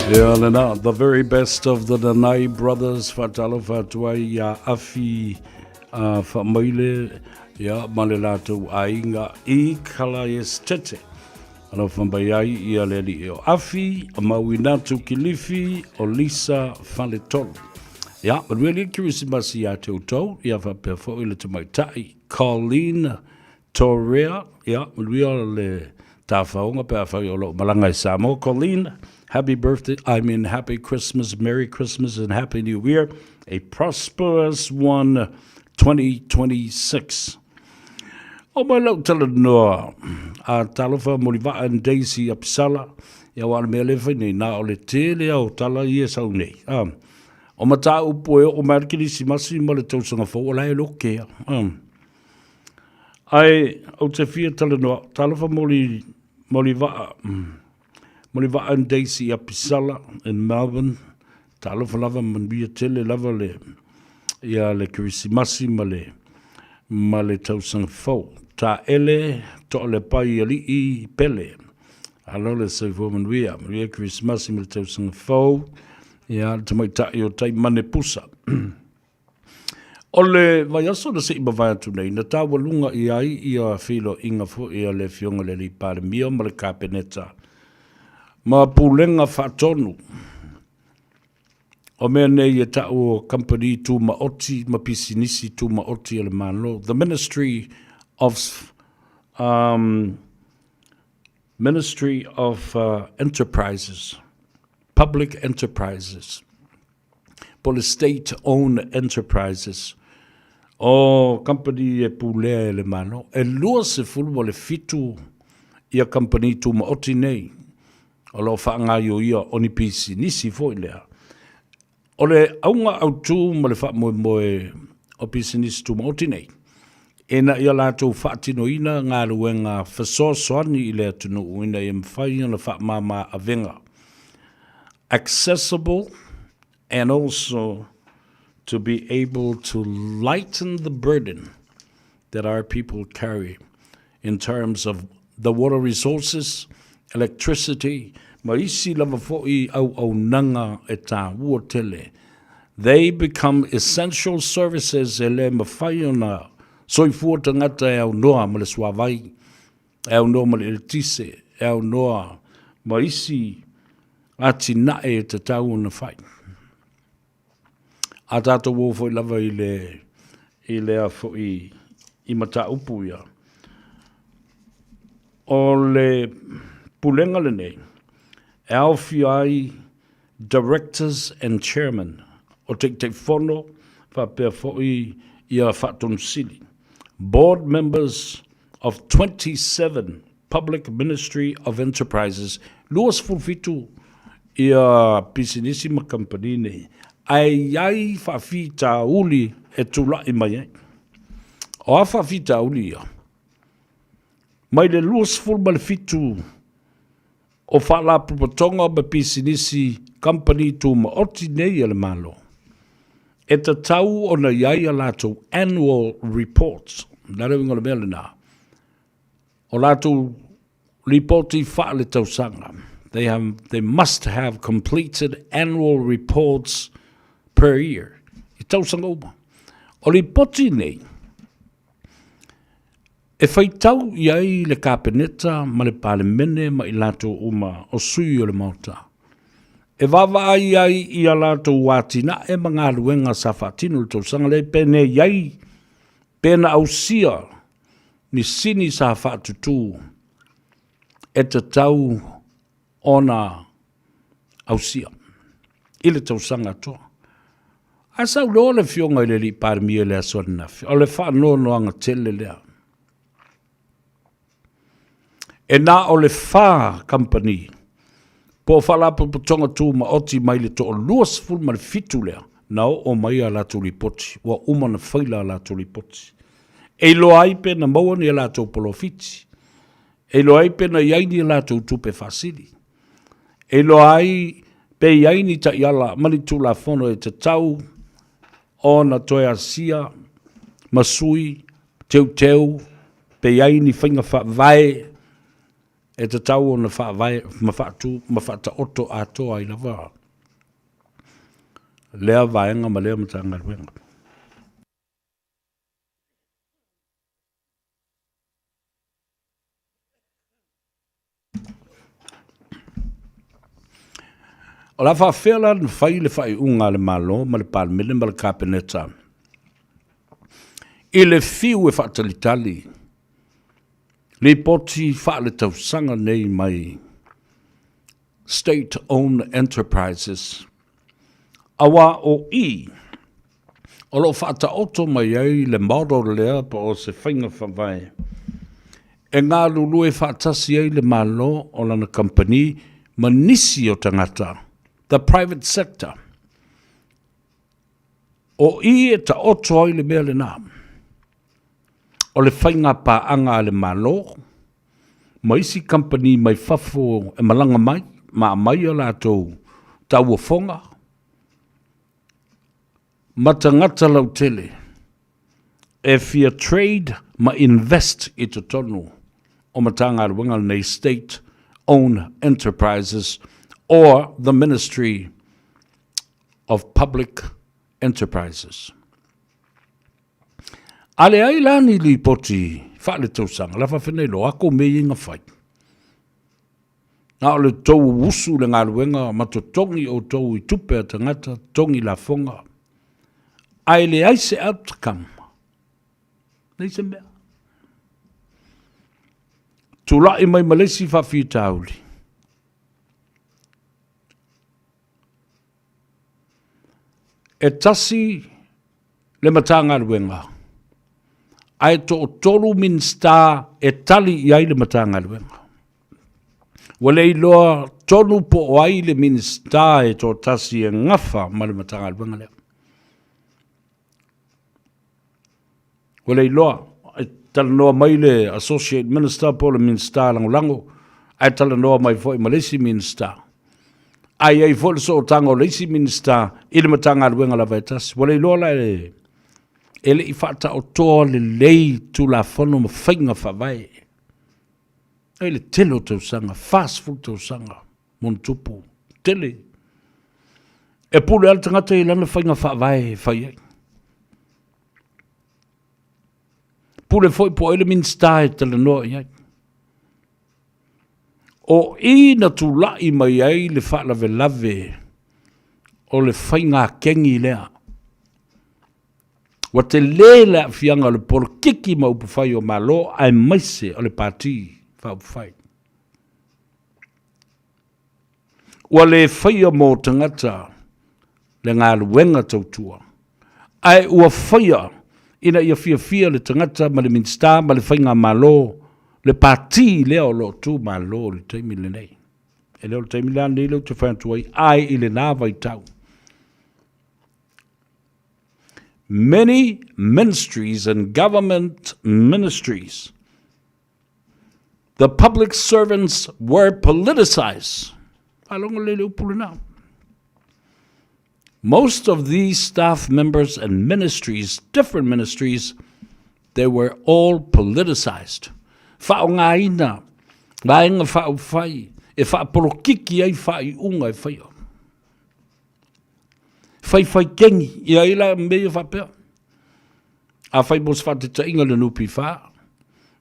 Ia lena, the very best of the Danai Brothers, faatalofa atu ai iā Afi uh, Faamaile, ia, ma le latou aiga i Kalaesetete. Alofa mai ai ia le alii o Afi, o Mauinatu Kilifi, o Lisa Faletolu. Ia, manuia le Kerisimasi iā te outou, ia faapea foi le tamaitai Colleen Torea, ia, manuia le tafaoga pe afai o lo o malaga i Samoa. Colleen, happy birthday, I mean happy Christmas, Merry Christmas and Happy New Year, a prosperous one 2026. O mai lau talanoa a talofa Molivaa and Daisy Apisala, ia aua o le mea lea e fai nei, na o le tele lava o tala ia e sau nei. A, o mataupu e oo mai lava le Kerisimasi ma le tausaga fou, o la e loke lava. A, ae ou te fia talanoa, talofa Moli, Molivaa, Molivaa and Daisy Apisala in Melbourne, Talofa lava manuia tele lava le ia le Kerisimasi ma le ma le tausaga fou. Taele Toalepai Alii Pele. Alo le soifua manuia, manuia Kerisimasi ma le tausaga fou. Ia le tamaitai o Taimane Pusa. O le vaiaso na sei mavae atu nei, na taualuga i ai ia feiloaiga foi a le Afioga i le Alii Palemia ma le Kapeneta ma Pulega Faatonu o mea nei e tau o kamupani tumaoti ma pisinisi tumaoti a le Malo, the Ministry of um, Ministry of uh, Enterprises, Public Enterprises. po o le State Owned Enterprises, o kamupani e pulea e le Malo. E 27 ia kamupani tumaoti nei o lo o faagaioia o ni pisinisi foi lea. O le auga autu ma le faamoemoe o pisinisi tumaoti nei, ina ia latou faatinoina galuega fesoasoani i le atunuu ina ia mafai ona faamama avega accessible and also to be able to lighten the burden that our people carry in terms of the water resources, electricity, ma isi lava foi auaunaga e tāua tele. They become essential services e le mafai ona soifua tagata e aunoa ma le suavai, e aunoa ma le eletise, e aunoa ma isi atinae e tatau ona fai. A tatou o foi lava i le, i lea foi i mataupu ia. O le pulega lenei, e aofia ai Directors and Chairman o Taitaifono faapea foi ia Faatonusili, Board Members of 27 Public Ministry of Enterprises, 27 ia pisinisi ma kamupani nei, ae i ai faafitauli e tulai mai ai. O a faafitauli ia? Mai le 27 o Faalapotopotoga ma Pisinisi Kamupani Tumaoti nei a le Malo, e tatau ona i ai a latou annual reports, o le a le uiga o le mea lena? O latou lipoti faaletausaga, they have, they must have completed annual reports per year, i tausaga uma. O lipoti nei, E faitau i ai le Kapeneta ma le Palemene ma i latou uma o sui o le Maota, e vaavaai ai i a latou atinae ma galuega sa faatino i le tausaga lea penei ai pe na ausia ni sini sa faatutū e tatau ona ausia i le tausaga atoa. Ae saunoa le Afioga i le Alii Palemia i le aso ananafi, o le faanoanoaga tele lea. E na o le fa kamupani po o faalapotopotoga tumaoti mai le toalua 17 lea na oo mai a latou lipoti, ua uma ona faila a latou lipoti. E iloa ai pe na maua ni a latou polofiti, E iloa ai pe na i ai ni a latou tupe faasili. E iloa ai pe i ai ni taiala ma ni Tulafono e tatau ona toe asia ma sui, teuteu, pe i ai ni faiga faavae E tatau ona faavae ma faatu ma faataoto atoa ai lava lea vaega ma lea Matagaluega. O le a faafefea la ona fai le faaiuga a le Malo ma le Palemene ma le Kapeneta i le fiu e faatalitali lipoti faaletausaga nei mai State Owned Enterprises, aua o i o lo o faataoto mai ai le model lea po o se faiga faavae e galulue faatasi ai le Malo o lana kamupani ma nisi o tagata, the private sector. O i e taoto ai le mea lena, o le faiga paaga a le Malo ma isi kamupani mai fafo e malaga mai ma aumai a latou tauofoga ma tagata lautele e fia trade ma invest i totonu o Matagaluega nei State Owned Enterprises or the Ministry of Public Enterprises. A leai la ni lipoti faaletausaga, la faafenei loa ako mea ia na fai. Na o le tou usu i le galuega ma totogi outou i tupe a tagata, totogi lafoga, ae leai se outcome, leai se mea. Tulai mai ma le isi faafitauli. E tasi le Matagaluega, ae toatolu Minisita e tali i ai le Matagaluega. Ua le iloa tonu po o ai le Minisita e toatasi e gafa ma le Matagaluega lea. Ua le iloa, e talanoa mai le Associate Minister po o le Minisita Lagolago, ae talanoa mai foi ma le isi Minisita. Ae i ai foi le sootaga o le isi Minisita i le Matagaluega lava e tasi. Ua le iloa la e, e le i faataotoa lelei Tulafono ma faiga faavae. E le tele o tausaga, 40 tausaga monitupu, tele. E pule lava le tagata i lana faiga faavae e fai ai. Pule foi po o ai le Minisita e talanoa i ai. O i na tulai mai ai le faalavelave o le faiga kegi lea. Ua tele le aafiaga o le polokiki ma upufai o Malo aemaise o le Pati Faaupufai. Ua le faia mo tagata le galuega tautua, ae ua faia ina ia fiafia le tagata ma le Minisita ma le Faigamalo, le Pati lea o lo o tu malo i le taimi lenei. E le o le taimi la lenei lea ou te fai atu ai, ae i lena vaitau. Many ministries and government ministries The public servants were politicized. Faalogo lelei le upu lena. Most of these staff members and ministries, different ministries, they were all politicized. Faaaogaina vaega faaupufai e faapolokiki ai faaiuga e faia. Faifai kengi, ia ai la mea ia faapea. Afai mo se faataitaiga le NPF,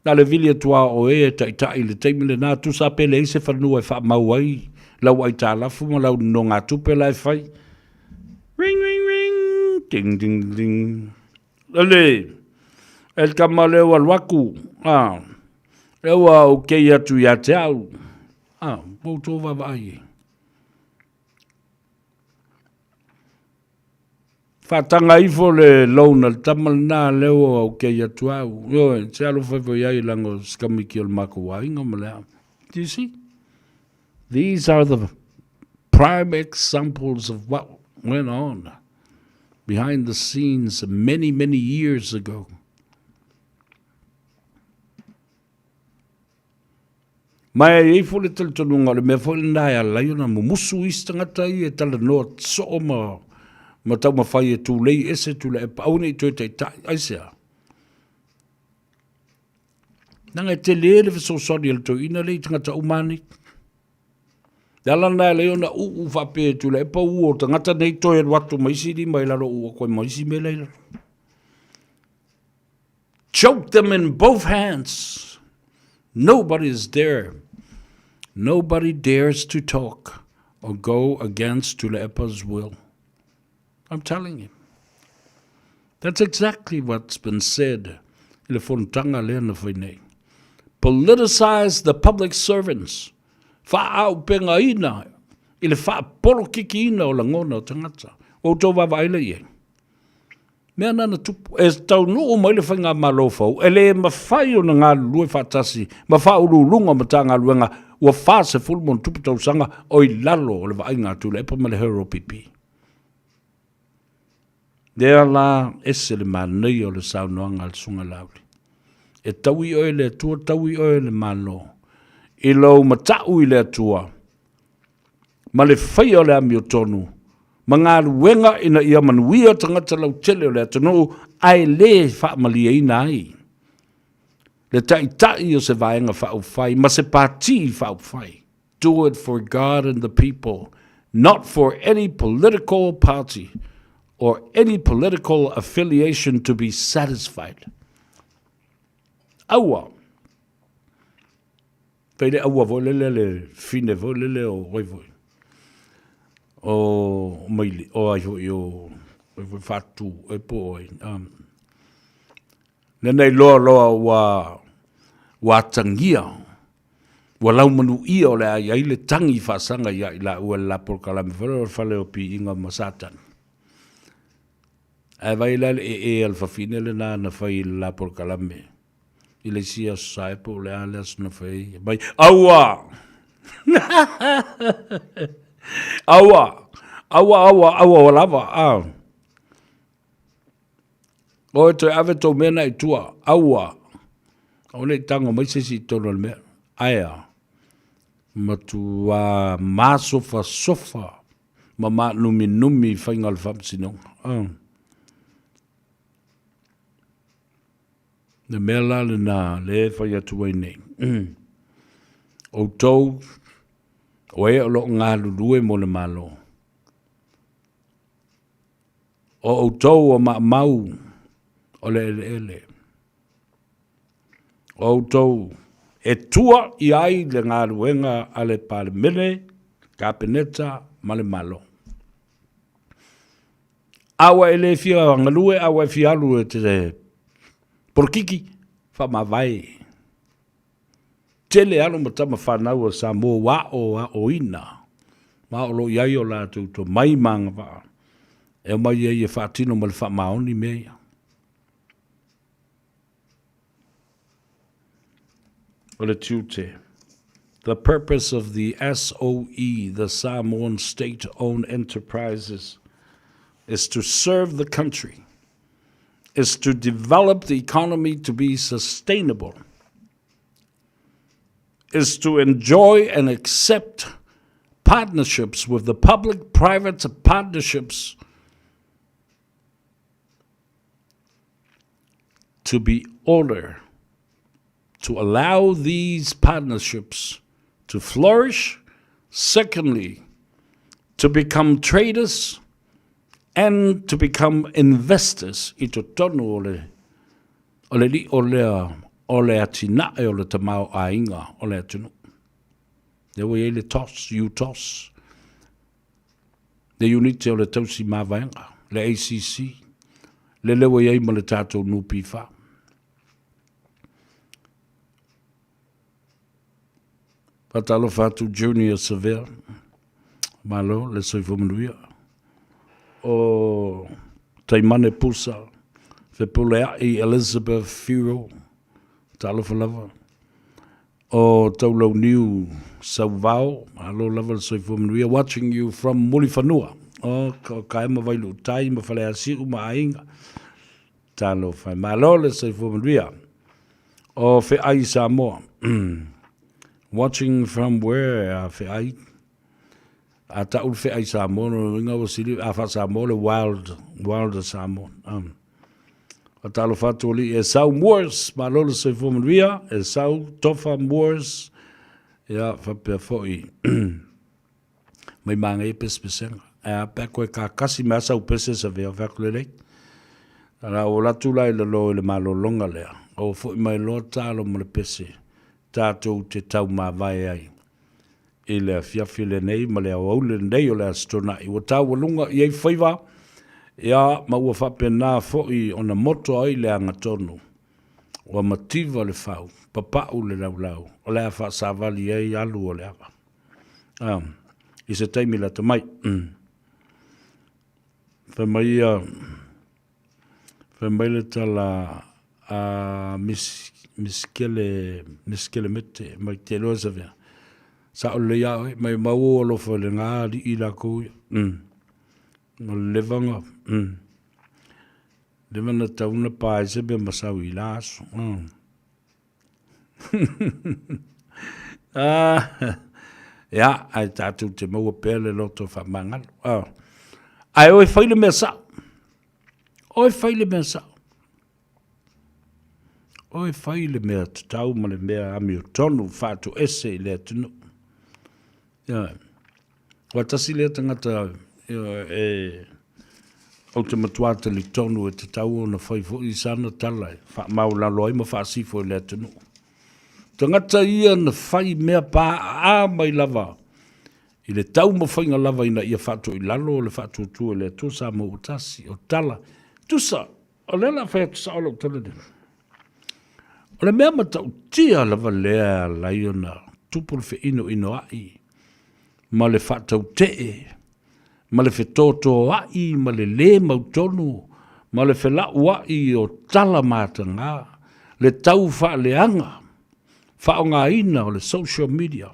na le vili atu lava o oe e taitai i le taimi lena, tusa pe leai se fanua e faamau ai lau aitalafu ma lau nonogatupe la e fai. Ring, ring, ring, ding, ding, ding. Lele, e le tama lea ua alu atu, a, lea ua okei atu ia te au, a, ua outou vaavaai i ai. Faataga ifo le loan a le tama lena lea ua okay atu au. Ioe, se alofa ifo i ai leaga o se tamaiti o le matou aiga ma le a. Do you see? These are the prime examples of what went on behind the scenes many, many years ago. Ma e i ai foi le talitonuga o le mea foi lena e ala ai ona mumusu isi tagata ia e talanoa soo ma ma taumafai e tulei ese Tuilaepa aua ne i toe taitai. Aisea? Leaga e tele le fesoasoani a le toeaina lea i tagata uma lava nei. Le ala lena e ala ai ona uu faapea e Tuilaepa ua o tagata nei toe alu atu ma isi lima i lalo uu atu ai ma isi mea la i lalo. Choke them in both hands. Nobody is there. Nobody dares to talk or go against Tuilaepa's will. I'm telling you. That's exactly what's been said i le fonotaga lea na fai nei. Politicize the public servants. Faaaupegaina i le faapolokikiina o lagona o tagata. Ua outou vaavaai lea i ai. Mea na na tupu. E taunuu mai le faigamalo fou, e le mafai ona galulue faatasi ma faauluuluga o Matagaluega ua 40 ma tausaga o i lalo o le vaaiga a Tuilaepa ma le HROPP. Lea la ese le manaia o le saunoaga a le Susuga Laauli. E taui oe e le Atua, taui oe e le Malo i lou matau i le Atua ma le faia o le amiotonu ma galuega ina ia manuia tagata lautele o le atunuu ae le faamalieina ai le taitai o se vaega faaupufai ma se pati faaupufai. Do it for God and the people, not for any political party or any political affiliation to be satisfied. Aua! Fai le aua foi lele le fine foi lele o ai foi. O maili, o ai foi o ai foi Fatu e po ai. Um, Lena iloa loa ua ua atagia, ua laumanuia o le a i ai le tagi faasaga ia i laua i le la polokalame foi lea o le fale o piiga ma Satani. Ae vai la le ee a le fafine lena na fai i le la polokalame i le isi aso Sae po o le a le aso na fai ai. Mai, aua! Aua! Aua, aua, aua, ua lava, ah. Oe toe ave tou mea na i tua, aua, aua ne i tago mai se isi i totonu o le mea. Ae a? Matua masofasofa ma maanuminumi i faiga o le faamasinoga. Oh. Le mea la lena le e fai atu ai nei. Mm. Outou, o e o lo o galulue mo le Malo. O outou o maamau o le eleele. O outou e tua i ai le galuega a le Palemene, Kapeneta ma le Malo. A ua e le fia galue, a ua e fia alu e te polokiki, faamavae. Tele alo ma tama fanau a Samoa ua aoaoina ma o lo o i ai o latou tomai ma agavaa e omai ai e faatino ma le faamaoni mea ia. O le tiute. The purpose of the SOE, the Samoan State-Owned Enterprises, is to serve the country, is to develop the economy to be sustainable, is to enjoy and accept partnerships with the public-private partnerships to be order to allow these partnerships to flourish. Secondly, to become traders and to become investors i totonu o le o le liʻo lea o le atinae o le tamaoaiga o le atunuu. Lea ua i ai le TOS, UTOS, le Iunite o le Tausi Mavaega, le ACC, lele ua i ai ma le tatou NPF. Faatalofa atu Junior Severe, malo le soifua manuia. O Taimane Pusa, Fepuleai Elizabeth Firo, talofa lava. O Taulauniu Sauvao, malo lava le soifua manuia. Watching you from Mulifanua. O Kaema Vailuutai ma Faleasiu ma Aiga. Talofa e. Malo le soifua manuia. O Feai Samoa. Watching from where a Feai? A ta'u le Feai Samoa, lona uiga ua sili, a faa-Samoa le wild, wild Samoa. Um. Faatalofa atu alii Esau Moores, malo le soifua manuia, Esau Tofa Moores, ia faapea foi mai magaia pesepesega. Ae a pe a koe kakasi mai a sau pese sa vea fai atu lelei. Ala ua alu atu la i lalo i le malologa lea, ua foi mai loa talo ma le pese tatou te taumavae ai i le afiafi lenei ma le aoauli lenei o le Aso Toonai. Ua taualuga i ai faiva, ia, ma ua faapena foi ona moto ai le agatonu. Ua mativa le fau, papau le laulau, o le a faasavali ai alu o le ava. Ah, i se taimi lata mai. Mm. Fai mai ia, fai mai le tala a Miss, Miss Kele, Miss Kelemete, mai te iloa sa fea. Sa o lelei a oe, mai mau o alofa i le ngā alii lākou ia. Mm. O le levaga, mm. Leva na tau na pa ai se mea masau i la aso. Mm. ah, ia, ai tātou te maua pea le loto whamangalo. Ah. Ai oe whai le mea sao. Oe whai le mea sao. Oe whai le mea tatau ma le mea amio tonu whaatu ese i le atunu. Ia, ua tasi lea tagata e ou te matua talitonu e tatau ona fai foi sana tala e faamaualalo ai ma faasifo i le atunuu. Tagata ia na fai mea paaa mai lava i le taumafaiga lava ina ia faatoilalo le faatuatua i le Atua Samoa ua tasi. O tala, tusa, o lea o le a fai atu sao lau tala nei. O le mea matautia lava lea e ala ai ona tupu le feinoinoai ma le faatautee ma le fetotoai ma le lē mautonu ma le felauai o tala mataga, le tau faaleaga faaaogaina o le social media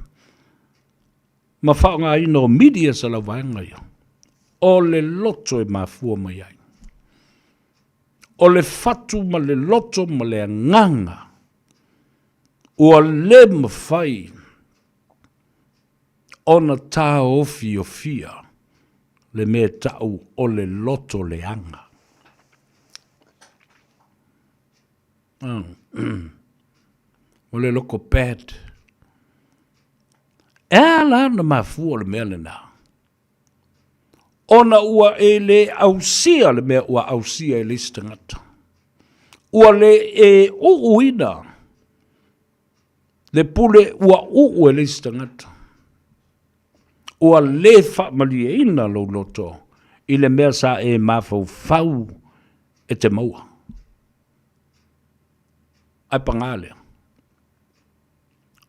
ma faaaogaina o medias a lau vaega ia, o le loto e mafua mai ai. O le fatu ma le loto ma le agaga ua le mafai ona taofiofia le mea e ta'u o le loto leaga. O le loko bad. E a la ona mafua o le mea lena? Ona ua e lē ausia le mea ua ausia e le isi tagata. Ua lē e uuina le pule ua uu e le isi tagata. Ua lē faamalieina lou loto i le mea sa e mafaufau e te maua. Ae pagā lea,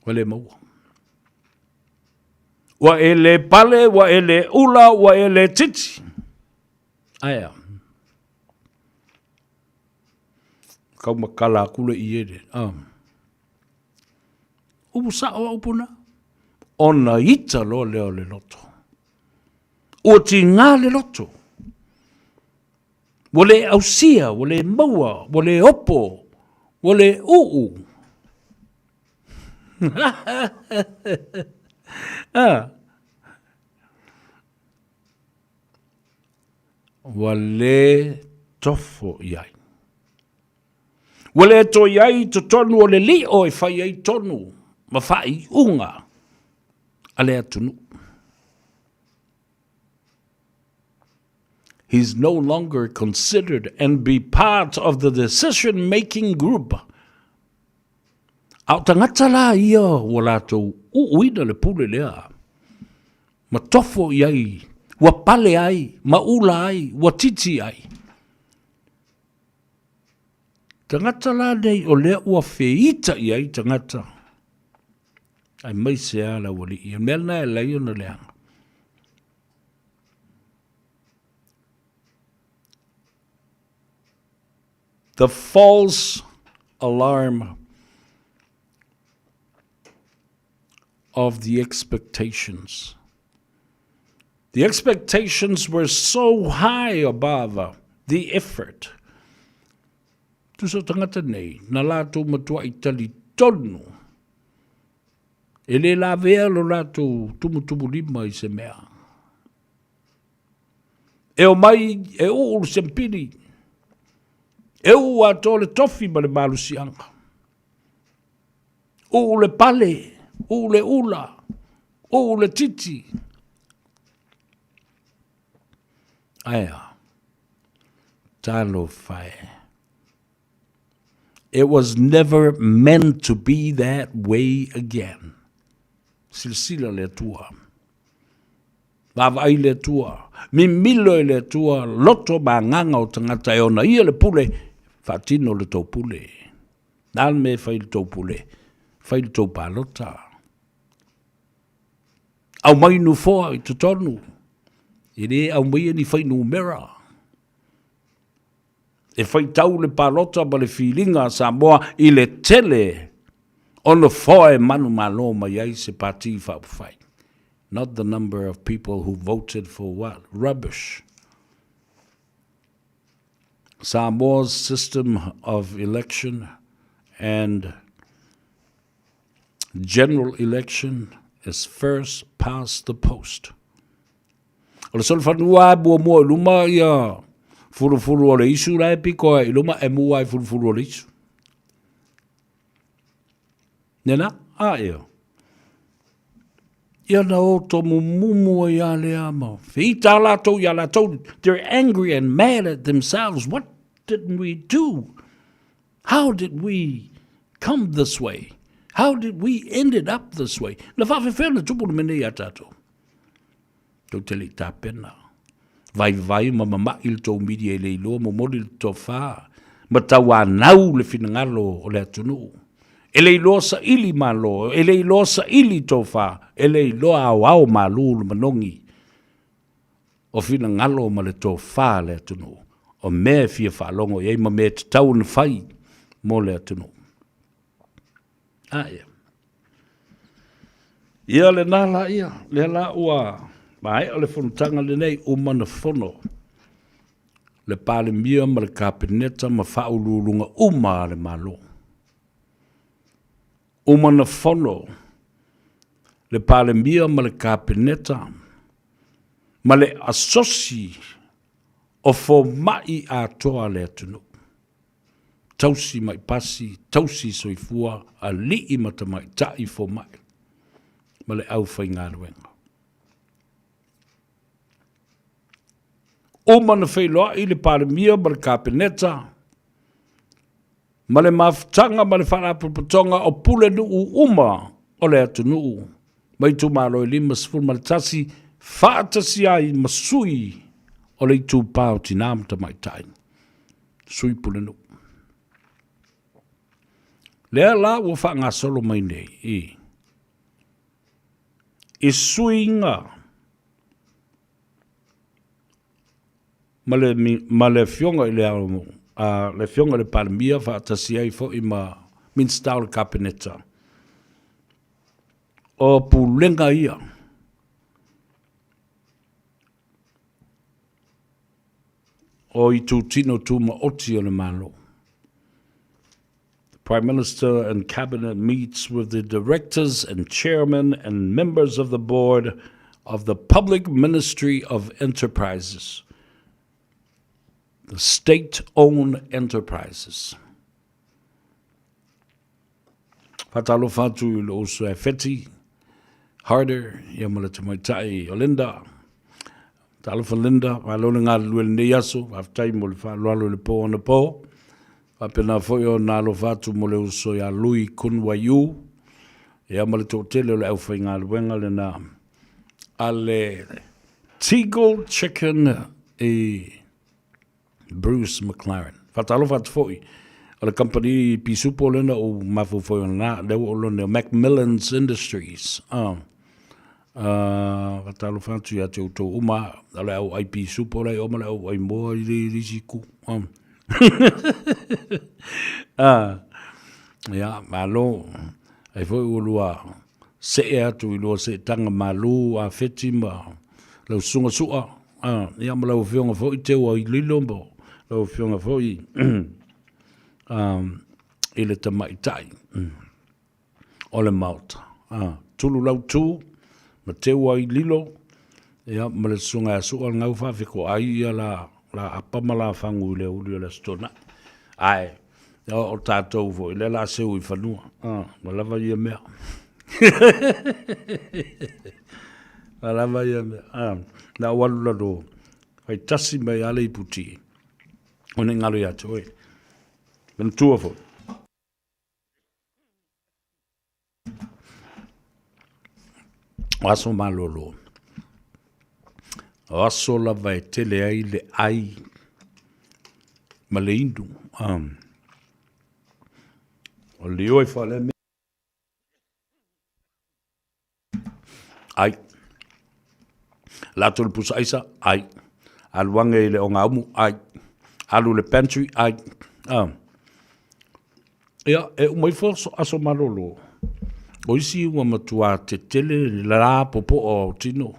ua lē maua. Ua e lē pale, ua e lē ula, ua e lē titi. Ae a? Kaumakala aku le iele. Ah. Upu sao a upu na. Ona ita loa lea o le loto. Ua tigā le loto. Ua le ausia, ua le maua, ua le opo, ua le uu. ah. Ua le tofo i ai. Ua le toe i ai i totonu o le lio e fai ai tonu ma faaiuga a le atunuu. He's no longer considered and be part of the decision making group. A o tagata la ia ua latou uuina le pule lea, ma tofo i ai, ua pale ai, ma ula ai, ua titi ai. Tagata la nei o lea ua feita i ai tagata, aemaise lava le aualii. O le mea lena e ala ai ona leaga. The false alarm of the expectations. The expectations were so high above the effort. Tusa tagata nei, na latou matuai talitonu E le lavea lo latou tumutumulima i se mea. E omai e uu le sempili. E uu atoa le tofi ma le malosiaga. Uu le pale, uu le ula, uu le titi. Ae a? Talofa e. It was never meant to be that way again. Silasila le Atua. Vaavaai le Atua. Mimilo i le Atua, loto ma agaga o tagata e ona ia le pule, faatino le tou pule. Na le mea e fai le tou pule, fai le tou palota. Aumai nofoa i totonu, e le aumaia ni fuainumera. E faitau le palota ma le filiga a Samoa i le tele o nofoa e manumalo mai ai se Pati Faaupufai. Not the number of people who voted for what? Rubbish. Samoa's system of election and general election is first past the post. O le solofanua e muamua i luma ia fulufulu o le isu la e piko ai i luma e mua ai fulufulu o le isu. Nena, a eo. Ia na o to mumumu ai a lea ma feita latou ia latou. They're angry and mad at themselves. What did we do? How did we come this way? How did we ended up this way? Na whaawhewhea na tupu na mene ia tātou. Tou te le i tapena. Vaivai ma mama'i le tou media e le iloa momoli le tofa ma tauanau le finagalo o le atunuu. E le iloa saili malo, e le iloa saili tofa, e le iloa aoao malu le manogi o finagalo ma le tofa a le atunuu. O mea e fia faalogo i ai ma mea e tatau ona fai mo le atunuu. A ia. Ia lena la ia, lea la ua maea le fonotaga lenei, uma na fono le Palemia ma le Kapeneta ma faauluuluga uma a le Malo. Uma na fono le Palemia ma le Kapeneta ma le asosi o fomai atoa a le atunuu. Tausi mai pasi, tausi soifua, alii ma tamaitai fomai ma le aufaigaluega. Uma na feiloai le Palemia ma le Kapeneta ma le mafutaga ma le Faalapotopotoga o Pulenuu uma o le atunuu ma itumalo e 51 faatasi ai ma sui o le Itupa o Tina ma Tamaitai. Sui Pulenuu. Lea la ua faagasolo mai nei i i suiga ma le, ma le afioga i le, a, le afioga i le Palemia faatasi ai foi ma Minista o le Kapeneta. O pulega ia o itutino tumaoti o le Malo. The Prime Minister and Cabinet meets with the directors and chairmen and members of the board of the Public Ministry of Enterprises, the state-owned enterprises. Faatalofa atu i lou uso e Feti Harder, ia ma le tamaitai o Linda. Talofa Linda, malo le galulue i lenei aso, faafetai mo le faaaloalo i le po anapo. Faapena foi ona alofa atu mo le uso ia Lui Kun Waiu, ia ma le toatele o le aufaigaluega lena a le Teagle Chicken i Bruce McLaren. Faatalofa atu foi o le kamupani pisupo lena o mafaufau ona na, lea ua ou lone o Macmillans Industries. Faatalofa atu ia te outou uma, o le au ai pisupo la i o ma le au ai moa i le isi ku. Ia, malo. Ai foi ua lua see atu i lua seetaga malu a Feti ma lau susuga Sua, ia ma lau Afioga foi Teu Aililo ma lau Afioga foi i le tamaitai o le Maota. Tulu Lautu ma Teu Aililo, ia ma le susuga ia Sua Gau Faafeko ai ia la la apa ma la fagu i le uli o le Aso Toonai. Ae, o tatou foi, lea la seu i fanua. Ah, ua lava ia mea. Ua lava ia mea. Ah, na ou alu lalo, fai tasi mai lava le iputi, o ne i galo ia te oe. Manatua foi. O aso malolo, o aso lava e tele ai le ai ma le inu. Um, o le ioe faalea mea. Ai. Latou le pusa aisa, ai. Alu age i le ogaumu, ai. Alu i le pantry, ai. Ah. Ia, e uma ifo aso malolo. O isi ua matua tetele le la popoa o tino.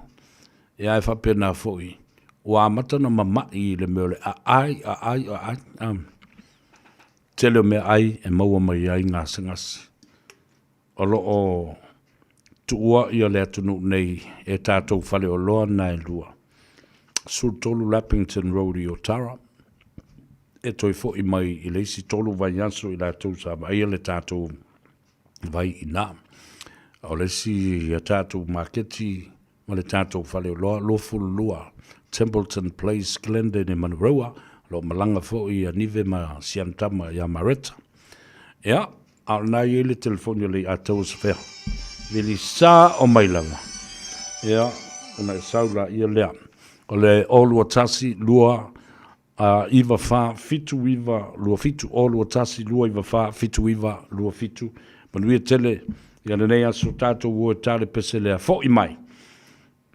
Ia, e faapena foi, ua amata ona mama'i i le mea o le aai, aai, aai. Ah. Tele o meaai e maua mai ai gasegase. O lo o tuua ia le atunuu nei e tatou faleoloa na e lua, 13 Leppington Road i Otara, e toe foi mai i le isi tolu vaiaso i latou sa vaaia le tatou vai i ina. O le isi a tatou maketi ma le tatou faleoloa, 22 Templeton Place, Glendon e Manurewa, o lo o malaga foi ia Nive ma si ana tama ia Mareta. Ia, a o lena e i ai le telefoni o Leiataua Safea. Vili sao mai lava. Ia, ona e sau laia lea. O le 021 2 9 4 7 9 2 7, 021 2 9 4 7 9 2 7. Manuia tele ia lenei aso tatou o e ta le pese lea. Foi mai.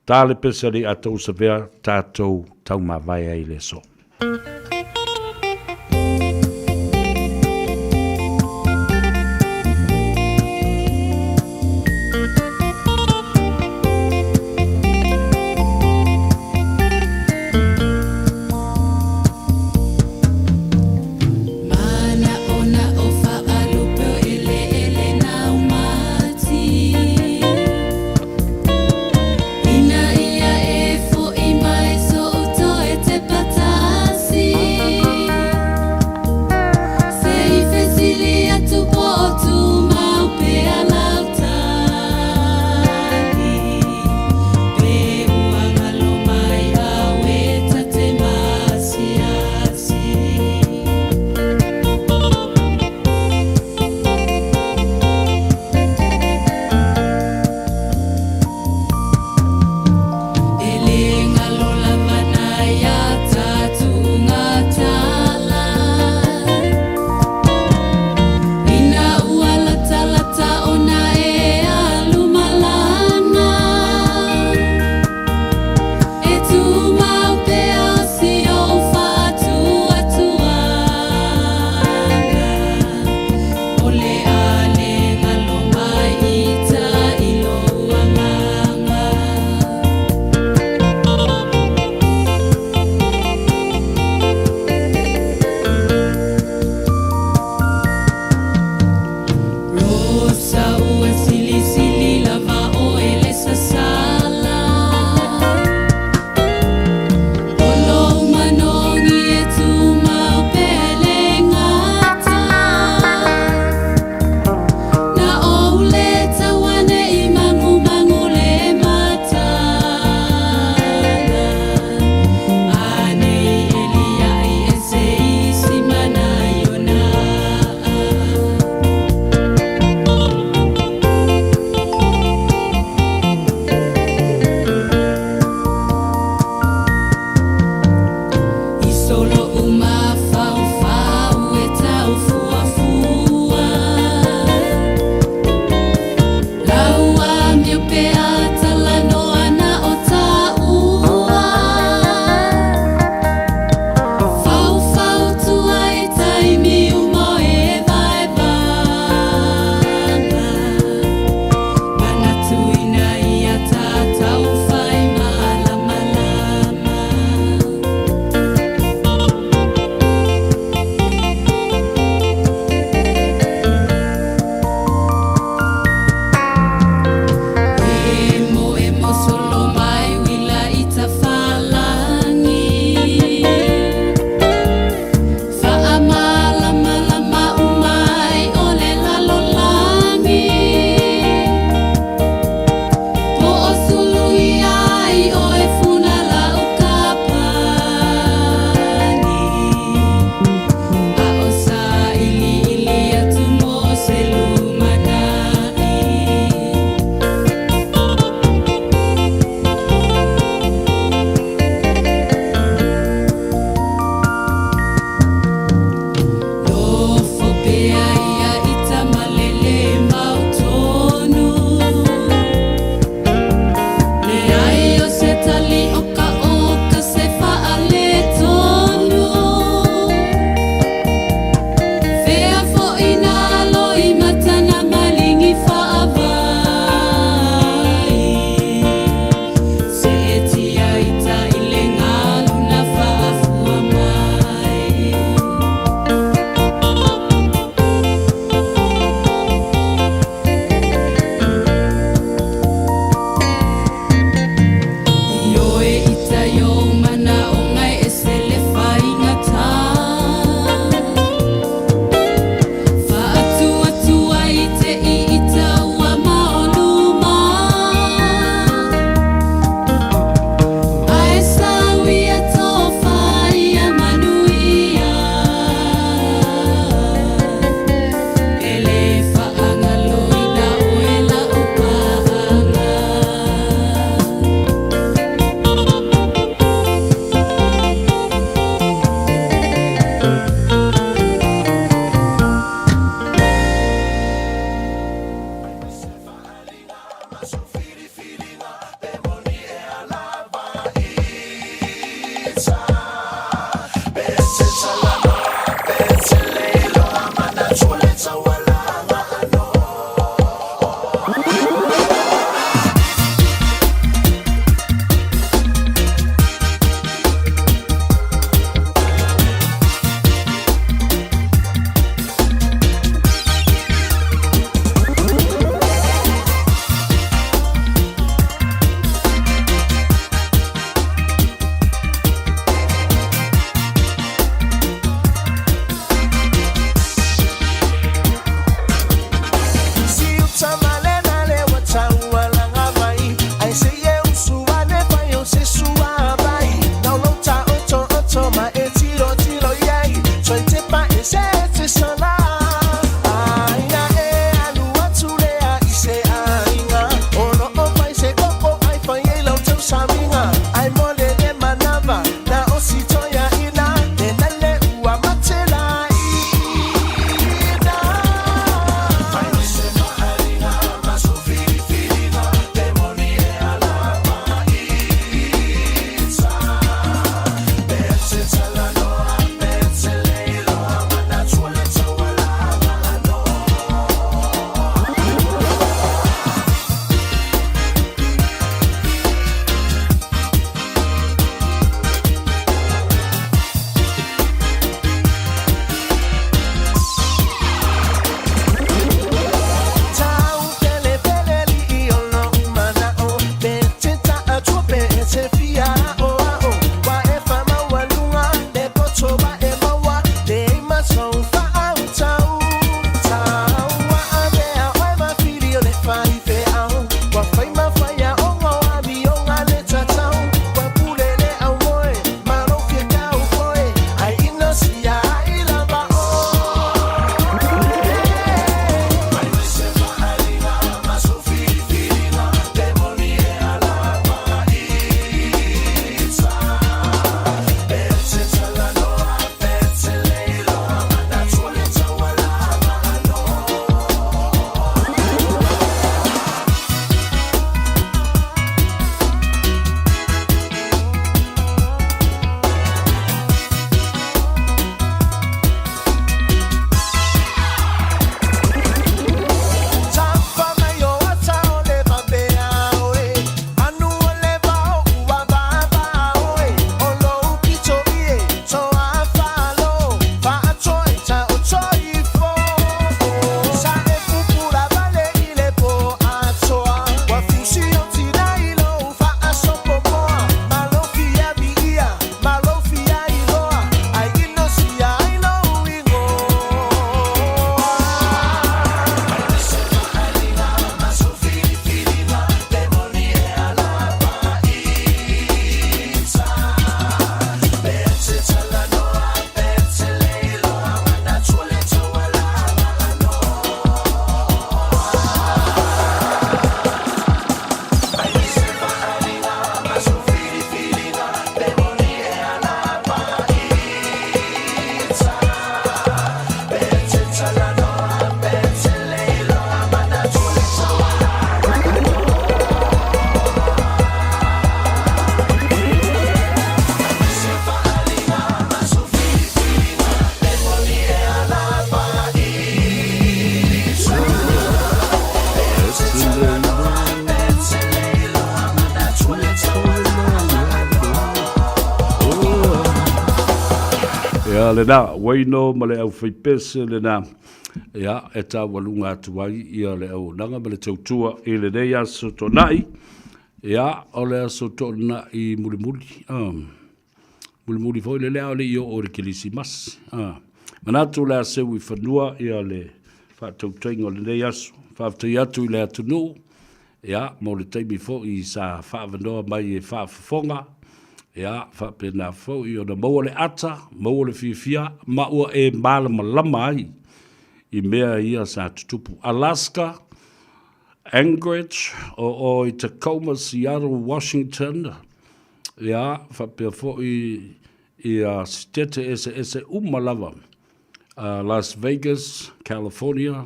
Ta le pese a Leiataua Safea, tatou taumavae ai i le aso. Ina ia e fo'i mai so'u toe te patasi. Ia lena, Waino ma le aufaipese lena, ia, e taualuga atu ai ia le auaunaga ma le tautua i lenei aso Toonai. Ia, o le aso Toonai mulimuli, mulimuli foi lele a o le i oo i le Kerisimasi. Manatu o le a seu i fanua ia le faatautaiga o lenei aso. Faafetai atu i le atunuu, ia, mo le taimi foi sa faaavanoa mai e faafofoga, ia, faapena foi ona maua le ata, maua le fiafia, ma ua e malamalama ai i mea ia sa tutupu. Alaska, Anchorage, o o i Tacoma, Seattle, Washington, ia, faapea foi ia sitete eseese uma lava Las Vegas, California,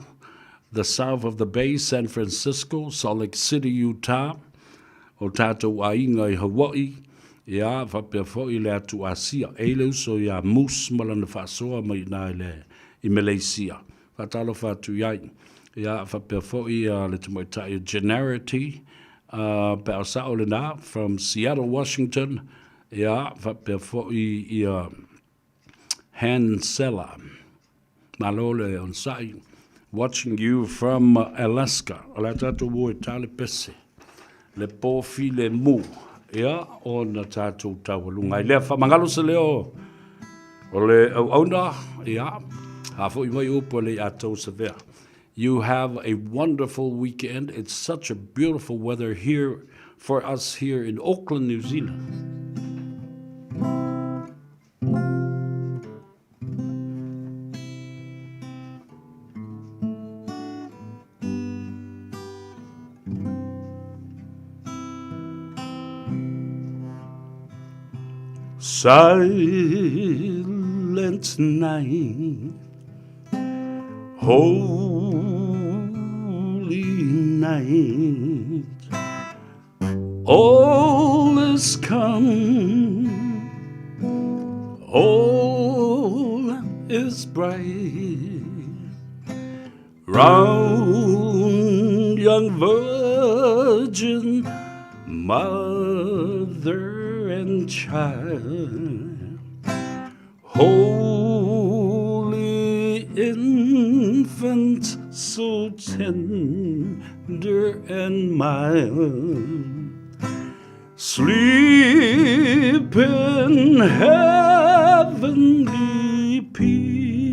the south of the bay, San Francisco, Salt Lake City, Utah, o tātou aiga i Hawaii, ia, faapea foi le atu Asia. E i le uso ia Moose ma lana faasoa mai ina i le i Malaysia. Faatalofa atu i ai. Ia, faapea foi ia le tamaitai o Generity, pe a sao lena, from Seattle, Washington, ia, faapea foi ia Hansela. Malo le onosai. Watching you from Alaska. O le a tatou o e ta le pese. Le pofi le mu. Ia, ona tatou taualuga ai lea. Faamagalo se leo o le auauna. Ia, a foi mai upu a le Iatou Savea. You have a wonderful weekend. It's such a beautiful weather here for us here in Auckland, New Zealand. Silent night, holy night, all is calm, all is bright. Round young virgin, mother and child, holy infant, so tender and mild. Sleep in heavenly peace.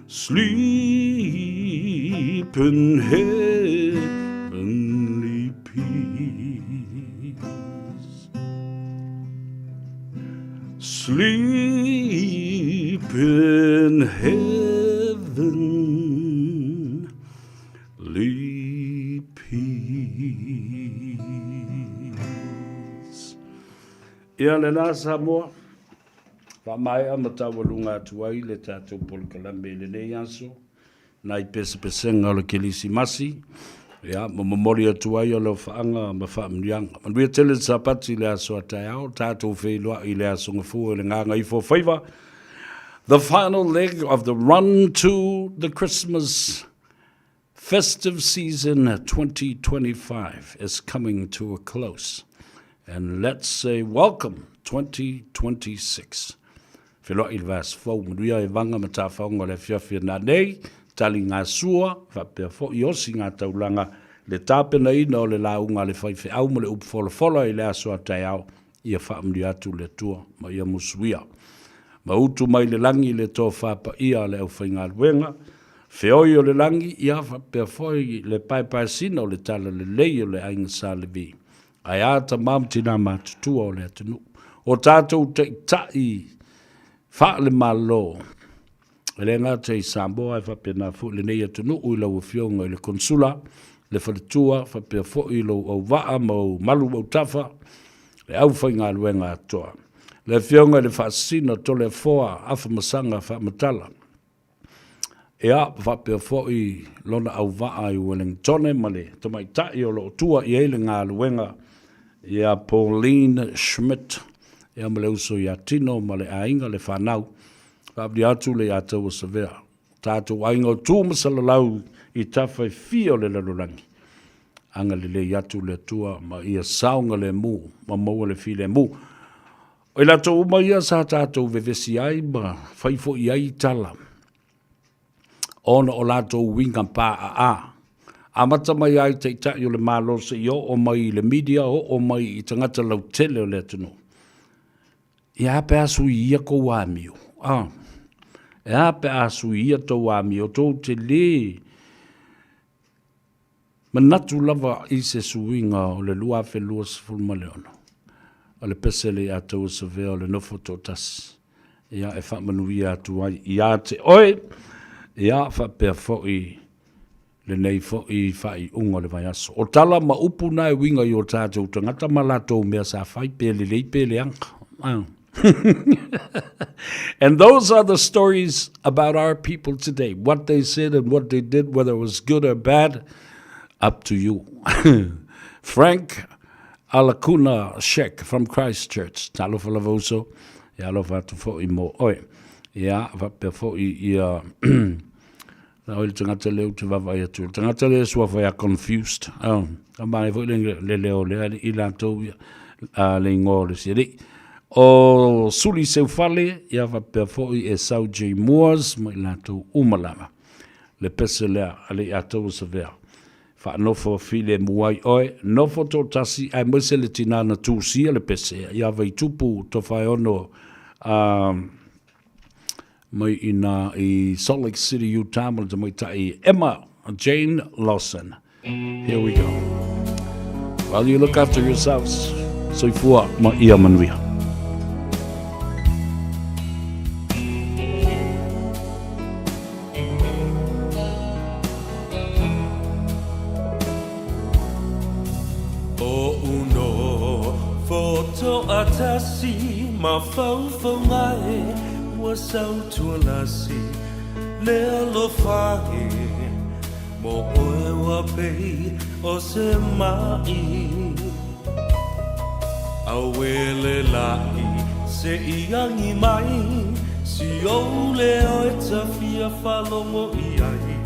Sleep in heavenly peace. Sleep in heavenly peace. Ia le la Samoa, faamaea ma taualuga atu ai le tatou polokalame i lenei aso, nai pesepesega o le Kerisimasi, ia, ma momoli atu ai alofaaga ma faamanuiaga. Manuia tele le Sapati i le aso a taeao, tatou feiloai i le aso Gafua i le Gagaifo Faiva. The final leg of the run to the Christmas festive season 2025 is coming to a close. And let's say welcome 2026. Feloai le vaiaso fou, manuia e vanga ma tafaoga o le afiafi a nanei, tali ngā sua, faapea foi osi ngā taulaga, le tapenaina o le lauga a le faifeau ma le upu folafola i le aso a taeao, ia faamanuia atu le Atua ma ia musuia. Ma utu mai le lagi le tofa paia a le aufaigaluega, feoi o le lagi, ia faapea foi le paepaesina o le talalelei o le aiga Sa Levi. Ae a tama ma tinā matutua o le atunuu. O tātou taitai faale-Malo, e le gata i Samoa ae faapena foi lenei atunuu i lau Afioga i le Konsula, le faletua, faapea foi lou auvaa ma ou malu autafa, le aufaigaluega atoa. Le Afioga i le Faasisina Toleafoa Afamasaga Faamatala, ia, faapea foi lona auvaa i Ueligitone ma le tamaitai o lo o tua i ai le galuega ia Pauline Schmidt, ia ma le uso ia Tino ma le aiga, le fanau. Faaalia atu le ia Taua Savea, tatou aiga o Tu ma Salalau i tafa e fia o le lalolagi. Agalelei atu le Atua ma ia saogalemu ma maua le filemu. O i latou uma ia sa tatou vevesi ai ma fai foi i ai tala, ona o latou uiga paaa. Amata mai ai Taitai o le Malo seia oo mai i le media, oo mai i tagata lautele o le atunuu. E a pe a suia tou amio? Ah. E a pe a suia tou amio? Tou te lē manatu lava i se suiga o le 2026. O le pese le ia taua savea o le nofo toatasi. Ia e faamanuia atu ai ia te oe. Ia faapea foi lenei foi faaiuga o le vaiaso. O tala ma upu na e uiga i o tatou tagata ma latou mea sa fai, pe lelei pe leaga. Ah. And those are the stories about our people today. What they said and what they did, whether it was good or bad, up to you. Frank Alakuna Sheck from Christchurch. Talofa lava uso. Ia alofa atu foi mo oe. Ia, faapea foi ia... Na oi le tagata lea ou te vaavaai atu. Le tagata lea e suafa ia Confused. Oh, ka manaia foi le, le leo o lea i latou ia, le igoa o le isi alii. O Suli Seufale, ia faapea foi Esau J. Moores ma i latou uma lava. Le pese lea a le ia taua savea. Faanofo filemu ai oe, nofo toatasi aemaise le tina na tusia le pese ia Vaitupu Tofaeono mai i nā i Salt Lake City, Utah ma le tamaitai Emma Jane Lawson. Here we go. Well, you look after yourselves. Soifua ma ia manuia. O uno fotoatasi mafaufauga e ua sautualasi le alofa e mo oe ua pei o se ma'i Auele la'i se i agi mai si ou leo e tafia faalogo i ai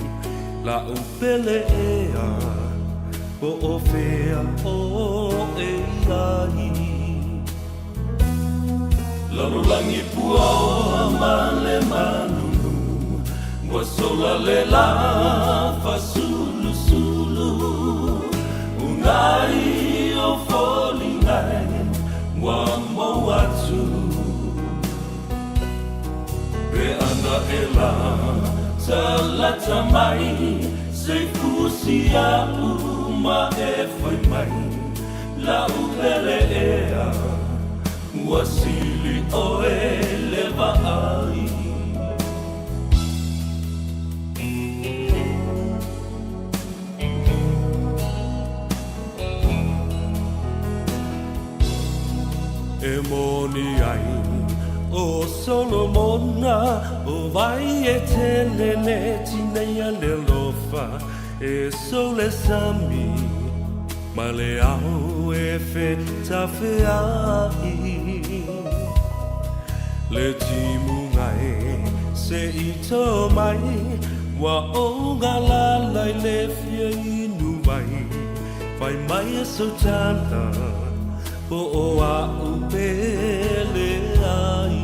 La'u pele ea po o fea oe i ai. Lalolagi puaoa ma le malulu ua sola le la fasulusulu Unai o foliga e ua mou atu Pe ana e la talata mai Se fusi a'u ma e fai mai La'u pele ea ua sili ʻoe le vaai. E moni ai ʻo Solomona, ʻO wai e tele le tineia le alofa e sou le sami ma le ao e fetafeaʻi Le timuga e se i tō mai Ua ou galala i le fia inu wai Fai mai e sou tala po o a'u pele ai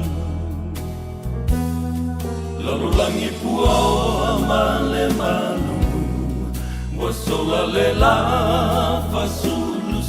Lalolagi puaoa ma le malulu Ua sola le la fasulusulu.